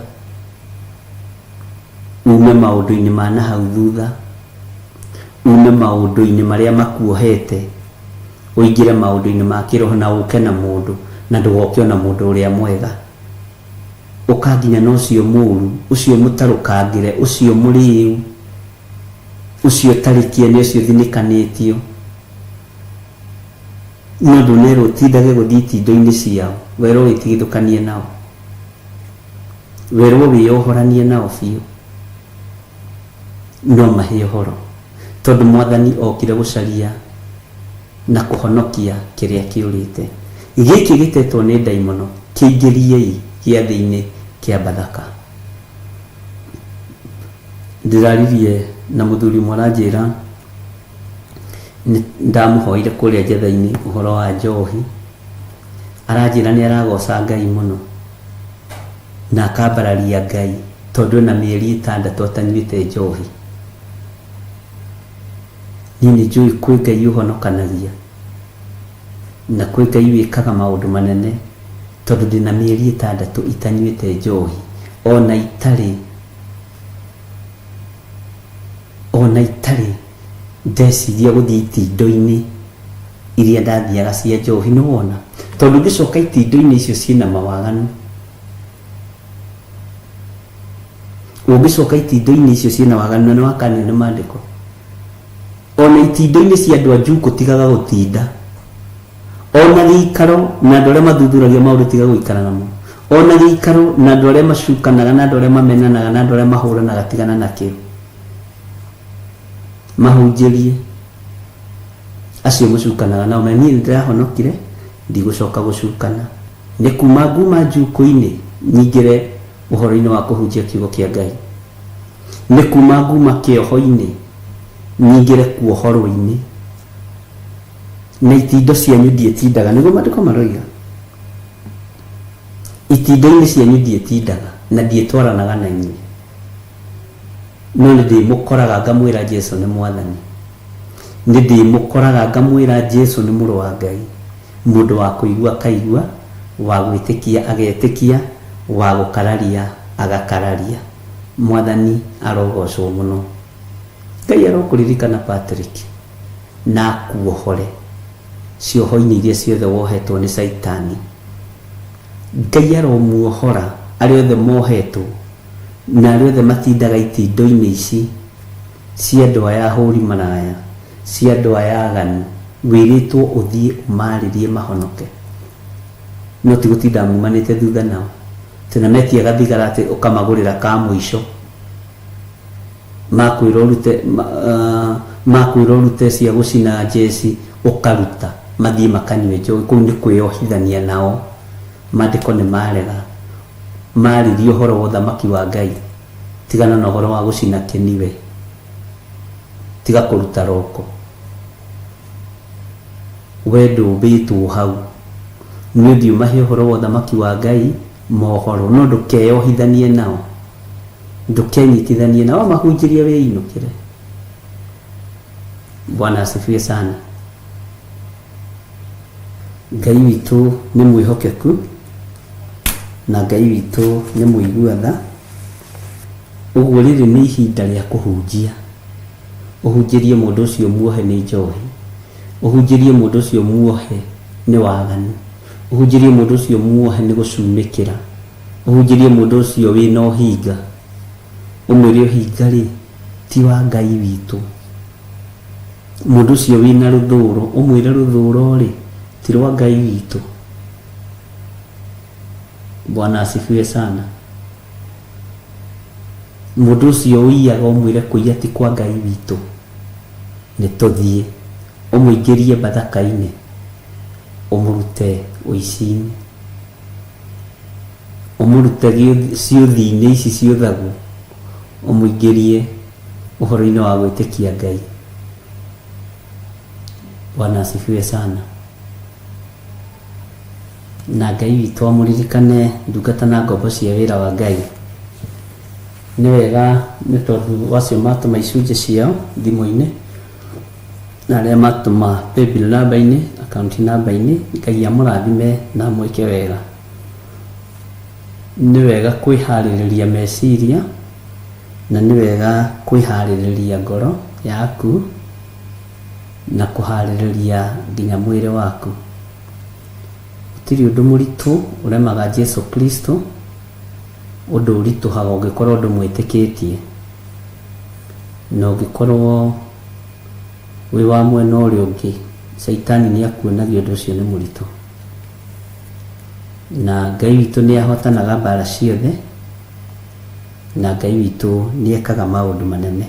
Ume maũndũ-inĩ ma na hau thutha, ume maũndũ-inĩ marĩa makuohete, ũingĩre maũndũ-inĩ ma kĩroho na ũke na mũndũ, na ndũgoke o na mũndũ ũrĩa mwega. Ũka nginya na ũcio mũũru, ũcio mũtarũkangĩre, ũcio mũrĩĩu, ũcio ũtarĩ kĩene, ũcio ũthinĩkanĩtio. No ndũnerwo ũtindage gũthiĩ itindo-inĩ ciao, werwo wĩtigithũkanie nao. Werwo wĩyohoranie nao biũ. No mahe ũhoro tondũ Mwathani okire gũcaria na kũhonokia kĩrĩa kĩũrĩte. Gĩkĩ gĩtetwo nĩ ndaimono kĩingĩriei gĩathĩ-inĩ kĩa Bathaka. Ndĩraririe na mũthuri ũmwe aranjĩra ndamũhoire kũrĩa njetha-inĩ ũhoro wa njohi, aranjĩra nĩ aragoca Ngai mũno na akambararia Ngai tondũ ena mĩeri ĩtandatũ atanyuĩte njohi. Niĩ nĩ njũĩ kwĩ Ngai ũhonokanagia na kwĩ Ngai wĩkaga maũndũ manene tondũ ndĩna mĩeri ĩtandatũ itanyuĩte njohi ona itarĩ ona itarĩ ndeciria gũthiĩ itindo-inĩ iria ndathiaga cia njohi. Nĩ wona tondũ ngĩcoka itindo-inĩ icio ciĩna mawaganu, ũngĩcoka itindo-inĩ icio ciĩna waganu na nĩ wakanio nĩ maandĩko, ona itindo-inĩ cia andũ a njukũ tigaga gũtinda, ona gĩikaro na andũ arĩa mathuthuragia maũndũ tiga gũikara namo, ona gĩikaro na andũ arĩa macukanaga na andũ arĩa mamenanaga na andũ arĩa mahũranaga tigana nakĩo, mahunjĩrie acio mũcukanaga nao. Niĩ nĩ ndĩrahonokire, ndigũcoka gũcukana, nĩ kuma nguma njukũ-inĩ nyingĩre ũhoro-inĩ wa kũhunjia kiugo kĩa Ngai, nĩ kuma nguma kĩoho-inĩ nyingĩre kuohorwo-inĩ, na itindo cianyu ndiĩtindaga, nĩguo maandĩko maroiga, itindo-inĩ cianyu ndiĩtindaga na ndiĩtwaranaga na inyuĩ, no nĩ ndĩmũkoraga ngamwĩra Jesu nĩ Mwathani, nĩ ndĩmũkoraga ngamwĩra Jesu nĩ mũrũ wa Ngai, mũndũ wa kũigua akaigua, wa gwĩtĩkia agetĩkia, wa gũkararia agakararia. Mwathani arogocwo mũno. Ngai arokũririkana Patrick na akuohore cioho-inĩ iria ciothe wohetwo nĩ Caitani. Ngai aromuohora arĩa othe mohetwo na arĩa othe matindaga itindo-inĩ ici cia andũ aya ahũri maraya, cia andũ aya aganu, wĩrĩtwo ũthiĩ ũmarĩrie mahonoke, no ti gũtinda mumanĩte thutha nao tena metia gathigara atĩ ũkamagũrĩra ka mũico, makwĩra ũrute makwĩra ũrute cia gũcina njeci ũkaruta, mathiĩ makanyue njohi. Kũu nĩ kwĩyohithania nao. Maandĩko nĩ marega, marĩrie ũhoro wa ũthamaki wa Ngai, tigana na ũhoro wa gũcina kĩniwe, tiga kũruta roko, we ndũmbĩtwo hau, nĩ ũthiĩ ũmahe ũhoro wa ũthamaki wa Ngai mohoro, no ndũkeyohithanie nao, ndũkenyitithanie nao, wamahunjĩria wĩinũkĩre. Bwana asifiwe sana. Ngai witũ nĩ mwĩhokeku na Ngai witũ nĩ mũigua tha. Ũguo rĩrĩ nĩ ihinda rĩa kũhunjia, ũhunjĩrie mũndũ ũcio muohe nĩ njohi, ũhunjĩrie mũndũ ũcio muohe nĩ waganu, ũhunjĩrie mũndũ ũcio muohe nĩ gũcumĩkĩra, ũhunjĩrie mũndũ ũcio wĩna ũhinga, ũmwĩre ũhinga rĩ ti wa Ngai witũ. Mũndũ ũcio wĩna rũthũro ũmwĩre rũthũro rĩ ti rwa Ngai witũ. Bwana asifiwe sana. Mũndũ ũcio ũiyaga ũmwĩre kũiya ti kwa Ngai witũ, nĩ tũthiĩ ũmũingĩrie bathaka-inĩ, ũmũrute ũici-inĩ, ũmũrute ciũthi-inĩ ici ciũthagwo, ũmũingĩrie ũhoro-inĩ wa gwĩtĩkia Ngai. Bwana asifiwe sana. Na Ngai witũ amũririkane ndungata na ngombo cia wĩra wa Ngai. Nĩ wega nĩ tondũ wacio matũma icunjĩ ciao thimũ-inĩ na arĩa matũma paybill namba-inĩ, account namba-inĩ, Ngai amũrathime na amwĩke wega. Nĩ wega kwĩharĩrĩria meciria na nĩ wega kwĩharĩrĩria ngoro yaku na kũharĩrĩria nginya mwĩrĩ waku. Gũtirĩ ũndũ mũritũ ũremaga Jesu Kristo, ũndũ ũritũhaga ũngĩkorwo ndũmwĩtĩkĩtie, na ũngĩkorwo wĩ wa mwena ũrĩa ũngĩ, Caitani nĩ akuonagia ũndũ ũcio nĩ mũritũ. Na Ngai witũ nĩ ahotanaga mbara ciothe, na Ngai witũ nĩ ekaga maũndũ manene.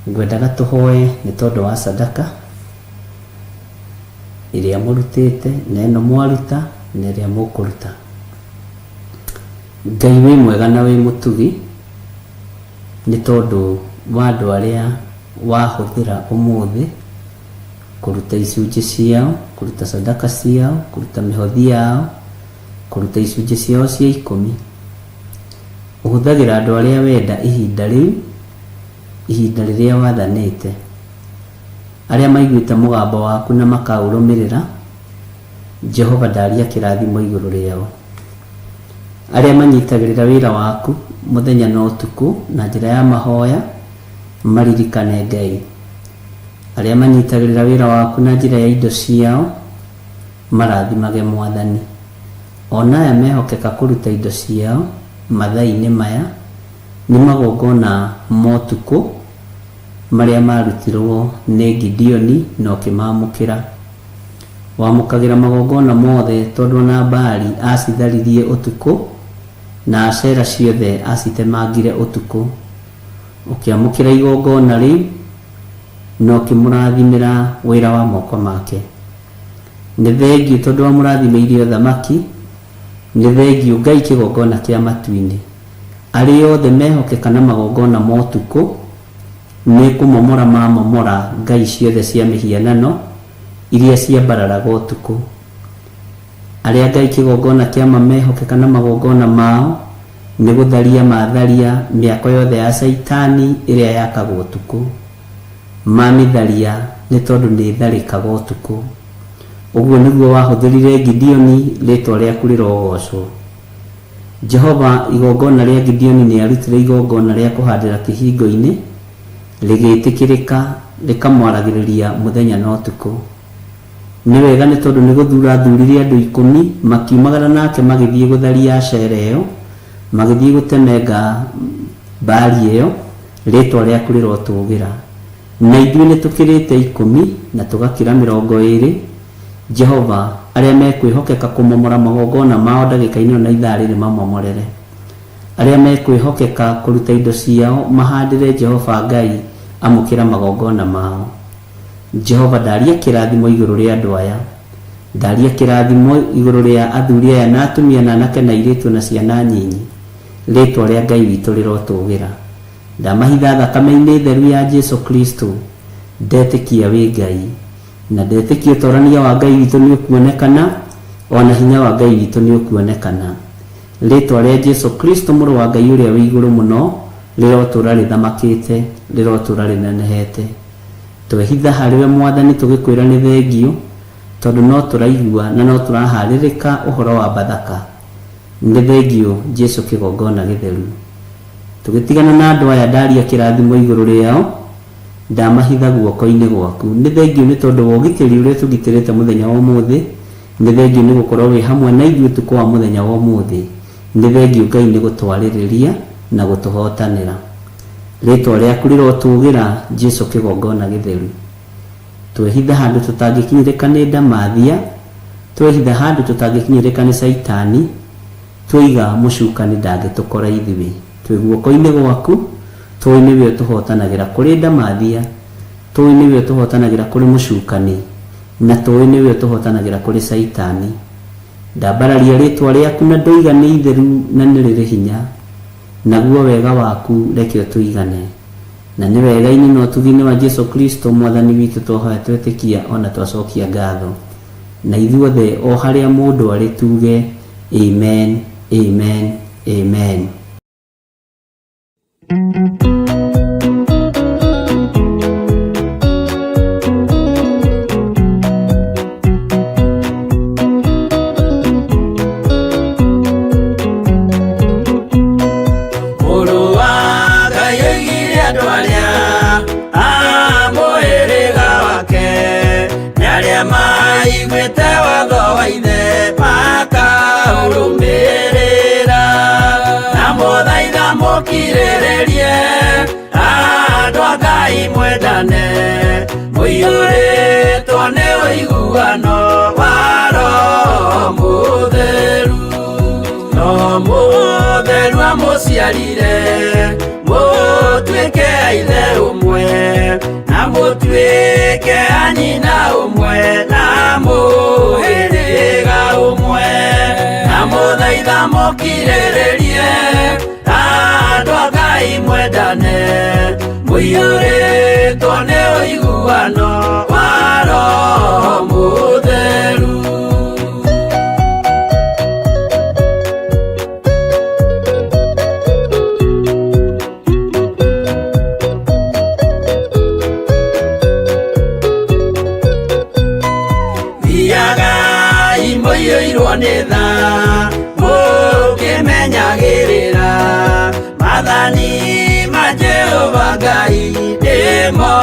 Ngwendaga tũhoe nĩ tondũ wa sadaka ĩrĩa mũrutĩte na ĩno mwaruta na ĩrĩa mũkũruta. Ngai wĩ mwega na wĩ mũtugi nĩ tondũ wa andũ arĩa wahũthĩra ũmũthĩ kũruta icunjĩ ciao, kũruta sadaka ciao, kũruta mĩhothi yao, kũruta icunjĩ ciao cia ikũmi. Ũhũthagĩra andũ arĩa wenda ihinda rĩu, ihinda rĩrĩa wathanĩte. Arĩa maiguĩte mũgambo waku na makaũrũmĩrĩra, Jehova ndaria kĩrathimo igũrũ rĩao. Arĩa manyitagĩrĩra wĩra waku mũthenya na ũtukũ na njĩra ya mahoya, maririkane Ngai. Arĩa manyitagĩrĩra wĩra waku na njĩra ya indo ciao, marathimage Mwathani. Ona aya mehokeka kũruta indo ciao mathaa-inĩ maya nĩ magongona ma ũtukũ marĩa marutirwo nĩ Gideoni na ũkĩmamũkĩra. Wamũkagĩra magongona mothe tondũ ona Baali acitharirie ũtukũ na Ashera ciothe acitemangire ũtukũ. Ũkĩamũkĩra igongona rĩu na ũkĩmũrathimĩra wĩra wa moko make. Nĩ thengiũ tondũ wamũrathimĩire ũthamaki, nĩ thengiũ Ngai kĩgongona kĩa matu-inĩ. Arĩa othe mehokeka na magongona ma ũtukũ, nĩ kũmomora mamomora ngai ciothe cia mĩhianano iria ciambararaga ũtukũ. Arĩa Ngai kĩgongona kĩa ma mehokeka na magongona mao, nĩ gũtharia matharia mĩako yothe ya Caitani ĩrĩa yakagwo ũtukũ. Mamĩtharia nĩ tondũ nĩ ĩtharĩkaga ũtukũ. Ũguo nĩguo wahũthĩrire Gideoni, rĩĩtwa rĩaku rĩrogocwo. Jehova, igongona rĩa Gideoni nĩ arutire igongona rĩa kũhandĩra kĩhingo-inĩ, rĩgĩĩtĩkĩrĩka, rĩkamwaragĩrĩria mũthenya na ũtukũ. Nĩ wega nĩ tondũ nĩ gũthura athurire andũ ikũmi, makiumagara nake magĩthiĩ gũtharia Ashera ĩyo, magĩthiĩ gũtemenga Baali ĩyo, rĩĩtwa rĩaku rĩrotũũgĩra. Na ithuĩ nĩ tũkĩrĩte ikũmi na tũgakĩra mĩrongo ĩĩrĩ, Jehova, arĩa mekwĩhokeka kũmomora magongona mao ndagĩka-inĩ ĩno na ithaa rĩrĩ mamomorere. Arĩa mekwĩhokeka kũruta indo ciao mahandĩre Jehova Ngai amũkĩra magongona mao. Jehova ndaria kĩrathimo igũrũ rĩa andũ aya. Ndaria kĩrathimo igũrũ rĩa athuri aya na atumia na anake na airĩtu na ciana nyinyi. Rĩĩtwa rĩa Ngai witũ rĩrotũũgĩra. Ndamahitha thakame-inĩ theru ya Jesu Kristo. Ndetĩkia wĩ Ngai. Na ndetĩkia ũtorania wa Ngai witũ nĩ ũkuonekana, o na hinya wa Ngai witũ nĩ ũkuonekana. Rĩĩtwa rĩa Jesu Kristo mũrũ wa Ngai ũrĩa wĩ igũrũ mũno rĩrotũũra rĩthamakĩte, rĩrotũũra rĩnenehete. Twehitha harĩwe Mwathani tũgĩkwĩra nĩ thengiũ, tondũ no tũraigua na no tũraharĩrĩka ũhoro wa Bathaka. Nĩ thengiũ Jesu kĩgongona gĩtheru. Tũgĩtigana na andũ aya ndaria kĩrathimo igũrũ rĩao, ndamahitha guoko-inĩ gwaku. Nĩ thengiũ nĩ tondũ wa ũgitĩri ũrĩa ũtũgitĩrĩte mũthenya wa ũmũthĩ, nĩ thengiũ nĩ gũkorwo wĩ hamwe na ithuĩ ũtukũ wa mũthenya wa ũmũthĩ, nĩ thengiũ Ngai nĩ gũtwarĩrĩria na gũtũhotanĩra. Rĩĩtwa rĩaku rĩrotũũgĩra, Jesu kĩgongona gĩtheru. Twehitha handũ tũtangĩkinyĩrĩka nĩ ndamathia, twehitha handũ tũtangĩkinyĩrĩka nĩ Caitani, tweiga mũcukani ndangĩtũkora ithuĩ. Twĩ guoko-inĩ gwaku, tũĩ nĩwe ũtũhotanagĩra kũrĩ ndamathia, tũĩ nĩwe ũtũhotanagĩra kũrĩ mũcukani, na tũĩ nĩwe ũtũhotanagĩra kũrĩ Caitani. Ndambararia rĩĩtwa rĩaku na ndoiga nĩ itheru na nĩ rĩrĩ hinya. Naguo wega waku reke ũtũigane. Na nĩ wega-inĩ na ũtugi-inĩ wa Jesu Kristo Mwathani witũ twahoya twetĩkia o na twacokia ngatho. Na ithuothe o harĩa mũndũ arĩ tuge Amen, Amen, Amen.
Mũrũ wa Ngai oigire andũ arĩa a mũhĩrĩga wake nĩ arĩa maiguĩte watho wa ithe makaũrũmĩrĩra na mũthaitha mũkirĩrĩrie andũ a Ngai mwendane mũiyũrĩtwo nĩ ũiguano wa Roho Mũtheru. No Roho Mũtheru amũciarire mũtuĩke a ithe ũmwe na mũtuĩke a nyina ũmwe na mũhĩrĩga ũmwe na mũthaitha mũkirĩrĩrie andũ a Ngai mwendane mũiyũrĩtwo nĩ ũiguano wa Roho Mũtheru. Thiagai mũiyũirwo nĩ tha mũkĩmenyagĩrĩra maathani ma Jehova Ngai nĩmo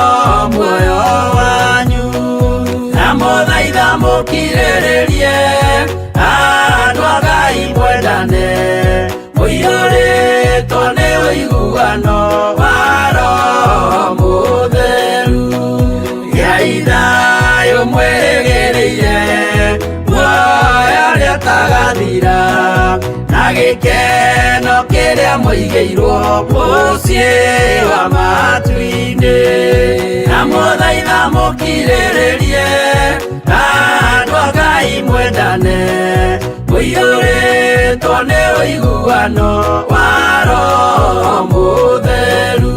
muoyo wanyu na mũthaitha mũkirĩrĩrie andũ a Ngai mwendane mũiyũrĩtwo nĩ ũiguano wa Roho Mũtheru. Gĩai thayũ mwĩrĩgĩrĩire muoyo ũrĩa ũtagathira na gĩkeno kĩrĩa mũigĩirwo mũciĩ wa matu-inĩ na mũthaitha mũkirĩrĩrie andũ a Ngai mwendane mũiyũrĩtwo nĩ ũiguano wa Roho Mũtheru.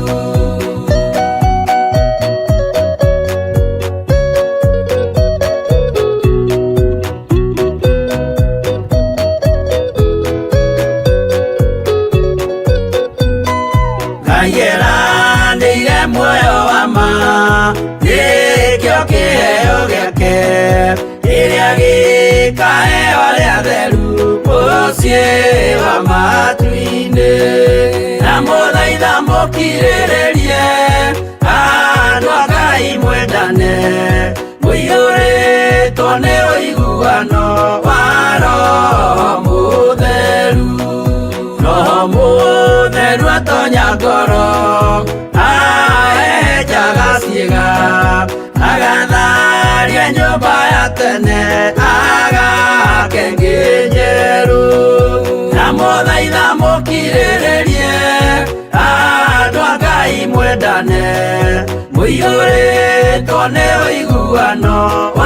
Ngai eranĩire muoyo wa ma nĩkĩo kĩheo gĩake kĩrĩa gĩkaheo arĩa atheru mũciĩ wa matu-inĩ na mũthaitha mũkirĩrĩrie andũ a Ngai mwendane mũiyũrĩtwo nĩ ũiguano wa Roho Mũtheru. Roho Mũtheru atonya ngoro ahehenjaga ciĩga agatharia nyũmba ya tene agake ĩngĩ njerũ na mũthaitha mũkirĩrĩrie andũ a Ngai mwendane mũiyũrĩtwo nĩ ũiguano wa